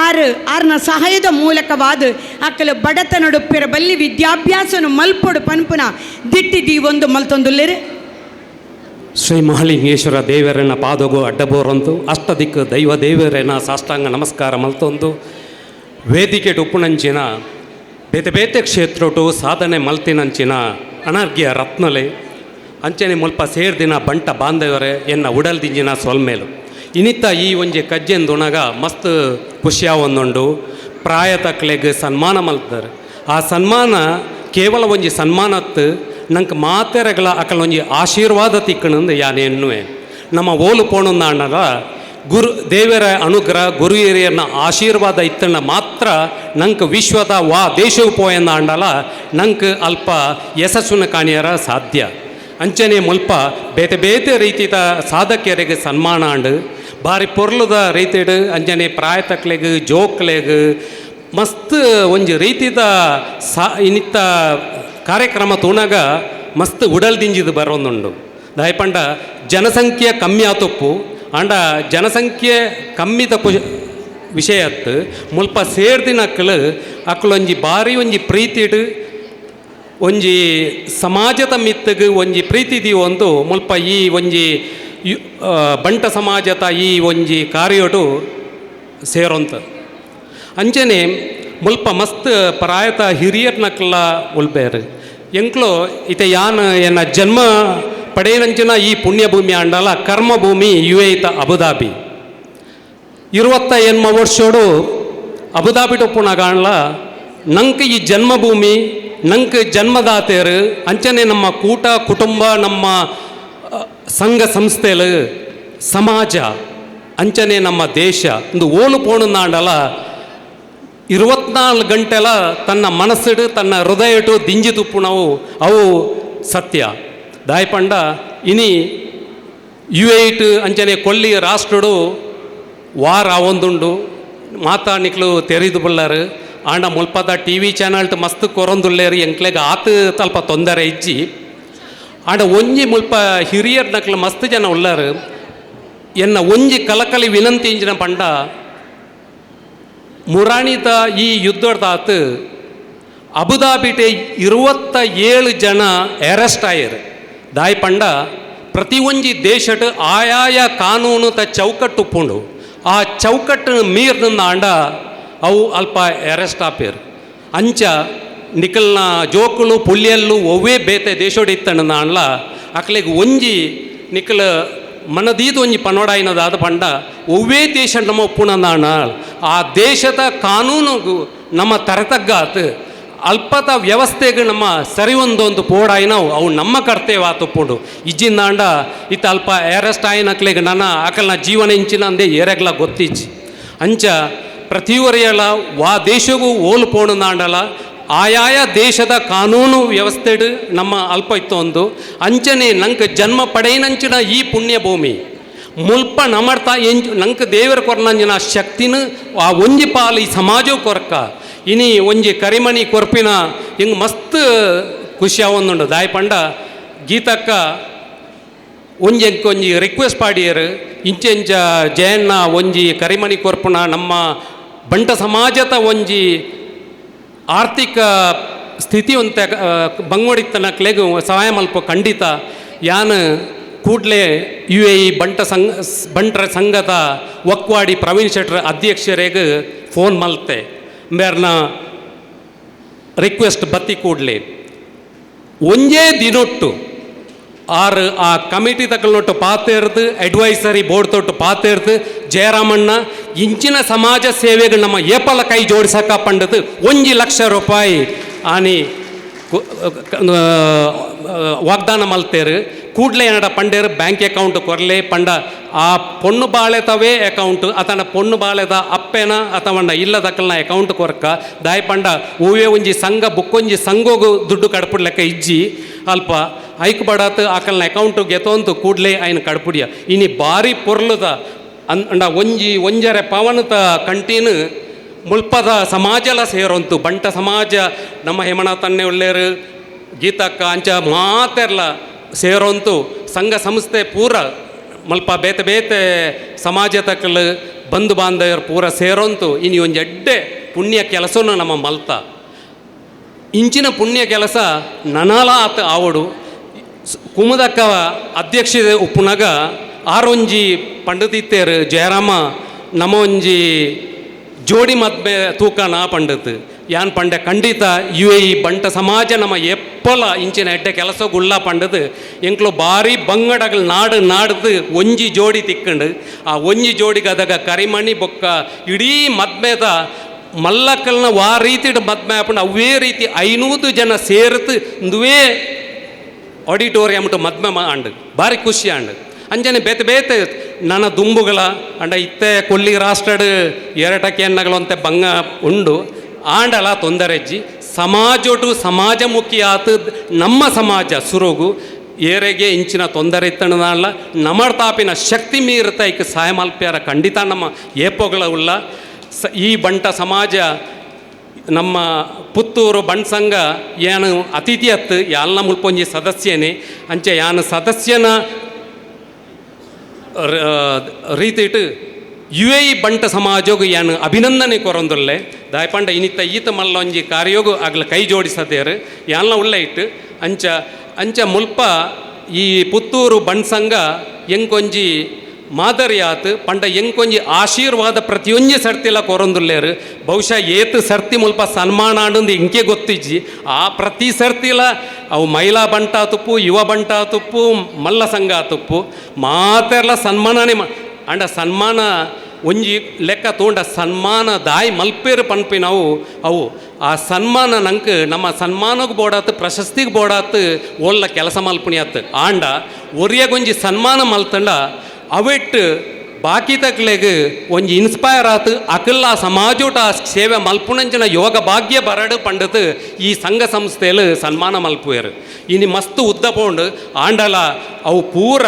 ಆರು ಆರ್ನ ಸಹಾಯದ ಮೂಲಕವಾದ ಅಕ್ಕಲ ಬಡತನೊಡುಪ್ಪಿರ ಬಲ್ಲಿ ವಿದ್ಯಾಭ್ಯಾಸನು ಮಲ್ಪೊಡು ಪನ್ಪುನ ದಿಟ್ಟಿದಿ ಒಂದು ಮಲ್ತೊಂದುಲ್ಲೆರು. ಶ್ರೀ ಮಹಾಲಿಂಗೇಶ್ವರ ದೇವರನ್ನ ಪಾದಗು ಅಡ್ಡಬೋರಂತು ಅಷ್ಟದಿಕ್ಕು ದೈವ ದೇವರೇನ ಸಾಷ್ಟಾಂಗ ನಮಸ್ಕಾರ ಮಲ್ತೊಂದು ವೇದಿಕೆ ಉಪ್ಪುನಂಚಿನ ಬೇತೆ ಬೇತೆ ಕ್ಷೇತ್ರಟು ಸಾಧನೆ ಮಲ್ತಿನಂಚಿನ ಅನರ್ಘ್ಯ ರತ್ನಲೆ ಅಂಚನೆ ಮುಲ್ಪ ಸೇರ್ದಿನ ಬಂಟ ಬಾಂಧವರೇ ಎನ್ನ ಉಡಲ್ದಿಂಜಿನ ಸೊಲ್ಮೇಲು. ಇನಿತ ಈ ಒಂಜಿ ಕಜ್ಜೆಂದುಣಗ ಮಸ್ತ್ ಖುಷಿಯಾವೊಂದುಂಡು. ಪ್ರಾಯ ತಕ್ಲೆಗ್ ಸನ್ಮಾನ ಮಲ್ತಾರೆ. ಆ ಸನ್ಮಾನ ಕೇವಲ ಒಂಜಿ ಸನ್ಮಾನತ್ತು ನಂಗೆ ಮಾತೆರಗಳ ಅಕಲ ಒಂಜಿ ಆಶೀರ್ವಾದ ತಿಕ್ಕಣಂದು ಯಾನ್ ಎನ್ನುವೆ. ನಮ್ಮ ಓಲು ಪೋಣಂದಾಂಡಲ ಗುರು ದೇವರ ಅನುಗ್ರಹ ಗುರು ಹಿರಿಯರನ್ನ ಆಶೀರ್ವಾದ ಇತ್ತಣ್ಣ ಮಾತ್ರ ನಂಗೆ ವಿಶ್ವದ ವಾ ದೇಶಕ್ಕೆ ಪೋಯಂದಾಂಡಲ ನಂಗೆ ಅಲ್ಪ ಯಶಸ್ಸುನ ಕಾಣಿಯರ ಸಾಧ್ಯ. ಅಂಚನೆ ಮುಲ್ಪ ಬೇತೆ ಬೇತೆ ರೀತಿದ ಸಾಧಕಿಯರಿಗೆ ಸನ್ಮಾನ ಆಂಡ್ ಬಾರಿ ಪೊರ್ಲುದ ರೀತಿಡ್ ಅಂಚನೆ ಪ್ರಾಯ ತಕ್ಲೆಗ್ ಜೋಕ್ಲೆಗ್ ಮಸ್ತ್ ಒಂಜಿ ರೀತಿದ ಸಾ ಇನ್ನಿತ್ತ ಕಾರ್ಯಕ್ರಮ ತೂನಗ ಮಸ್ತ್ ಉಡಲ್ ದಿಂಜಿದ್ ಬರೋಂದುಂಡು. ದಾಯಪಂಡ ಜನಸಂಖ್ಯೆ ಕಮ್ಮಿ ಆತೊಪ್ಪು ಆಂಡ ಜನಸಂಖ್ಯೆ ಕಮ್ಮಿದ ವಿಷಯತ್ತು ಮುಲ್ಪ ಸೇರ್ದಿನಕ್ಲು ಅಕ್ಲೊಂಜಿ ಬಾರಿ ಒಂಜಿ ಪ್ರೀತಿಡ್ ಒಂಜಿ ಸಮಾಜದ ಮಿತ್ತಗ್ ಒಂಜಿ ಪ್ರೀತಿ ದೀವೊಂದು ಮುಲ್ಪ ಈ ಒಂಜಿ ಬಂಟ ಸಮಾಜದ ಈ ಒಂಜಿ ಕಾರ್ಯಡು ಸೇರೊಂತ. ಅಂಚನೆ ಮುಲ್ಪ ಮಸ್ತ್ ಪ್ರಾಯತ ಹಿರಿಯರ್ನಕ್ಲ ಉಲ್ಬೇರು ಎಂಕ್ಲೋ ಇತ್ತೆ ಯಾನ್ ಎನ್ನ ಜನ್ಮ ಪಡೆಯನಂಚಿನ ಈ ಪುಣ್ಯಭೂಮಿ ಆಂಡಲ ಕರ್ಮಭೂಮಿ ಯು ಎ ಇತ ಅಬುದಾಬಿ. 28 ವರ್ಷೋಡು ಅಬುದಾಬಿ ಟೊಪ್ಪುನಗಾಂಡ್ಲ ನಂಕ್ ಈ ಜನ್ಮಭೂಮಿ ನಂಕ್ ಜನ್ಮದಾತೆರು ಅಂಚನೆ ನಮ್ಮ ಕೂಟ ಕುಟುಂಬ ನಮ್ಮ ಸಂಘ ಸಂಸ್ಥೆಲು ಸಮಾಜ ಅಂಚನೆ ನಮ್ಮ ದೇಶ ಒಂದು ಓಲು ಪೋಣುಂದಾಂಡಲ 24 ಗಂಟೆಲ ತನ್ನ ಮನಸ್ಸಿಡು ತನ್ನ ಹೃದಯಟು ದಿಂಜಿ ತುಪ್ಪುನವು ಅವು ಸತ್ಯ. ದಾಯಪಂಡ ಇನಿ ಯು ಏಟ್ ಅಂಚನೆ ಕೊಲ್ಲಿ ರಾಷ್ಟ್ರಡು ವಾರ ಆವೊಂದುಂಡು ಮಾತಾ ನಿಕ್ಲು ತೆರಿದು ಬಲ್ಲರು. ಆಂಡ ಮುಲ್ಪದ ಟಿ ವಿ ಚಾನಲ್ಟ್ ಮಸ್ತ್ ಕೊರೊಂದುಲ್ಲೇರು ಎಂಕ್ಲೆಗ್ ಆತ್ ತಲ್ಪ ತೊಂದರೆ ಇಜ್ಜಿ. ಆಂಡ ಒಂಜಿ ಮುಲ್ಪ ಹಿರಿಯರ್ ನಕ್ಲು ಮಸ್ತ್ ಜನ ಉಳ್ಳಾರು. ಎನ್ನ ಒಂಜಿ ಕಲಕಲಿ ವಿನಂತಿ ಇಂಚಿನ ಪಂಡ ಮುರಾಣಿತ ಈ ಯುದ್ಧದಾತ್ ಅಬುದಾಬಿಟೆ 27 ಜನ ಅರೆಸ್ಟ್ ಆಯರು. ದಾಯ್ ಪಂಡ ಪ್ರತಿ ಒಂಜಿ ದೇಶಟ್ ಆಯಾಯ ಕಾನೂನು ತ ಚೌಕಟ್ಟು ಉಪ್ಪುಂಡು. ಆ ಚೌಕಟ್ಟು ಮೀರ್ನಿಂದ ಆಂಡ ಅವು ಅಲ್ಪ ಅರೆಸ್ಟ್ ಆಪೇರು. ಅಂಚ ನಿಕಲ್ನ ಜೋಕುಲು ಪುಳ್ಳಿಯಲ್ಲು ಒವ್ವೇ ಬೇತೆ ದೇಶೋಡು ಇತ್ತಣ್ಣ ಆಂಡ್ಲ ಅಕ್ಲೆಗ್ ಒಂಜಿ ನಿಕಲ್ ಮನದೀದು ಒಂಜಿ ಪನೋಡಾಯಿನದಾದ ಪಂಡ ಒವ್ವೇ ದೇಶ ನಮ್ಮ ಉಪ್ಪುನಂದಾಣ ಆ ದೇಶದ ಕಾನೂನುಗು ನಮ್ಮ ತರತಗ್ಗಾತ್ ಅಲ್ಪದ ವ್ಯವಸ್ಥೆಗೆ ನಮ್ಮ ಸರಿ ಒಂದೊಂದು ಪೋಡಾಯಿನವು ಅವು ನಮ್ಮ ಕರ್ತವ್ಯ ಆತುಪ್ಪುಂಡು. ಇಜ್ಜಿಂದಾಂಡ ಇತ್ತ ಅಲ್ಪ ಅರೆಸ್ಟ್ ಆಯಿನಕ್ಲೆಗ್ ನನ್ನ ಅಕಲ್ನ ಜೀವನ ಇಂಚಿನ ಅಂದೇ ಏರೆಗ್ಲ ಗೊತ್ತಿಜ್ಜಿ. ಅಂಚ ಪ್ರತಿಯೊರಿಯಲ ವಾ ದೇಶಗೂ ಓಲು ಪೋಣುಂದಾಂಡಲ ಆಯಾಯ ದೇಶದ ಕಾನೂನು ವ್ಯವಸ್ಥೆಡು ನಮ್ಮ ಅಲ್ಪ ಇತ್ತು ಒಂದು ಅಂಚನೆ ನಂಗೆ ಜನ್ಮ ಪಡೆಯನಂಚಿನ ಈ ಪುಣ್ಯಭೂಮಿ ಮುಲ್ಪ ನಮರ್ತ ಎಂಚು ನಂಗೆ ದೇವರ ಕೊರ್ನಂಚಿನ ಶಕ್ತಿನ ಆ ಒಂಜಿ ಪಾಲು ಈ ಸಮಾಜ ಕೊರ್ಕ ಇನಿ ಒಂಜಿ ಕರಿಮಣಿ ಕೊರ್ಪಿನ ಹಿಂಗೆ ಮಸ್ತ್ ಖುಷಿ ಆವೊಂದುಂಡು. ದಾಯ್ ಪಂಡ ಗೀತಕ್ಕ ಒಂಜಿ ಒಂಜಿ ರಿಕ್ವೆಸ್ಟ್ ಪಾಡಿಯರು ಇಂಚೆಂಚ ಜಯಣ್ಣ ಒಂಜಿ ಕರಿಮಣಿ ಕೊರ್ಪುನ ನಮ್ಮ ಬಂಟ ಸಮಾಜದ ಒಂಜಿ ಆರ್ಥಿಕ ಸ್ಥಿತಿ ಒಂತ ಬಂಗೋಡಿತ್ತನಕ್ಲೆಗ್ ಸಹಾಯ ಮಲ್ಪ ಖಂಡಿತ ಯಾನ್ ಕೂಡ್ಲೆ ಯು ಎ ಇ ಬಂಟ ಸಂಘ ಬಂಟರ ಸಂಘದ ಒಕ್ವಾಡಿ ಪ್ರವೀಣ್ ಶೆಟ್ಟರ್ ಅಧ್ಯಕ್ಷರಿಗೆ ಫೋನ್ ಮಲ್ತೆ ಮೇರ್ನ ರಿಕ್ವೆಸ್ಟ್ ಬತ್ತಿ ಕೂಡ್ಲೆ ಒಂಜೇ ದಿನೊಟ್ಟು ಆರು ಆ ಕಮಿಟಿ ತಕಲ್ನೊಟ್ಟು ಪಾತೇರ್ದು ಅಡ್ವೈಸರಿ ಬೋರ್ಡ್ ತೊಟ್ಟು ಪಾತೇರ್ದು ಜಯರಾಮಣ್ಣ ಇಂಚಿನ ಸಮಾಜ ಸೇವೆಗಳು ನಮ್ಮ ಏಪಲ ಕೈ ಜೋಡಿಸಕ ಪಂಡದು 1 ಲಕ್ಷ ರೂಪಾಯಿ ಆನಿ ವಾಗ್ದಾನ ಮಲ್ತೇರು. ಕೂಡ್ಲೆ ಏನಡ ಪಂಡೇರು ಬ್ಯಾಂಕ್ ಅಕೌಂಟ್ ಕೊರ್ಲೆ ಪಂಡ ಆ ಪೊಣ್ಣು ಬಾಳೆತವೇ ಅಕೌಂಟ್ ಅತನ ಪೊಣ್ಣು ಬಾಳೆದ ಅಪ್ಪೆನ ಅಥವಾ ಇಲ್ಲದಕ್ಕಲ್ನ ಅಕೌಂಟ್ ಕೊರ್ಕ ದಾಯ್ ಪಂಡ ಹೂವೇ ಒಂಜಿ ಸಂಘ ಬುಕ್ಕೊಂಜಿ ಸಂಘೋಗು ದುಡ್ಡು ಕಡ್ಪುಡ್ಲೆಕ್ಕ ಇಜ್ಜಿ ಅಲ್ಪ ಐಕ್ ಬಡಾತ್ ಆಕಲ್ನ ಅಕೌಂಟ್ ಗೆತೊಂತು ಕೂಡ್ಲೆ ಐನ ಕಡ್ಪುಡಿಯ ಇನಿ ಬಾರಿ ಪೊರ್ಲುದ ಅಂಡ ಒಂಜಿ ಒಂಜರೆ ಪವನತ ಕಂಟೀನು ಮುಲ್ಪದ ಸಮಾಜಲ ಸೇರೊಂತು ಬಂಟ ಸಮಾಜ ನಮ್ಮ ಹೇಮನಾಥನ್ನೇ ಒಳ್ಳೇರು ಗೀತಕ್ಕ ಅಂಚ ಮಾತೆರ್ಲ ಸೇರೊಂತು ಸಂಘ ಸಂಸ್ಥೆ ಪೂರ ಮಲ್ಪ ಬೇತೆ ಬೇತೆ ಸಮಾಜ ತಕ್ಕಲು ಬಂಧು ಬಾಂಧವ್ಯರು ಪೂರ ಸೇರೊಂತು ಇನಿ ಒಂಜಿ ಎಡ್ಡೆ ಪುಣ್ಯ ಕೆಲಸನು ನಮ್ಮ ಮಲ್ತ ಇಂಚಿನ ಪುಣ್ಯ ಕೆಲಸ ನನಲ ಆತ ಆವಡು. ಕುಮುದಕ್ಕ ಅಧ್ಯಕ್ಷ ಉಪ್ಪುನಗ ಆರೊಂಜಿ ಪಂಡತಿತ್ತೇರು ಜಯರಾಮ ನಮ್ಮ ಒಂಜಿ ಜೋಡಿ ಮದ್ಮೆ ತೂಕನ ಪಂಡತ್ ಯಾನ್ ಪಂಡೆ ಖಂಡಿತ U A E ಬಂಟ ಸಮಾಜ ನಮ್ಮ ಎಪ್ಪಲ ಇಂಚಿನ ಎಡ್ಡೆ ಕೆಲಸಗುಳ್ಳ ಪಂಡದು ಎಂಕ್ಲು ಬಾರಿ ಬಂಗಡಗಳು ನಾಡು ನಾಡ್ದು ಒಂಜಿ ಜೋಡಿ ತಿಕ್ಕಂಡು ಆ ಒಂಜಿ ಜೋಡಿಗೆ ಅದಾಗ ಕರಿಮಣಿ ಬೊಕ್ಕ ಇಡೀ ಮದ್ಮೆದ ಮಲ್ಲಕ್ಕಲ್ನ ವಾ ರೀತಿಡ್ ಮದ್ಮೆ ಆಪುಂಡು ಅವೇ ರೀತಿ 500 ಜನ ಸೇರ್ತು ಇಂದುವೇ ಆಡಿಟೋರಿಯಂ ಮದ್ಮೆ ಆಂಡ್ ಭಾರಿ ಖುಷಿ ಆಂಡ್. ಅಂಜನೆ ಬೇತೆ ಬೇತೆ ನನ್ನ ದುಂಬುಗಳ ಅಂಡ ಇತ್ತೆ ಕೊಲ್ಲಿ ರಾಷ್ಟ್ರಡ್ ಎರಟಕ್ಕೆ ಎನ್ನಗಳಂತೆ ಬಂಗ ಉಂಡು ಆಂಡಲ ತೊಂದರೆಜ್ಜಿ ಸಮಾಜೋಟು ಸಮಾಜಮುಖಿ ಆತು ನಮ್ಮ ಸಮಾಜ ಸುರುಗು ಏರೆಗೆ ಇಂಚಿನ ತೊಂದರೆ ಇತ್ತಣದಲ್ಲ ನಮರ್ ತಾಪಿನ ಶಕ್ತಿ ಮೀರುತ್ತ ಇಕ್ ಸಹಾಯ ಮಲ್ಪ್ಯಾರ ಖಂಡಿತ ನಮ್ಮ ಏಪೋಗಳ ಉಳ್ಳ ಈ ಬಂಟ ಸಮಾಜ ನಮ್ಮ ಪುತ್ತೂರು ಬಂಟ್ ಸಂಘ ಏನು ಅತಿಥಿ ಅತ್ತು ಯಾಲ್ನ ಮುಲ್ಪೊಂಜಿ ಸದಸ್ಯನೇ ಅಂಚೆ ಯಾನು ಸದಸ್ಯನ ರೀತಿಟ್ U A E ಬಂಟ ಸಮಾಜೋಗು ಯಾನು ಅಭಿನಂದನೆ ಕೊರೊಂದುಲ್ಲೆ ದಾಯಪಂಡ ಇನಿತ ಈತ ಮಲ್ಲೊಂಜಿ ಕಾರ್ಯೋಗು ಆಗ್ಲ ಕೈ ಜೋಡಿಸದೇರು ಯಾಲ್ನ ಉಳ್ಳೆ ಇಟ್ಟು ಅಂಚ ಅಂಚ ಮುಲ್ಪ ಈ ಪುತ್ತೂರು ಬಂಟ್ ಸಂಘ ಎಂಕೊಂಜಿ ಮಾದರಿಯಾತು ಪಂಡ ಎಂಕೊಂಜಿ ಆಶೀರ್ವಾದ ಪ್ರತಿಯೊಂಜಿ ಸರ್ತಿಲ ಕೊರೊಂದುಲ್ಲೇರು. ಬಹುಶಃ ಏತು ಸರ್ತಿ ಮುಲ್ಪ ಸನ್ಮಾನ ಆಂಡುಂದು ಇಂಕೆ ಗೊತ್ತಿಜ್ಜಿ ಆ ಪ್ರತಿ ಸರ್ತಿಲ ಅವು ಮಹಿಳಾ ಬಂಟ ತುಪ್ಪು ಯುವ ಬಂಟ ತುಪ್ಪು ಮಲ್ಲ ಸಂಘ ತುಪ್ಪು ಮಾತೆರ್ಲ ಸನ್ಮಾನನೇ ಅಂಡ ಸನ್ಮಾನ ಒಂಜಿ ಲೆಕ್ಕ ತೋಂಡ ಸನ್ಮಾನ ದಾಯಿ ಮಲ್ಪೇರು ಪನ್ಪಿ ನಾವು ಅವು ಆ ಸನ್ಮಾನ ನಂಗೆ ನಮ್ಮ ಸನ್ಮಾನಕ್ಕೆ ಬೋಡಾತು ಪ್ರಶಸ್ತಿಗೆ ಬೋಡಾತು ಒಳ್ಳ ಕೆಲಸ ಮಲ್ಪುಣಿ ಆತು ಆಂಡ ಒರಿಯಗೊಂಜಿ ಸನ್ಮಾನ ಮಲ್ತಂಡ ಅವೆಟ್ಟು ಬಾಕಿ ತಕ್ಲೆಗ್ ಒಂಜಿ ಇನ್ಸ್ಪೈರ್ ಆತು ಅಕಲ್ಲ ಸಮಾಜೋಟ ಸೇವೆ ಮಲ್ಪುಣಂಚಿನ ಯೋಗ ಭಾಗ್ಯ ಬರಡು ಪಂಡತು ಈ ಸಂಘ ಸಂಸ್ಥೆಯಲ್ಲಿ ಸನ್ಮಾನ ಮಲ್ಪುವೇರು. ಇನಿ ಮಸ್ತ್ ಉದ್ದ ಪೋಂಡು ಆಂಡಲ ಅವು ಪೂರ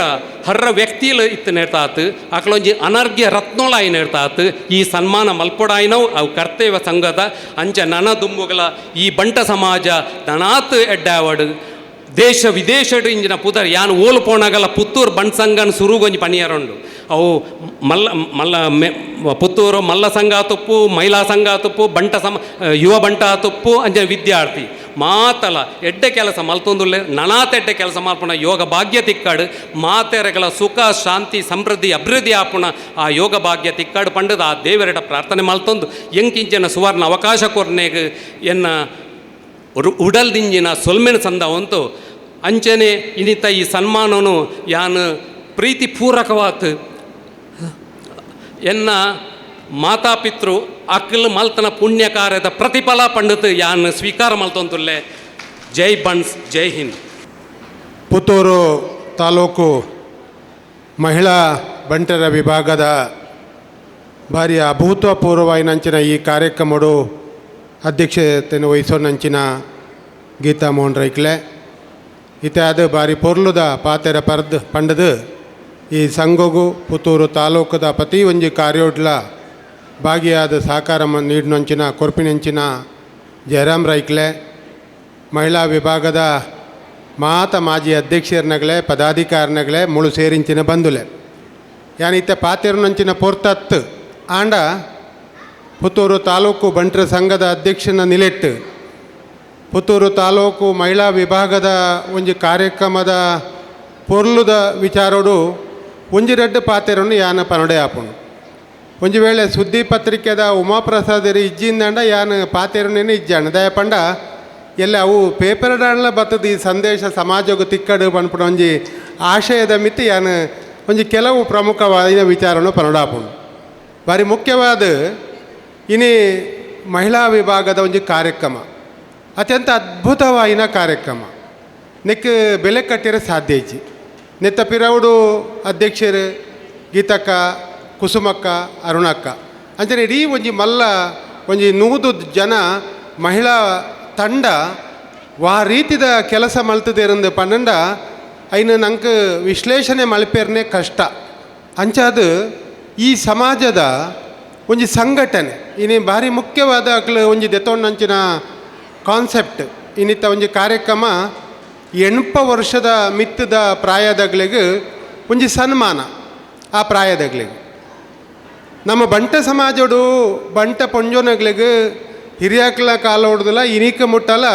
ಹರ್ರ ವ್ಯಕ್ತಿಲು ಇತ್ತು ನೇರ್ತಾತು ಅಕಲೊಂಜಿ ಅನರ್ಘ್ಯ ರತ್ನೋಳಾಯಿ ನೇರ್ತಾತು ಈ ಸನ್ಮಾನ ಮಲ್ಪೊಡಾಯಿನವು ಅವು ಕರ್ತವ್ಯ ಸಂಘದ ಅಂಚ ನನ ದುಂಬುಗಳ ಈ ಬಂಟ ಸಮಾಜ ದನಾತ್ ಎಡ್ಡಾವಡು ದೇಶ ವಿದೇಶಡ್ ಇಂಜಿನ ಪುದರ್ ಯಾನ್ ಓಲು ಪೋಣಗಲ ಪುತ್ತೂರು ಬಂಟ್ ಸಂಘನ್ ಸುರುಗೊಂಜಿ ಪನಿಯರುಂಡು ಅವು ಮಲ್ಲ ಮಲ್ಲ ಮೆ ಪುತ್ತೂರು ಮಲ್ಲ ಸಂಘ ತುಪ್ಪು ಮಹಿಳಾ ಸಂಘ ತುಪ್ಪು ಬಂಟ ಸಮ ಯುವ ಬಂಟ ತುಪ್ಪು ಅಂಚ ವಿದ್ಯಾರ್ಥಿ ಮಾತಲ ಎಡ್ಡೆ ಕೆಲಸ ಮಲ್ತೊಂದುಲ್ಲೆ ನನಾತ್ ಎಡ್ಡೆ ಕೆಲಸ ಮಲ್ಪುನ ಯೋಗ ಭಾಗ್ಯ ತಿಕ್ಕಾಡು ಮಾತೆರೆಗಳ ಸುಖ ಶಾಂತಿ ಸಮೃದ್ಧಿ ಅಭಿವೃದ್ಧಿ ಆಪುಣ ಆ ಯೋಗ ಭಾಗ್ಯ ತಿಕ್ಕಾಡು ಪಂಡದ ಆ ದೇವರೆಡ ಪ್ರಾರ್ಥನೆ ಮಲ್ತೊಂದು ಎಂಕಿಂಚಿನ ಸುವರ್ಣ ಅವಕಾಶ ಕೊರ್ನೆಗ್ ಎನ್ನ ಉಡಲ್ದಿಂಜಿನ ಸೊಲ್ಮೆನ ಸಂದ ಅಂಚನೆ ಇನಿತ ಈ ಸನ್ಮಾನನು ಯಾನು ಪ್ರೀತಿಪೂರ್ವಕವಾತು ಎನ್ನ ಮಾತಾಪಿತೃ ಅಕ್ಕಲ್ ಮಲ್ತನ ಪುಣ್ಯ ಕಾರ್ಯದ ಪ್ರತಿಫಲ ಪಂಡಿತು ಯಾನ್ ಸ್ವೀಕಾರ ಮಲ್ತೊಂದುಲ್ಲೆ. ಜೈ ಬನ್ಸ್, ಜೈ ಹಿಂದ್. ಪುತ್ತೂರು ತಾಲೂಕು ಮಹಿಳಾ ಬಂಟರ ವಿಭಾಗದ ಭಾರಿ ಅಭೂತಪೂರ್ವವಾಯಿನಂಚಿನ ಈ ಕಾರ್ಯಕ್ರಮಡು ಅಧ್ಯಕ್ಷತೆಯನ್ನು ವಹಿಸೋನಂಚಿನ ಗೀತಾ ಮೋಹನ್ ರೈಕ್ಲೆ ಇತ್ಯಾದ ಬಾರಿ ಪೊರ್ಲುದ ಪಾತೆರ ಪರ್ದ್ ಪಂಡದು ಈ ಸಂಘಗು ಪುತ್ತೂರು ತಾಲೂಕದ ಪ್ರತಿ ಒಂಜಿ ಕಾರ್ಯೋಡ್ಲ ಭಾಗಿಯಾದ ಸಹಕಾರ ನೀಡಿನಂಚಿನ ಕೊರ್ಪಿನಂಚಿನ ಜಯರಾಮ್ ರೈಕ್ಲೆ ಮಹಿಳಾ ವಿಭಾಗದ ಮಾತ ಮಾಜಿ ಅಧ್ಯಕ್ಷರನಗಳೇ ಪದಾಧಿಕಾರಿನಗಳೇ ಮುಳು ಸೇರಿಂಚಿನ ಬಂದುಲೆ ಯಾನಿತ್ತ ಪಾತೆರ್ನಂಚಿನ ಪೊರ್ತತ್ತು ಆಂಡ ಪುತ್ತೂರು ತಾಲೂಕು ಬಂಟರ ಸಂಘದ ಅಧ್ಯಕ್ಷನ ನಿಲೆಟ್ಟು ಪುತ್ತೂರು ತಾಲೂಕು ಮಹಿಳಾ ವಿಭಾಗದ ಒಂಜಿ ಕಾರ್ಯಕ್ರಮದ ಪೊರ್ಲುದ ವಿಚಾರೋಡು ಒಂಜಿ ರಡ್ಡು ಪಾತೆರನ್ನು ಯಾನ ಪನಡೆ ಆಪುಂಡು. ಒಂಜಿ ವೇಳೆ ಸುದ್ದಿ ಪತ್ರಿಕೆದ ಉಮಾಪ್ರಸಾದರಿ ಇಜ್ಜಿಂದಂಡ ಯಾನ ಪಾತೆರನೇನೆ ಇಜ್ಜಾಣ ದಯಪಂಡ ಎಲ್ಲ ಅವು ಪೇಪರ್ ಡಾಂಡ್ಲ ಬತ್ತದ ಈ ಸಂದೇಶ ಸಮಾಜಕ್ಕೆ ತಿಕ್ಕಡು ಪನ್ಪುಣ ಒಂಜಿ ಆಶಯದ ಮಿತಿ ಯಾನ ಒಂಜಿ ಕೆಲವು ಪ್ರಮುಖವಾದ ವಿಚಾರನು ಪನಡಾಪುಂಡು. ಭಾರಿ ಮುಖ್ಯವಾದ ಇನಿ ಮಹಿಳಾ ವಿಭಾಗದ ಒಂಜಿ ಕಾರ್ಯಕ್ರಮ ಅತ್ಯಂತ ಅದ್ಭುತವಾಯಿನ ಕಾರ್ಯಕ್ರಮ ನೆಕ್ ಬೆಲೆ ಕಟ್ಟಿರ ಸಾಧ್ಯ ಇಜ್ಜಿ. ನೆತ್ತ ಪಿರವುಡು ಅಧ್ಯಕ್ಷರು ಗೀತಕ್ಕ ಕುಸುಮಕ್ಕ ಅರುಣಕ್ಕ ಅಂಚನೆ ಇಡೀ ಒಂಜಿ ಮಲ್ಲ ಒಂಜಿ 100 ಜನ ಮಹಿಳಾ ತಂಡ ವಾ ರೀತಿದ ಕೆಲಸ ಮಲ್ತದೇರಂದು ಪನ್ನಂಡ ಐನ ನಂಗೆ ವಿಶ್ಲೇಷಣೆ ಮಲ್ಪೇರ್ನೆ ಕಷ್ಟ. ಅಂಚಾದ ಈ ಸಮಾಜದ ಒಂಜಿ ಸಂಘಟನೆ ಇನಿ ಭಾರಿ ಮುಖ್ಯವಾದ ಅಕ್ಲು ಒಂಜಿ ದೆತ್ತೊಂಡಂಚಿನ ಕಾನ್ಸೆಪ್ಟ್ ಇನ್ನಿತ್ತ ಒಂಜಿ ಕಾರ್ಯಕ್ರಮ 80 ವರ್ಷದ ಮಿತ್ತದ ಪ್ರಾಯದಗ್ಲಿಗೆ ಒಂಜಿ ಸನ್ಮಾನ ಆ ಪ್ರಾಯದಗ್ಲಿಗೆ ನಮ್ಮ ಬಂಟ ಸಮಾಜಡು ಬಂಟ ಪೊಂಜೋನಗ್ಲಿಗೆ ಹಿರಿಯಾಕ್ಲ ಕಾಲ ಹೊಡ್ದಲ್ಲ ಇನಿಕ ಮುಟ್ಟಲ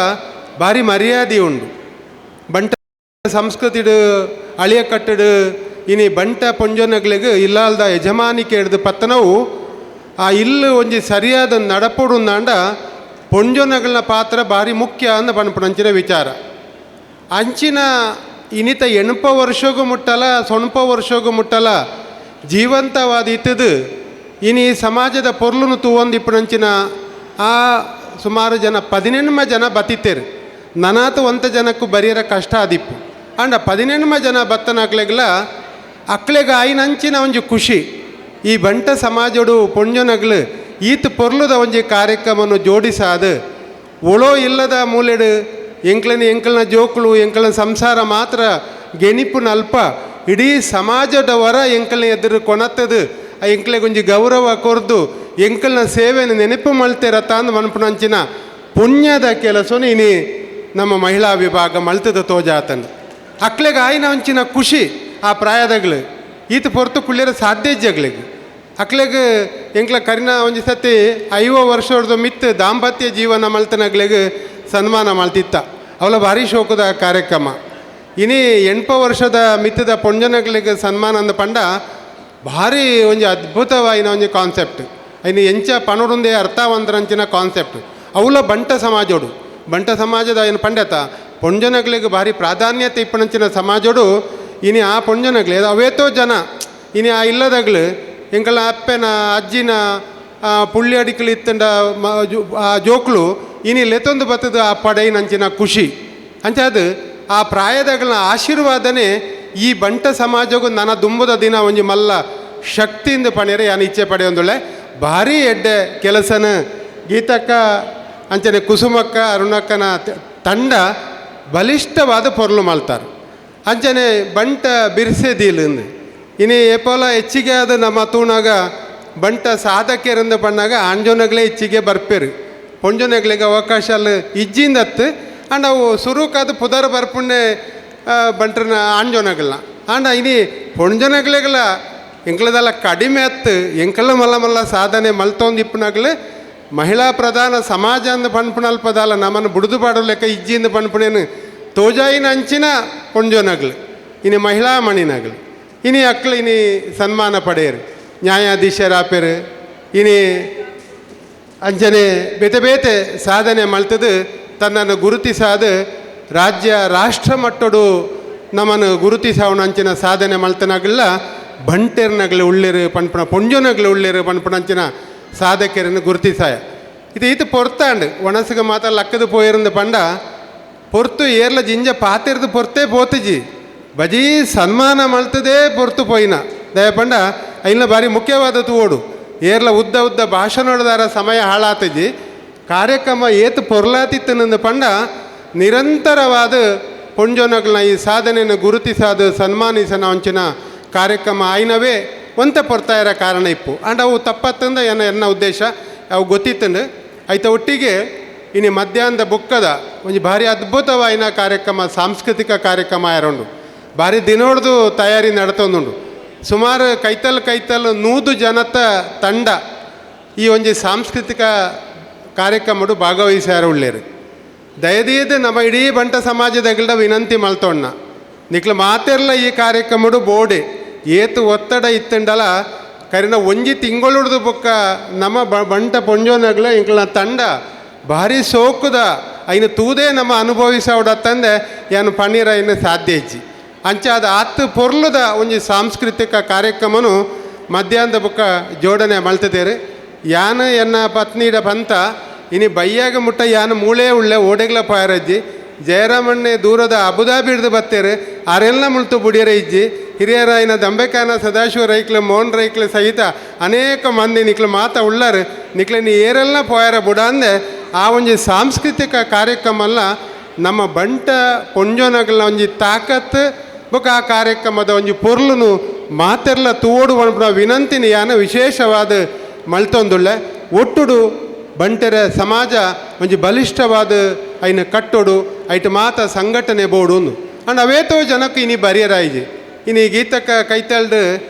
ಭಾರಿ ಮರ್ಯಾದೆ ಉಂಡು. ಬಂಟ ಸಂಸ್ಕೃತಿಡು ಅಳಿಯ ಕಟ್ಟಡು ಇನಿ ಬಂಟ ಪೊಂಜೋನಗ್ಲಿಗೆ ಇಲ್ಲಾಲ್ದ ಯಜಮಾನಿಕೆ ಹಿಡ್ದು ಪತ್ತನವು ಆ ಇಲ್ಲು ಒಂಜಿ ಸರಿಯಾದ ನಡಪೊಡುಂದಾಂಡ ಪೊಂಜೊನಗಳನ್ನ ಪಾತ್ರ ಭಾರಿ ಮುಖ್ಯ ಅಂದ ಪನ್ಪುನಂಚಿನ ವಿಚಾರ. ಅಂಚಿನ ಇನಿತ 80 ವರ್ಷಗೂ ಮುಟ್ಟಲ 90 ವರ್ಷಗೂ ಮುಟ್ಟಲ ಜೀವಂತವಾದ ಇತ್ತದು ಇನಿ ಸಮಾಜದ ಪೊರ್ಲುನು ತೂವೊಂದು ಇಪ್ಪುನಂಚಿನ ಆ ಸುಮಾರು ಜನ 18 ಜನ ಬತ್ತಿತ್ತೇರು. ನನಾತ ಒಂತ ಜನಕ್ಕೂ ಬರಿಯರ ಕಷ್ಟ ಆದಿಪ್ಪು. ಅಂಡ 18 ಜನ ಬತ್ತನಕ್ಲೆಗ್ಲ ಅಕ್ಲೆಗ ಆಯಿನಂಚಿನ ಒಂಜಿ ಖುಷಿ ಈ ಬಂಟ ಸಮಾಜಡು ಪೊಂಜೊನಗ್ಲು ಈತ ಪೊರ್ಲುದ ಒಂಜಿ ಕಾರ್ಯಕ್ರಮವನ್ನು ಜೋಡಿಸಾದ ಒಳೋ ಇಲ್ಲದ ಮೂಲೆಡು ಎಂಕ್ಲನ ಎಂಕಲ್ನ ಜೋಕುಳು ಎಂಕಲ್ನ ಸಂಸಾರ ಮಾತ್ರ ಗೆಣಿಪುನಲ್ಪ ಇಡೀ ಸಮಾಜದ ವರ ಎಂಕಲ್ನ ಎದುರು ಕೊನತ್ತದು ಆ ಎಂಕ್ಲೆಗೊಂಜಿ ಗೌರವ ಕೊರ್ದು ಎಂಕಲ್ನ ಸೇವೆಯನ್ನು ನೆನಪು ಮಲ್ತೇರ ತಾಂದು ಮನ್ಪುನಂಚಿನ ಪುಣ್ಯದ ಕೆಲಸನು ಇನಿ ನಮ್ಮ ಮಹಿಳಾ ವಿಭಾಗ ಮಲ್ತದ ತೋಜಾತಂದು ಅಕ್ಲೆಗ ಆಯಿನ ಅಂಚಿನ ಖುಷಿ ಆ ಪ್ರಾಯದಗಳು ಈತ ಪೊರ್ತು ಕುಳ್ಳಿರ ಸಾಧ್ಯ ಜಗಳಿಗೆ ಅಕ್ಲೆಗ್ ಎಂಕ್ಲ ಕರಿನ ಒಂಜಿ ಸತಿ 50 ವರ್ಷದ ಮಿತ್ತು ದಾಂಪತ್ಯ ಜೀವನ ಮಲ್ತನಗ್ಲೆಗ್ ಸನ್ಮಾನ ಮಲ್ತಿತ್ತ. ಅವಳ ಭಾರಿ ಶೋಕದ ಕಾರ್ಯಕ್ರಮ. ಇನಿ 80 ವರ್ಷದ ಮಿತ್ತದ ಪೊಂಜನಗಳಿಗೆ ಸನ್ಮಾನ ಅಂದ ಪಂಡ ಭಾರಿ ಒಂಜಿ ಅದ್ಭುತವಾಯಿನ ಒಂಜಿ ಕಾನ್ಸೆಪ್ಟ್. ಇನ್ನು ಎಂಚ ಪಣುಡುಂದೇ ಅರ್ಥವಂತರಂಚಿನ ಕಾನ್ಸೆಪ್ಟ್. ಅವಳ ಬಂಟ ಸಮಾಜೋಡು ಬಂಟ ಸಮಾಜದ ಏನು ಪಂಡತ ಪೊಂಜನಗಳಿಗೆ ಭಾರಿ ಪ್ರಾಧಾನ್ಯತೆ ಇಪ್ಪನಂಚಿನ ಸಮಾಜೋಡು ಇನಿ ಆ ಪೊಂಜನಗ್ಲೆ ಅವೇತೋ ಜನ ಇನಿ ಆ ಇಲ್ಲದಗ್ಲು ಎಂಕಲ ಅಪ್ಪೆನ ಅಜ್ಜಿನ ಪುಳ್ಳಿ ಅಡಿಕಲು ಇತ್ತಂಡ ಆ ಜೋಕ್ಲು ಇನಿ ಲೆತ್ತೊಂದು ಬತ್ತದ ಆ ಪಡೈನಂಚಿನ ಖುಷಿ ಅಂಚಾದ ಆ ಪ್ರಾಯದಗಳನ್ನ ಆಶೀರ್ವಾದನೆ ಈ ಬಂಟ ಸಮಾಜಗೂ ನನ್ನ ದುಂಬದ ದಿನ ಒಂಜಿ ಮಲ್ಲ ಶಕ್ತಿಯಿಂದ ಪಣಿಯರೆ ಯಾನು ಇಚ್ಛೆ ಪಡೆಯೊಂದುಳ್ಳೆ ಭಾರಿ ಎಡ್ಡೆ ಕೆಲಸನ ಗೀತಕ್ಕ ಅಂಚನೆ ಕುಸುಮಕ್ಕ ಅರುಣಕ್ಕನ ತಂಡ ಬಲಿಷ್ಠವಾದ ಪೊರ್ಲು ಮಲ್ತಾರೆ. ಅಂಚನೆ ಬಂಟ ಬಿರ್ಸೆದಿಲ್ಲ ಇನಿ ಏಪೋಲ ಹೆಚ್ಚಿಗೆ ಆದ ನಮ್ಮ ತೂಣಾಗ ಬಂಟ ಸಾಧಕರಿಂದ ಪಣ್ಣಾಗ ಆಂಜೋನಗಳೇ ಹೆಚ್ಚಿಗೆ ಬರ್ಪೇರು ಪೊಂಜೋನಗಳಿಗೆ ಅವಕಾಶ ಅಲ್ಲಿ ಇಜ್ಜಿಂದತ್ತು. ಅಂಡ್ ಅವು ಸುರುಕಾದ ಪುದರ್ ಬರ್ಪುಣ್ಣೆ ಬಂಟ್ರನ ಆಂಜೋನಗಳನ್ನ ಆಂಡ ಇನಿ ಪೊಂಜನಗಳಿಗೆಲ್ಲ ಎಂಕ್ಲದೆಲ್ಲ ಕಡಿಮೆ ಅತ್ತು ಎಂಕಲ ಮಲ್ಲ ಮಲ್ಲ ಸಾಧನೆ ಮಲ್ತೊಂದು ಇಪ್ಪುನಾಗಲೇ ಮಹಿಳಾ ಪ್ರಧಾನ ಸಮಾಜ ಅಂದ ಪನ್ಪುನಲ್ಪದಲ್ಲ ನಮ್ಮನ್ನು ಬುಡಿದು ಪಾಡೋ ಲೆಕ್ಕ ಇಜ್ಜಿಂದ ಪನ್ಪುಣೇನು ತೋಜಾಯಿನ ಅಂಚಿನ ಪೊಂಜೋನಗ್ಲು ಇನಿ ಮಹಿಳಾ ಮಣಿನಗ್ಲು ಇನಿ ಅಕ್ಲು ಇನಿ ಸನ್ಮಾನ ಪಡೆಯರು ನ್ಯಾಯಾಧೀಶರಾಪೇರು ಇನಿ ಅಂಚನೆ ಬೇತೆ ಬೇತೆ ಸಾಧನೆ ಮಲ್ತದು ತನ್ನನ್ನು ಗುರುತಿಸಾದ ರಾಜ್ಯ ರಾಷ್ಟ್ರ ಮಟ್ಟಡು ನಮ್ಮನ್ನು ಗುರುತಿಸಾವಣ ಅಂಚಿನ ಸಾಧನೆ ಮಲ್ತನಾಗಲ್ಲ ಬಂಟೆರ್ನಗ್ಲು ಉಳ್ಳೇರು ಪನ್ಪುಣ ಪೊಂಜೋನಗ್ಲು ಉಳ್ಳೇರು ಪನ್ಪುಣ ಅಂಚಿನ ಸಾಧಕರನ್ನು ಗುರುತಿಸಾಯ. ಇದು ಈತ ಪೊರ್ತಾಂಡ್ ಒಣಸಿಗೆ ಮಾತ್ರ ಲಕ್ಕದ ಪೋಯಿರಂದ ಪಂಡ ಪೊರ್ತು ಏರ್ಲ ಜಿಂಜ ಪಾತಿರ್ದು ಪೊರ್ತೇ ಪೋತುಜಿ ಬಜೀ ಸನ್ಮಾನ ಮಲ್ತದೇ ಪೊರ್ತು ಪೋಯಿನ ದಯಪಂಡ ಐನ ಭಾರಿ ಮುಖ್ಯವಾದ ತೂವೋಡು ಏರ್ಲ ಉದ್ದ ಉದ್ದ ಭಾಷಣದಾರ ಸಮಯ ಹಾಳಾತಜಿ ಕಾರ್ಯಕ್ರಮ ಏತು ಪೊರ್ಲಾತಿತ್ತನಂದ ಪಂಡ ನಿರಂತರವಾದ ಪೊಂಜೋನಗಳನ್ನ ಈ ಸಾಧನೆಯನ್ನು ಗುರುತಿಸಾದ ಸನ್ಮಾನಿಸನ ಅಂಚಿನ ಕಾರ್ಯಕ್ರಮ ಆಯ್ನವೇ ಒಂತ ಪೊರ್ತಾಯಿರ ಕಾರಣ ಇಪ್ಪು. ಅಂಡ್ ಅವು ತಪ್ಪತ್ತಂದ ಎನ್ನ ಎನ್ನ ಉದ್ದೇಶ ಅವು ಗೊತ್ತಿತ್ತಂಡು ಐತ ಒಟ್ಟಿಗೆ ಇನ್ನು ಮಧ್ಯಾಹ್ನದ ಬುಕ್ಕದ ಒಂಜಿ ಭಾರಿ ಅದ್ಭುತವಾಯಿನ ಕಾರ್ಯಕ್ರಮ ಸಾಂಸ್ಕೃತಿಕ ಕಾರ್ಯಕ್ರಮ ಆಯರುಂಡು ಭಾರಿ ದಿನೋಡ್ದು ತಯಾರಿ ನಡತೊಂದುಂಡು. ಸುಮಾರು ಕೈತಲ್ ಕೈತಲ್ 100 ಜನತ ತಂಡ ಈ ಒಂಜಿ ಸಾಂಸ್ಕೃತಿಕ ಕಾರ್ಯಕ್ರಮಡು ಭಾಗವಹಿಸ್ಯಾರ ಉಳ್ಳೇರು. ದಯದೀದ ನಮ್ಮ ಇಡೀ ಬಂಟ ಸಮಾಜದಗಲ್ಡ ವಿನಂತಿ ಮಲ್ತೊಣ್ಣ ನಿಕ್ಲ ಮಾತೆರ್ಲ ಈ ಕಾರ್ಯಕ್ರಮಡು ಬೋಡೆ ಏತು ಒತ್ತಡ ಇತ್ತಂಡಲ ಕರಿನ ಒಂಜಿ ತಿಂಗಳುಡ್ದು ಬೊಕ್ಕ ನಮ್ಮ ಬಂಟ ಪೊಂಜೋನಗ್ಲ ಇಂಕ್ಲ ತಂಡ ಭಾರಿ ಸೋಕುದ ಐನು ತೂದೇ ನಮ್ಮ ಅನುಭವಿಸೋಡತ್ತಂದೆ ಏನು ಪನ್ನೀರ ಇನ್ನು ಸಾಧ್ಯ ಇಜ್ಜಿ. ಅಂಚಾದ ಆತು ಪೊರ್ಲುದ ಒಂಜಿ ಸಾಂಸ್ಕೃತಿಕ ಕಾರ್ಯಕ್ರಮನು ಮಧ್ಯಾಹ್ನದ ಬೊಕ್ಕ ಜೋಡಣೆ ಮಲ್ತದೇರು. ಯಾನು ಎನ್ನ ಪತ್ನಿಡ ಪಂತ ಇನಿ ಬಯ್ಯಾಗ ಮುಟ್ಟ ಯಾನು ಮೂಳೆ ಉಳ್ಳೆ ಓಡೆಗ್ಲ ಪಾಯರಜ್ಜಿ ಜಯರಾಮಣ್ಣೆ ದೂರದ ಅಬುದಾಬಿ ಹಿಡ್ದು ಬತ್ತೇರು ಆರೆಲ್ಲ ಮುಳ್ತು ಬುಡಿಯರ ಇಜ್ಜಿ ಹಿರಿಯರಾಯಿನ ದಂಬೆಕಾನ ಸದಾಶಿವ ರೈಕ್ಲು ಮೋಹನ್ ರೈಕ್ಲು ಸಹಿತ ಅನೇಕ ಮಂದಿ ನಿಕ್ಲು ಮಾತ ಉಳ್ಳಾರು ನಿಕ್ಲೆ ನೀ ಏರೆಲ್ಲ ಪೋಯಾರ ಬುಡಾಂದೆ ಆ ಒಂಜಿ ಸಾಂಸ್ಕೃತಿಕ ಕಾರ್ಯಕ್ರಮ ಅಲ್ಲ ನಮ್ಮ ಬಂಟ ಪೊಂಜೋನಗಲ್ನ ಒಂಜಿ ತಾಕತ್ತು ಬೊಕ ಆ ಕಾರ್ಯಕ್ರಮದ ಒಂಜಿ ಪೊರ್ಲುನು ಮಾತೆರ್ಲ ತೂವೋಡು ಪನ್ಪುನ ವಿನಂತಿನ ಯಾನ ವಿಶೇಷವಾದ ಮಲ್ತೊಂದುಳ್ಳೆ. ಒಟ್ಟುಡು ಬಂಟೆರೆ ಸಮಾಜ ಒಂಜಿ ಬಲಿಷ್ಠವಾದ ಐನ ಕಟ್ಟೋಡು ಐಟ್ ಮಾತ ಸಂಘಟನೆ ಬೋಡು ಅಂಡ್ ಅವೇತೋ ಜನಕ್ಕೆ ಇನಿ ಬರಿಯರಾಯಿಜಿ ಇನಿ ಗೀತಕ್ಕ ಕೈತಲ್ಡು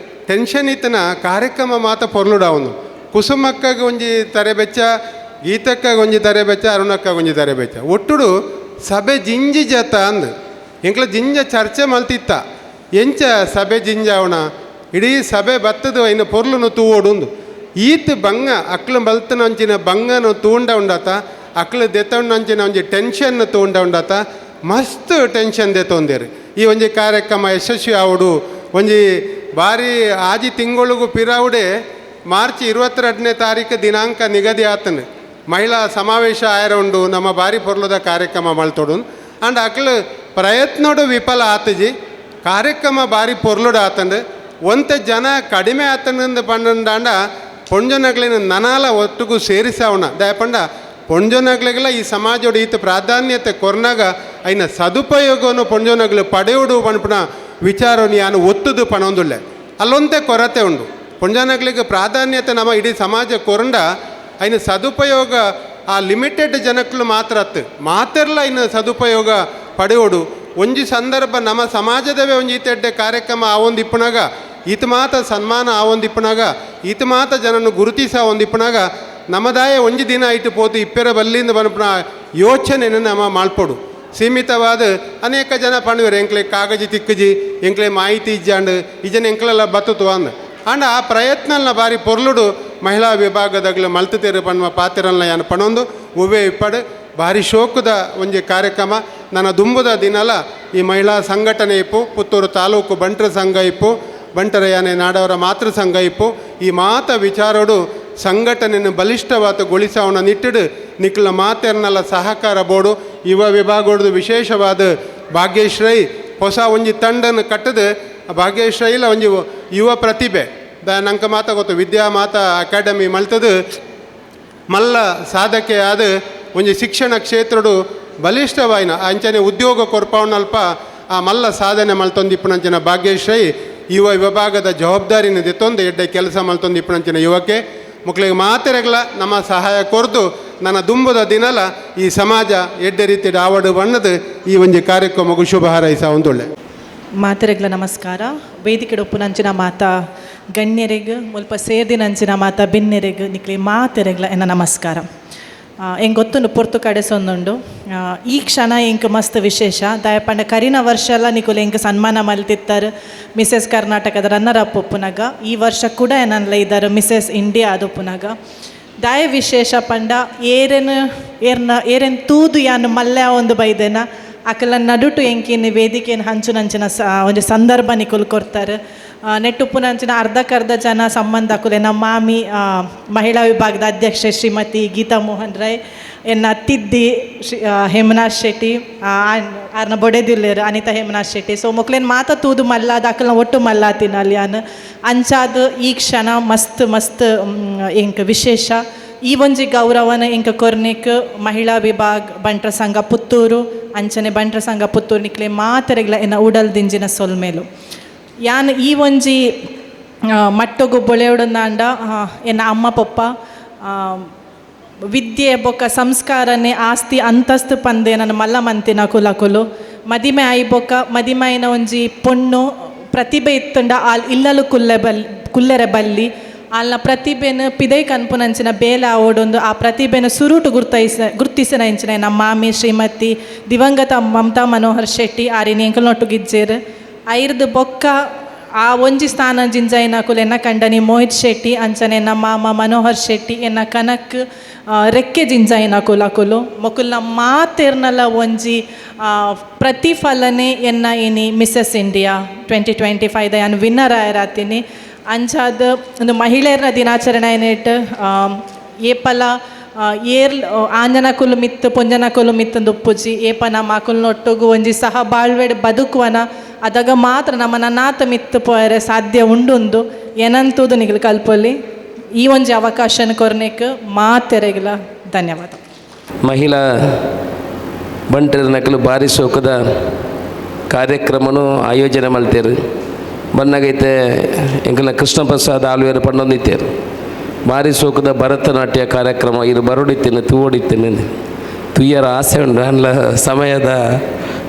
ಟೆನ್ಷನ್ ಇತ್ತನ ಕಾರ್ಯಕ್ರಮ ಮಾತ ಪೊರ್ಲುಡಾವನು. ಕುಸುಮಕ್ಕಗೆ ಒಂಜಿ ತರೆ ಬೆಚ್ಚ, ಗೀತಕ್ಕ ಒಂಜಿ ತರೆ ಬೆಚ್ಚ, ಅರುಣಕ್ಕ ಒಂಜಿ ತರೆ ಬೆಚ್ಚ ಒಟ್ಟುಡು ಸಭೆ ಜಿಂಜಿ ಜತ ಅಂದ್ ಎಂಕ್ಲ ಜಿಂಜ ಚರ್ಚೆ ಮಲ್ತಿತ್ತ ಎಂಚ ಸಭೆ ಜಿಂಜಾವಣ ಇಡೀ ಸಭೆ ಬತ್ತದು ಐನ ಪೊರ್ಲುನು ತೂವೋಡು. ಈತ್ ಬಂಗ ಅಕ್ಲು ಬಲ್ತನಂಚಿನ ಬಂಗನು ತೂಂಡ ಉಂಡತ ಅಕ್ಲು ದೆತ್ತೊಂಡಂಚಿನ ಒಂಜಿ ಟೆನ್ಷನ್ ತೂಂಡ ಉಂಡತ ಮಸ್ತ್ ಟೆನ್ಷನ್ ದೆತ್ತೊಂದೇರು. ಈ ಒಂಜಿ ಕಾರ್ಯಕ್ರಮ ಯಶಸ್ವಿ ಆವಡು ಒಂಜಿ ಬಾರಿ ಆಜಿ ತಿಂಗಳಿಗೂ ಪಿರಾವುಡೆ ಮಾರ್ಚ್ 22ನೇ ತಾರೀಕು ದಿನಾಂಕ ನಿಗದಿ ಆತನು ಮಹಿಳಾ ಸಮಾವೇಶ ಆಯರ ಉಂಡು ನಮ್ಮ ಬಾರಿ ಪೊರ್ಲದ ಕಾರ್ಯಕ್ರಮ ಮಲ್ತೊಡು ಆಂಡ್ ಅಕ್ಲು ಪ್ರಯತ್ನೋಡು ವಿಫಲ ಆತಜಿ ಕಾರ್ಯಕ್ರಮ ಬಾರಿ ಪೊರ್ಲುಡು ಆತಂಡು ಒಂತೆ ಜನ ಕಡಿಮೆ ಆತನಂದು ಪಂಡಂಡಾಂಡ ಪೊಂಜನಗ್ಲಿನ ನನಾಲ ಒಟ್ಟುಗು ಸೇರಿಸಾವಣ ದಯಪಂಡ ಪೊಂಜನಗ್ಲಿಗೆಲ್ಲ ಈ ಸಮಾಜೋಡು ಈತ ಪ್ರಾಧಾನ್ಯತೆ ಕೊರ್ನಾಗ ಐನ ಸದುಪಯೋಗವನ್ನು ಪೊಂಜನಗ್ಲು ಪಡೆಯೋಡು ಪನ್ಪುನ ವಿಚಾರವನ್ನು ಯಾನು ಒತ್ತುದು ಪಣೊಂದುಳ್ಳೆ ಅಲ್ಲೊಂತೆ ಕೊರತೆ ಉಂಡು. ಪೊಂಜನಗ್ಲಿಗೆ ಪ್ರಾಧಾನ್ಯತೆ ನಮ್ಮ ಇಡೀ ಸಮಾಜ ಕೊರಂಡ ಐನ ಸದುಪಯೋಗ ಆ ಲಿಮಿಟೆಡ್ ಜನಕ್ಕಲು ಮಾತ್ರ ಅತ್ತು ಮಾತೆರ್ಲ ಐನ ಸದುಪಯೋಗ ಪಡೆಯೋಡು. ಒಂಜಿ ಸಂದರ್ಭ ನಮ್ಮ ಸಮಾಜದವೇ ಒಂಜಿ ಈತೆಡ್ಡೆ ಕಾರ್ಯಕ್ರಮ ಆ ಒಂದು ಇಪ್ಪನಾಗ ಈತ ಮಾತ ಸನ್ಮಾನ ಆ ಒಂದು ಇಪ್ಪನಾಗ ಈತ ಮಾತ ಜನನು ಗುರುತಿಸ ಒಂದು ಇಪ್ಪನಾಗ ನಮ್ಮದಾಯ ಒಂಜಿ ದಿನ ಇಟ್ಟು ಪೋತು ಇಪ್ಪೆರ ಬಲ್ಲಿಂದ ಬನ್ಪುನ ಯೋಚನೆಯನ್ನು ನಮ್ಮ ಮಾಲ್ಪೊಡು. ಸೀಮಿತವಾದ ಅನೇಕ ಜನ ಪಣುವೆರು ಎಂಕ್ಲೆ ಕಾಗಜಿ ತಿಕ್ಕಜಿ ಎಂಕ್ಲೆ ಮಾಹಿತಿ ಇಜ್ಜಾಂಡು ಇಜನ ಎಂಕ್ಲೆಲ್ಲ ಬತ್ತುತು ಅಂದ್ ಆಂಡ ಆ ಪ್ರಯತ್ನಲ್ನ ಬಾರಿ ಪೊರ್ಲುಡು ಮಹಿಳಾ ವಿಭಾಗದಾಗಲು ಮಲ್ತುತೇರು ಪನ್ನುವ ಪಾತ್ರಲ್ನ ಯಾನು ಪಣೊಂದು ಒವ್ವೇ ಇಪ್ಪಡು ಭಾರಿ ಶೋಕದ ಒಂಜಿ ಕಾರ್ಯಕ್ರಮ. ನನ್ನ ದುಂಬುದ ದಿನಲ ಈ ಮಹಿಳಾ ಸಂಘಟನೆ ಇಪ್ಪು ಪುತ್ತೂರು ತಾಲೂಕು ಬಂಟರ ಸಂಘ ಇಪ್ಪು ಬಂಟರ ಯಾನೆ ನಾಡವರ ಮಾತೃ ಸಂಘ ಇಪ್ಪು ಈ ಮಾತ ವಿಚಾರೋಡು ಸಂಘಟನೆಯನ್ನು ಬಲಿಷ್ಠವಾದ ಗೊಳಿಸವನ ನಿಟ್ಟಿಡು ನಿಕ್ಲ ಮಾತೆರ್ನಲ್ಲ ಸಹಕಾರ ಬೋಡು. ಯುವ ವಿಭಾಗದ ವಿಶೇಷವಾದ ಭಾಗ್ಯಶ್ರೈ ಹೊಸ ಒಂಜಿ ತಂಡನ್ನು ಕಟ್ಟದು ಭಾಗ್ಯಶ್ರೈಲ ಒಂಜಿ ಯುವ ಪ್ರತಿಭೆ the ನಂಗೆ ಮಾತ ಗೊತ್ತು ವಿದ್ಯಾ ಮಾತಾ ಅಕಾಡೆಮಿ ಮಲ್ತದು ಮಲ್ಲ ಸಾಧಕೆ ಆದ ಒಂಜಿ ಶಿಕ್ಷಣ ಕ್ಷೇತ್ರಡು ಬಲಿಷ್ಠವಾಯಿನ ಅಂಚನೆ ಉದ್ಯೋಗ ಕೊರ್ಪವನಲ್ಪ ಆ ಮಲ್ಲ ಸಾಧನೆ ಮಲ್ತೊಂದಿಪ್ಪುನಂಚಿನ ಭಾಗ್ಯಶ್ರೈ ಯುವ ವಿಭಾಗದ ಜವಾಬ್ದಾರಿನ ದೆತ್ತೊಂದು ಎಡ್ಡೆ ಕೆಲಸ ಮಲ್ತೊಂದಿಪ್ಪುನಂಚಿನ ಯುವಕೆ ಮಕ್ಕಳಿಗೆ ಮಾತೆರೆಗ್ಲ ನಮ್ಮ ಸಹಾಯ ಕೊರ್ದು ನನ್ನ ದುಂಬುದ ದಿನಲ ಈ ಸಮಾಜ ಎಡ್ಡೆ ರೀತಿ ಆವಡು ಬಣ್ಣದ ಈ ಒಂಜಿ ಕಾರ್ಯಕ್ರಮಕ್ಕೂ ಶುಭ ಹಾರೈಸ ಒಂದೊಳ್ಳೆ ಮಾತೆರೆಗ್ಲ ನಮಸ್ಕಾರ. ವೇದಿಕೆ ಡೊಪ್ಪುನಂಚಿನ ಮಾತಾ ಗಣ್ಯರೆಗ್ ಮುಲ್ಪ ಸೇರ್ದಿನಂಚಿನ ಮಾತಾ ಬಿನ್ನೆರೆಗ್ ನಿಕ್ಲೆ ಮಾತೆರೆಗ್ಲ ಎನ್ನ ನಮಸ್ಕಾರ. ಎಂಗ್ ಗೊತ್ತುಂಡು ಪೊರ್ತು ಕಡೆಸೊಂದುಂಡು ಈ ಕ್ಷಣ ಎಂಕ್ ಮಸ್ತ್ ವಿಶೇಷ ದಾಯಪಂಡ ಕರಿನ ವರ್ಷ ಎಲ್ಲ ನಿಕುಲು ಎಂಕ್ ಸನ್ಮಾನ ಮಲ್ತಿತ್ತಾರೆ ಮಿಸೆಸ್ ಕರ್ನಾಟಕದ ರನ್ನರ್ ಅಪ್ ಒಪ್ಪುನಾಗ ಈ ವರ್ಷ ಕೂಡ ಏನನ್ಲ ಇದ್ದಾರೆ ಮಿಸೆಸ್ ಇಂಡಿಯಾ ಅದೊಪ್ಪುನಾಗ ದಾಯ ವಿಶೇಷ ಪಂಡ ಏರೆನ್ ಏರ್ನ ಏರೆನ್ ತೂದು ಯಾನು ಮಲ್ಲೆ ಒಂದು ಬೈದೆನ ಅಕಲ ನಡುಟು ಎಂಕಿನ ವೇದಿಕೆಯನ್ನು ಹಂಚುನಂಚಿನ ಸ ಒಂದು ಸಂದರ್ಭ ನಿಕುಲು ಕೊಡ್ತಾರೆ. ನೆಟ್ಟುಪ್ಪುನಂಚಿನ ಅರ್ಧಕ್ಕರ್ಧ ಜನ ಸಂಬಂಧ ಅಕುಲೆ ನಮ್ಮ ಮಾಮಿ ಮಹಿಳಾ ವಿಭಾಗದ ಅಧ್ಯಕ್ಷೆ ಶ್ರೀಮತಿ ಗೀತಾ ಮೋಹನ್ ರೈ ಎನ್ನ ತಿದ್ದಿ ಶ್ರೀ ಹೇಮನಾಥ್ ಶೆಟ್ಟಿ ಆರ್ನ ಬೊಡೆದಿಲ್ಲೇರು ಅನಿತಾ ಹೇಮನಾಥ್ ಶೆಟ್ಟಿ ಸೊ ಮೊಕ್ಲೇನು ಮಾತ ತೂದು ಮಲ್ಲಾದ ಅಕಲ್ನ ಒಟ್ಟು ಮಲ್ಲಾತಿನ ಅಲ್ಲಿ ಅಂಚಾದ ಈ ಕ್ಷಣ ಮಸ್ತ್ ಮಸ್ತ್ ಎಂಕ್ ವಿಶೇಷ. ಈ ಒಂಜಿ ಗೌರವನ ಎಂಕ ಕೊರ್ನಿಕ್ ಮಹಿಳಾ ವಿಭಾಗ ಬಂಟ್ರ ಸಂಘ ಪುತ್ತೂರು ಅಂಚನೆ ಬಂಟ್ರ ಸಂಘ ಪುತ್ತೂರು ನಿಕ್ಲೆ ಮಾತೆರೆಗ್ಲ ಎನ್ನ ಉಡಲ್ ದಿಂಜಿನ ಸೊಲ್ಮೇಲು ಯಾನ್ ಈ ಒಂಜಿ ಮಟ್ಟೊಗು ಬೊಳೆಯುಡಂದಾಂಡ ಎನ್ನ ಅಮ್ಮ ಪಪ್ಪ ವಿದ್ಯೆ ಬೊಕ್ಕ ಸಂಸ್ಕಾರನೆ ಆಸ್ತಿ ಅಂತಸ್ತು ಪಂದೆ ನನ್ನ ಮಲ್ಲ ಮಂತಿನ ಕುಲಕುಲು ಮದಿಮೆ ಆಯಿ ಬೊಕ್ಕ ಮದಿಮೈನ ಒಂಜಿ ಪೊಣ್ಣು ಪ್ರತಿಭೆ ಇತ್ತುಂಡ ಆಲ್ ಇಲ್ಲಲು ಕುಲ್ಲೆ ಬಲ್ ಕುಲ್ಲೆರೆ ಬಲ್ಲಿ ಅಲ್ಲ ಪ್ರತಿಭೆನ ಪಿದೈ ಕನ್ಪುನಂಚಿನ ಬೇಲ ಓಡೊಂದು ಆ ಪ್ರತಿಭೆನ ಸುರುಟು ಗುರ್ತಿಸನ ಇಂಚಿನ ನಮ್ಮ ಮಾಮಿ ಶ್ರೀಮತಿ ದಿವಂಗತ ಮಮತಾ ಮನೋಹರ್ ಶೆಟ್ಟಿ ಆರಿನ ಎಂಕಲ್ನೊಟ್ಟು ಗಿಜ್ಜೇರು ಐರ್ದು ಬೊಕ್ಕ ಆ ಒಂಜಿ ಸ್ಥಾನ ಜಿಂಜೈನ ಕುಲ್ ಎನ್ನ ಕಂಡನಿ ಮೋಹಿತ್ ಶೆಟ್ಟಿ ಅಂಚನೆ ನಮ್ಮ ಮಾಮ ಮನೋಹರ್ ಶೆಟ್ಟಿ ಎನ್ನ ಕನಕ್ ರೆಕ್ಕೆ ಜಿಂಜೈನ ಕುಲಕುಲು ಮೊಕುಲ್ನ ಮಾತೆರ್ನಲ ಒಂಜಿ ಪ್ರತಿಫಲನೆ ಎನ್ನ ಇನಿ ಮಿಸಸ್ ಇಂಡಿಯಾ 2025 ಯಾನ್ ವಿನ್ನರ್ ಆಯರಾತೀನಿ. ಅಂಚಾದ ಒಂದು ಮಹಿಳೆಯರ ದಿನಾಚರಣೆ ಏನಿಟ್ಟು ಏಪಲ ಏರ್ ಆಂಜನ ಕುಲು ಮಿತ್ತು ಪೊಂಜನ ಕುಲು ಮಿತ್ತಂದು ಉಪ್ಪುಜಿ ಏಪ ನಮ್ಮ ಅಕುಲ್ನೊಟ್ಟುಗು ಒಂಜಿ ಸಹ ಬಾಳ್ವೆಡ್ ಬದುಕುವನ ಅದಾಗ ಮಾತ್ರ ನಮ್ಮ ನನ್ನಾತ ಮಿತ್ತು ಪೋಯರೆ ಸಾಧ್ಯ ಉಂಡುಂದು ಏನಂತೂದು ನಿಗಲು ಕಲ್ಪೊಲಿ ಈ ಒಂಜಿ ಅವಕಾಶನ ಕೊರ್ನೆಕ್ ಮಾತೆರೆಗಿಲ ಧನ್ಯವಾದ. ಮಹಿಳಾ ಬಂಟರ ನಕಲು ಭಾರಿ ಸೋಕದ ಕಾರ್ಯಕ್ರಮನು ಆಯೋಜನೆ ಮಲ್ತೇರು ಬನ್ನಗೈತೆ ಎಂಕಲ್ನ ಕೃಷ್ಣ ಪ್ರಸಾದ್ ಆಲ್ವೇರು ಪಂಡೊಂದಿತ್ತೇರು ಭಾರಿ ಸೋಕದ ಭರತನಾಟ್ಯ ಕಾರ್ಯಕ್ರಮ ಇರು ಬರೋಡಿತ್ತೇನೆ ತೂವೋಡಿತ್ತೇನೆ ತುಯ್ಯರ ಆಸೆ ಉಂಡು ಅಲ್ಲ ಸಮಯದ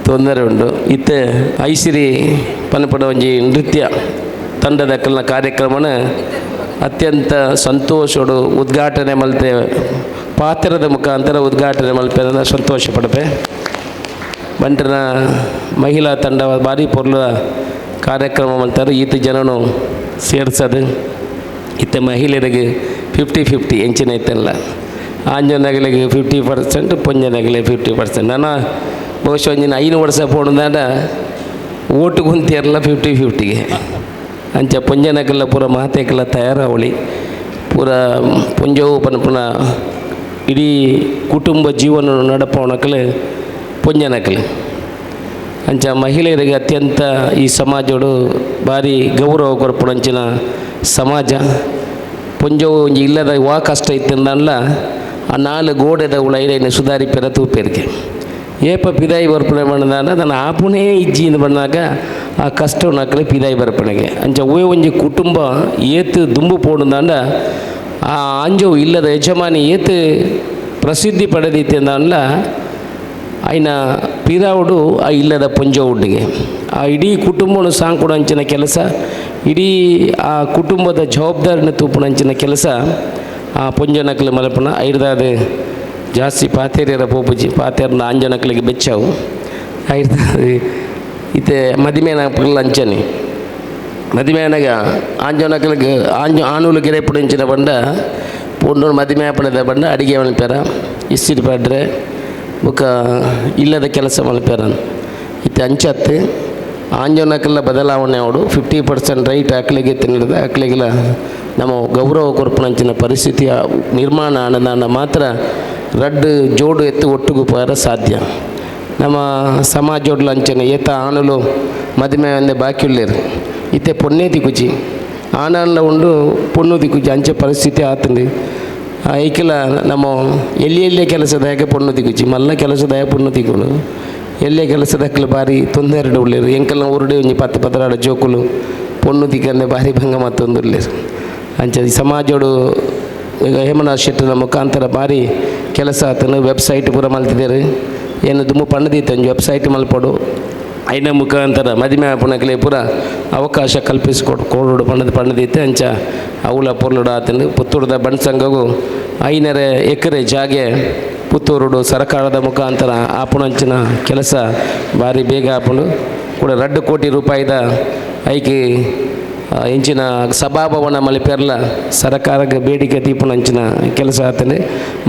ತೊಂದರೆ ಉಂಡು ಇತ್ತೆ ಐಸಿರಿ ಪನಪಡ ಒಂಜಿ ನೃತ್ಯ ತಂಡದ ಕಲ್ನ ಕಾರ್ಯಕ್ರಮನ ಅತ್ಯಂತ ಸಂತೋಷೋಡು ಉದ್ಘಾಟನೆ ಮಲ್ತೆ ಪಾತ್ರದ ಮುಖಾಂತರ ಉದ್ಘಾಟನೆ ಮಲ್ಪೆ ಸಂತೋಷ ಪಡಪೆ. ಬಂಟನ ಮಹಿಳಾ ತಂಡ ಭಾರಿ ಪೊರ್ಲ ಕಾರ್ಯಕ್ರಮ ಮಲ್ತಾರೆ ಈತ ಜನನು ಸೇರ್ಸದು. ಇತ್ತೆ ಮಹಿಳೆಯರಿಗೆ 50-50 ಎಂಚಿನ ಇತ್ತಲ್ಲ ಆಂಜನಗಲಿಗೆ 50% ಪೊಂಜನಗಲಿ 50% ನನ್ನ ಬಹುಶಃ ಒಂಜಿನ 5 ವರ್ಷ ಪೋಣದಾಂಡ ಓಟು ಗುಂತಿಯರ್ಲ 50-50ಗೆ ಅಂಚ ಪೊಂಜನಕಲ್ಲ ಪೂರ ಮಾತೆಕಲ್ಲ ತಯಾರಾವಳಿ ಪೂರ ಪೊಂಜವು ಪನ್ಪುನ ಇಡೀ ಕುಟುಂಬ ಜೀವನ ನಡಪವನಕಲೆ ಪೊಂಜನಕಲೆ ಅಂಚ ಮಹಿಳೆಯರಿಗೆ ಅತ್ಯಂತ ಈ ಸಮಾಜೋಡು ಭಾರಿ ಗೌರವ ಕೊರ್ಪುನಂಚಿನ ಸಮಾಜ ಪೊಂಜವು ಒಂಜಿ ಇಲ್ಲದ ವಾ ಕಷ್ಟ ಇತ್ತಂದಲ್ಲ ಆ 4 ಗೋಡೆದ ಉಳ ಸುಧಾರಿಪೆರ ತೂಪೆರಿಗೆ ಏಪ ಪಿದಾಯಿ ಬರ್ಪಣೆ ಬಂದಾಗ ನನ್ನ ಆಪುನೇ ಇಜ್ಜಿಂದ ಬಂದಾಗ ಆ ಕಷ್ಟ ನಕಲೆ ಪಿದಾಯಿ ಬರ್ಪಣೆಗೆ ಅಂಚ ಓಯ್ ಒಂಜಿ ಕುಟುಂಬ ಏತು ದುಂಬು ಪೋಡುಂದಾಂಡ ಆ ಆಂಜವು ಇಲ್ಲದ ಯಜಮಾನಿ ಏತು ಪ್ರಸಿದ್ಧಿ ಪಡೆದಿತ್ತೆಂದಲ್ಲ ಆಯ್ನ ಪಿರಾವುಡು ಆ ಇಲ್ಲದ ಪೊಂಜವುಡ್ಡಿಗೆ ಆ ಇಡೀ ಕುಟುಂಬನು ಸಾಂಕುಡಂಚಿನ ಕೆಲಸ ಇಡೀ ಆ ಕುಟುಂಬದ ಜವಾಬ್ದಾರಿನ ತೂಪುನಂಚಿನ ಕೆಲಸ ಆ ಪೊಂಜನಕಲೆ ಮಲಪುನ ಐರ್ದಾದ ಜಾಸ್ತಿ ಪಾತೇರಿಯರ ಪೋಪುಜಿ ಪಾತೇರ್ನ ಆಂಜನಕಲಿಗೆ ಬೆಚ್ಚವು ಐರ್ದಾದ ಇತ್ತೆ ಮದಿಮೇನ ಪುಲ್ಲ ಅಂಚನೆ ಮದಿಮೆನಾಗ ಆಂಜನಕಲಿಗೆ ಆಂಜ ಆಣುಲು ಗಿರೆಪುಡಿಂಚಿನ ಬಂಡ ಪೊಣ್ಣು ಮದಿಮೆ ಆಪಣದ ಬಂಡ ಅಡಿಗೆ ಮಲ್ಪೆರ ಇಸ್ತಿರಿ ಪಾಡ್ರೆ ಬೊಕ ಇಲ್ಲದ ಕೆಲಸ ಮಲ್ಪೆರ ಇತ್ತೆ ಅಂಚತ್ತು ಆಂಜನಕಲ್ಲ ಬದಲಾವಣೆ ಅವಡು 50% ರೈಟ್ ಅಕ್ಲಿಗೆ ತಿನ್ನದ ಅಕ್ಲಿಗೆಲ್ಲ ನಮ್ಮ ಗೌರವ ಕೊರ್ಪುನಂಚಿನ ಪರಿಸ್ಥಿತಿಯ ನಿರ್ಮಾಣ ಆನಂದ ಮಾತ್ರ ರಡ್ಡು ಜೋಡು ಎತ್ತು ಒಟ್ಟುಗು ಪೋಯರ ಸಾಧ್ಯ. ನಮ್ಮ ಸಮಾಜೋಡ್ಲ ಅಂಚನೆ ಏತ ಆಣುಲು ಮದಿಮೆ ಒಂದೇ ಬಾಕಿ ಉಳ್ಳೇರು ಇತ್ತೆ ಪೊನ್ನೇ ದಿಕ್ಕುಜಿ ಆನಲ್ಲ ಉಂಡು ಪೊಣ್ಣು ದಿಕ್ಕುಜಿ ಅಂಚೆ ಪರಿಸ್ಥಿತಿ ಆತಂದು ಐಕೆಲ ನಮ್ಮ ಎಲ್ಲಿ ಎಲ್ಲಿಯ ಕೆಲಸದಾಗೆ ಪೊಣ್ಣು ದಿಕ್ಕುಜಿ ಮಲ್ಲ ಕೆಲಸದಾಯ ಪೊಣ್ಣು ದಿಕ್ಕುನು ಎಲ್ಲೇ ಕೆಲಸದಕ್ಕಲು ಭಾರಿ ತೊಂದರೆ ಉಳ್ಳೇರು ಎಂಕಲ್ನ ಊರುಡೆ ಒಂಜಿ 10 12 ಜೋಕುಲು ಪೊಣ್ಣು ದಿಕ್ಕಂದೆ ಭಾರಿ ಭಂಗ ಮತ್ತೊಂದು ಉಳ್ಳೇರು ಅಂಚೆ ಈ ಸಮಾಜೋಡು ಈಗ ಹೇಮನಾಥ್ ಶೆಟ್ಟನ ಮುಖಾಂತರ ಭಾರಿ ಕೆಲಸ ಆತನು ವೆಬ್ಸೈಟ್ ಪೂರ ಮಲ್ತಿದ್ದಾರೆ ಏನು ದುಮ್ಮು ಪಣ್ಣದೀತ ಒಂಜಿ ವೆಬ್ಸೈಟ್ ಮಲ್ಪಡು ಐನ ಮುಖಾಂತರ ಮದಿಮೆ ಆಪುನಕ್ಲೆ ಪೂರ ಅವಕಾಶ ಕಲ್ಪಿಸಿಕೊಡು ಕೋಡು ಪಣ್ಣದ ಪಣ್ಣದೀತೆ ಅಂಚ ಅವುಲ ಪೊರ್ಲುಡು ಆತನು ಪುತ್ತೂರುದ ಬಣ್ಣ ಸಂಘಗೂ 5.5 ಎಕರೆ ಜಾಗೆ ಪುತ್ತೂರುಡು ಸರ್ಕಾರದ ಮುಖಾಂತರ ಆಪುನಂಚಿನ ಕೆಲಸ ಭಾರಿ ಬೇಗ ಆಪುಂಡು ಕೂಡ 2 ಕೋಟಿ ರೂಪಾಯಿದ ಐಕಿ ಇಂಚಿನ ಸಭಾಭವನ ಮಲಿಪೆರ್ಲ ಸರ್ಕಾರಕ್ಕೆ ಬೇಡಿಕೆ ತೀಪುನಂಚಿನ ಕೆಲಸ ಆತಂದೆ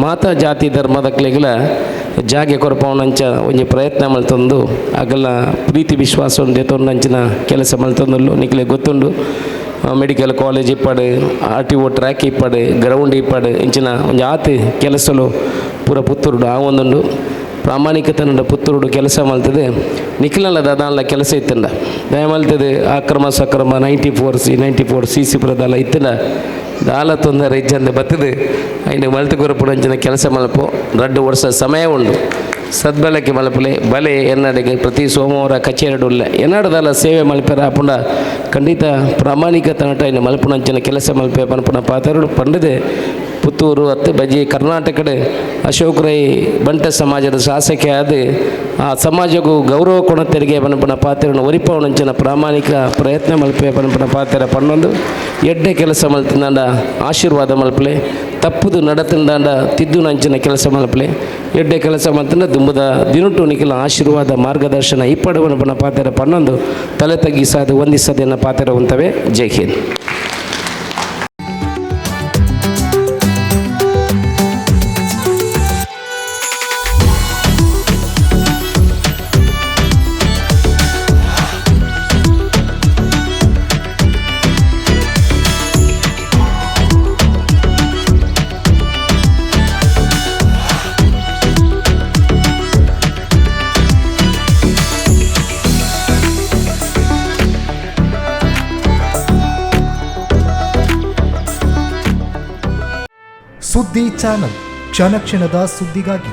ಮಾತಾ ಜಾತಿ ಧರ್ಮದಕ್ಲೆಗಳ ಜಾಗೆ ಕೊರಪವನಂಚ ಒಂಜಿ ಪ್ರಯತ್ನ ಮಲ್ತೊಂದು ಅಗಲ ಪ್ರೀತಿ ವಿಶ್ವಾಸ ದೆತೊಂದಂಚಿನ ಕೆಲಸ ಮಲ್ತೊಂದುಲ್ಲು ನಿಕ್ಲೆ ಗೊತ್ತುಂಡು ಮೆಡಿಕಲ್ ಕಾಲೇಜ್ ಇಪ್ಪಡು RTO track ಇಪ್ಪಡು ಗ್ರೌಂಡ್ ಇಪ್ಪಡು ಇಂಚಿನ ಒಂಜಿ ಆತ್ ಕೆಲಸಲು ಪೂರ ಪುತ್ತೂರುಡು ಆ ಒಂದುಂಡು ಪ್ರಾಮಾಣಿಕತನದ ಪುತ್ತೂರುಡು ಕೆಲಸ ಮಲ್ತದೆ ನಿಖಿಲಲ್ಲ ದಾದಾನ್ಲ ಕೆಲಸ ಇತ್ತಂಡ ದಯ ಮಲ್ತದೆ ಅಕ್ರಮ ಸಕ್ರಮ 94C 94CC ಪುರದಲ್ಲ ಇತ್ತಂಡ ದಾಲ ತೊಂದರೆ ಇಜ್ಜಂದೆ ಬರ್ತದೆ ಐನು ಮಲ್ತು ಕೊರಪುಡಂಚಿನ ಕೆಲಸ ಮಲ್ಪು 2 ವರ್ಷ ಸಮಯ ಉಂಡು ಸದ್ಬಳಕೆ ಮಲ್ಪಲೆ ಬಲೆ ಎನ್ನಡಿಗೆ ಪ್ರತಿ ಸೋಮವಾರ ಕಚೇರಿಡುಲ್ಲ ಎನ್ನಡದಲ್ಲ ಸೇವೆ ಮಲ್ಪೆರ ಆಪುಂಡ ಖಂಡಿತ ಪ್ರಾಮಾಣಿಕತನಟ ಇನ್ನು ಮಲ್ಪುನಂಚಿನ ಕೆಲಸ ಮಲ್ಪೆ ಪನ್ಪುನ ಪಾತ್ರರು ಪಂಡದೆ ಪುತ್ತೂರು ಅತ್ತು ಬಜಿ ಕರ್ನಾಟಕದ ಅಶೋಕ್ ರೈ ಬಂಟ ಸಮಾಜದ ಶಾಸಕಿ ಆದ ಆ ಸಮಾಜಕ್ಕೂ ಗೌರವ ಕೊಣ ತೆರಿಗೆ ಪನ್ಪುನ ಪಾತ್ರನ ಒರಿಪವನಂಚಿನ ಪ್ರಾಮಾಣಿಕ ಪ್ರಯತ್ನ ಮಲ್ಪೆ ಪನ್ಪುನ ಪಾತ್ರ ಪನ್ನೊಂದು ಎಡ್ಡೆ ಕೆಲಸ ಮಲ್ತಿಂದಾಂಡ ಆಶೀರ್ವಾದ ಮಲ್ಪಲೆ ತಪ್ಪುದು ನಡತಿಂದಾಂಡ ತಿದ್ದು ನಂಚಿನ ಕೆಲಸ ಮಲ್ಪಲೆ ಎಡ್ಡೆ ಕೆಲಸ ಮಲ್ತಿಂದ ದುಂಬುದ ದಿನುಟು ನಿಖಿಲ ಆಶೀರ್ವಾದ ಮಾರ್ಗದರ್ಶನ ಇಪ್ಪಡುವನ ಪಾತ್ರ ಪನ್ನೊಂದು ತಲೆ ತಗ್ಗಿಸಾದು ವಂದಿಸದೆನ್ನ ಪಾತ್ರ ಉಂತವೆ. ಜೈ ಹಿಂದ್. ಸುದ್ದಿ ಚಾನಲ್ ಕ್ಷಣ ಕ್ಷಣದ ಸುದ್ದಿಗಾಗಿ.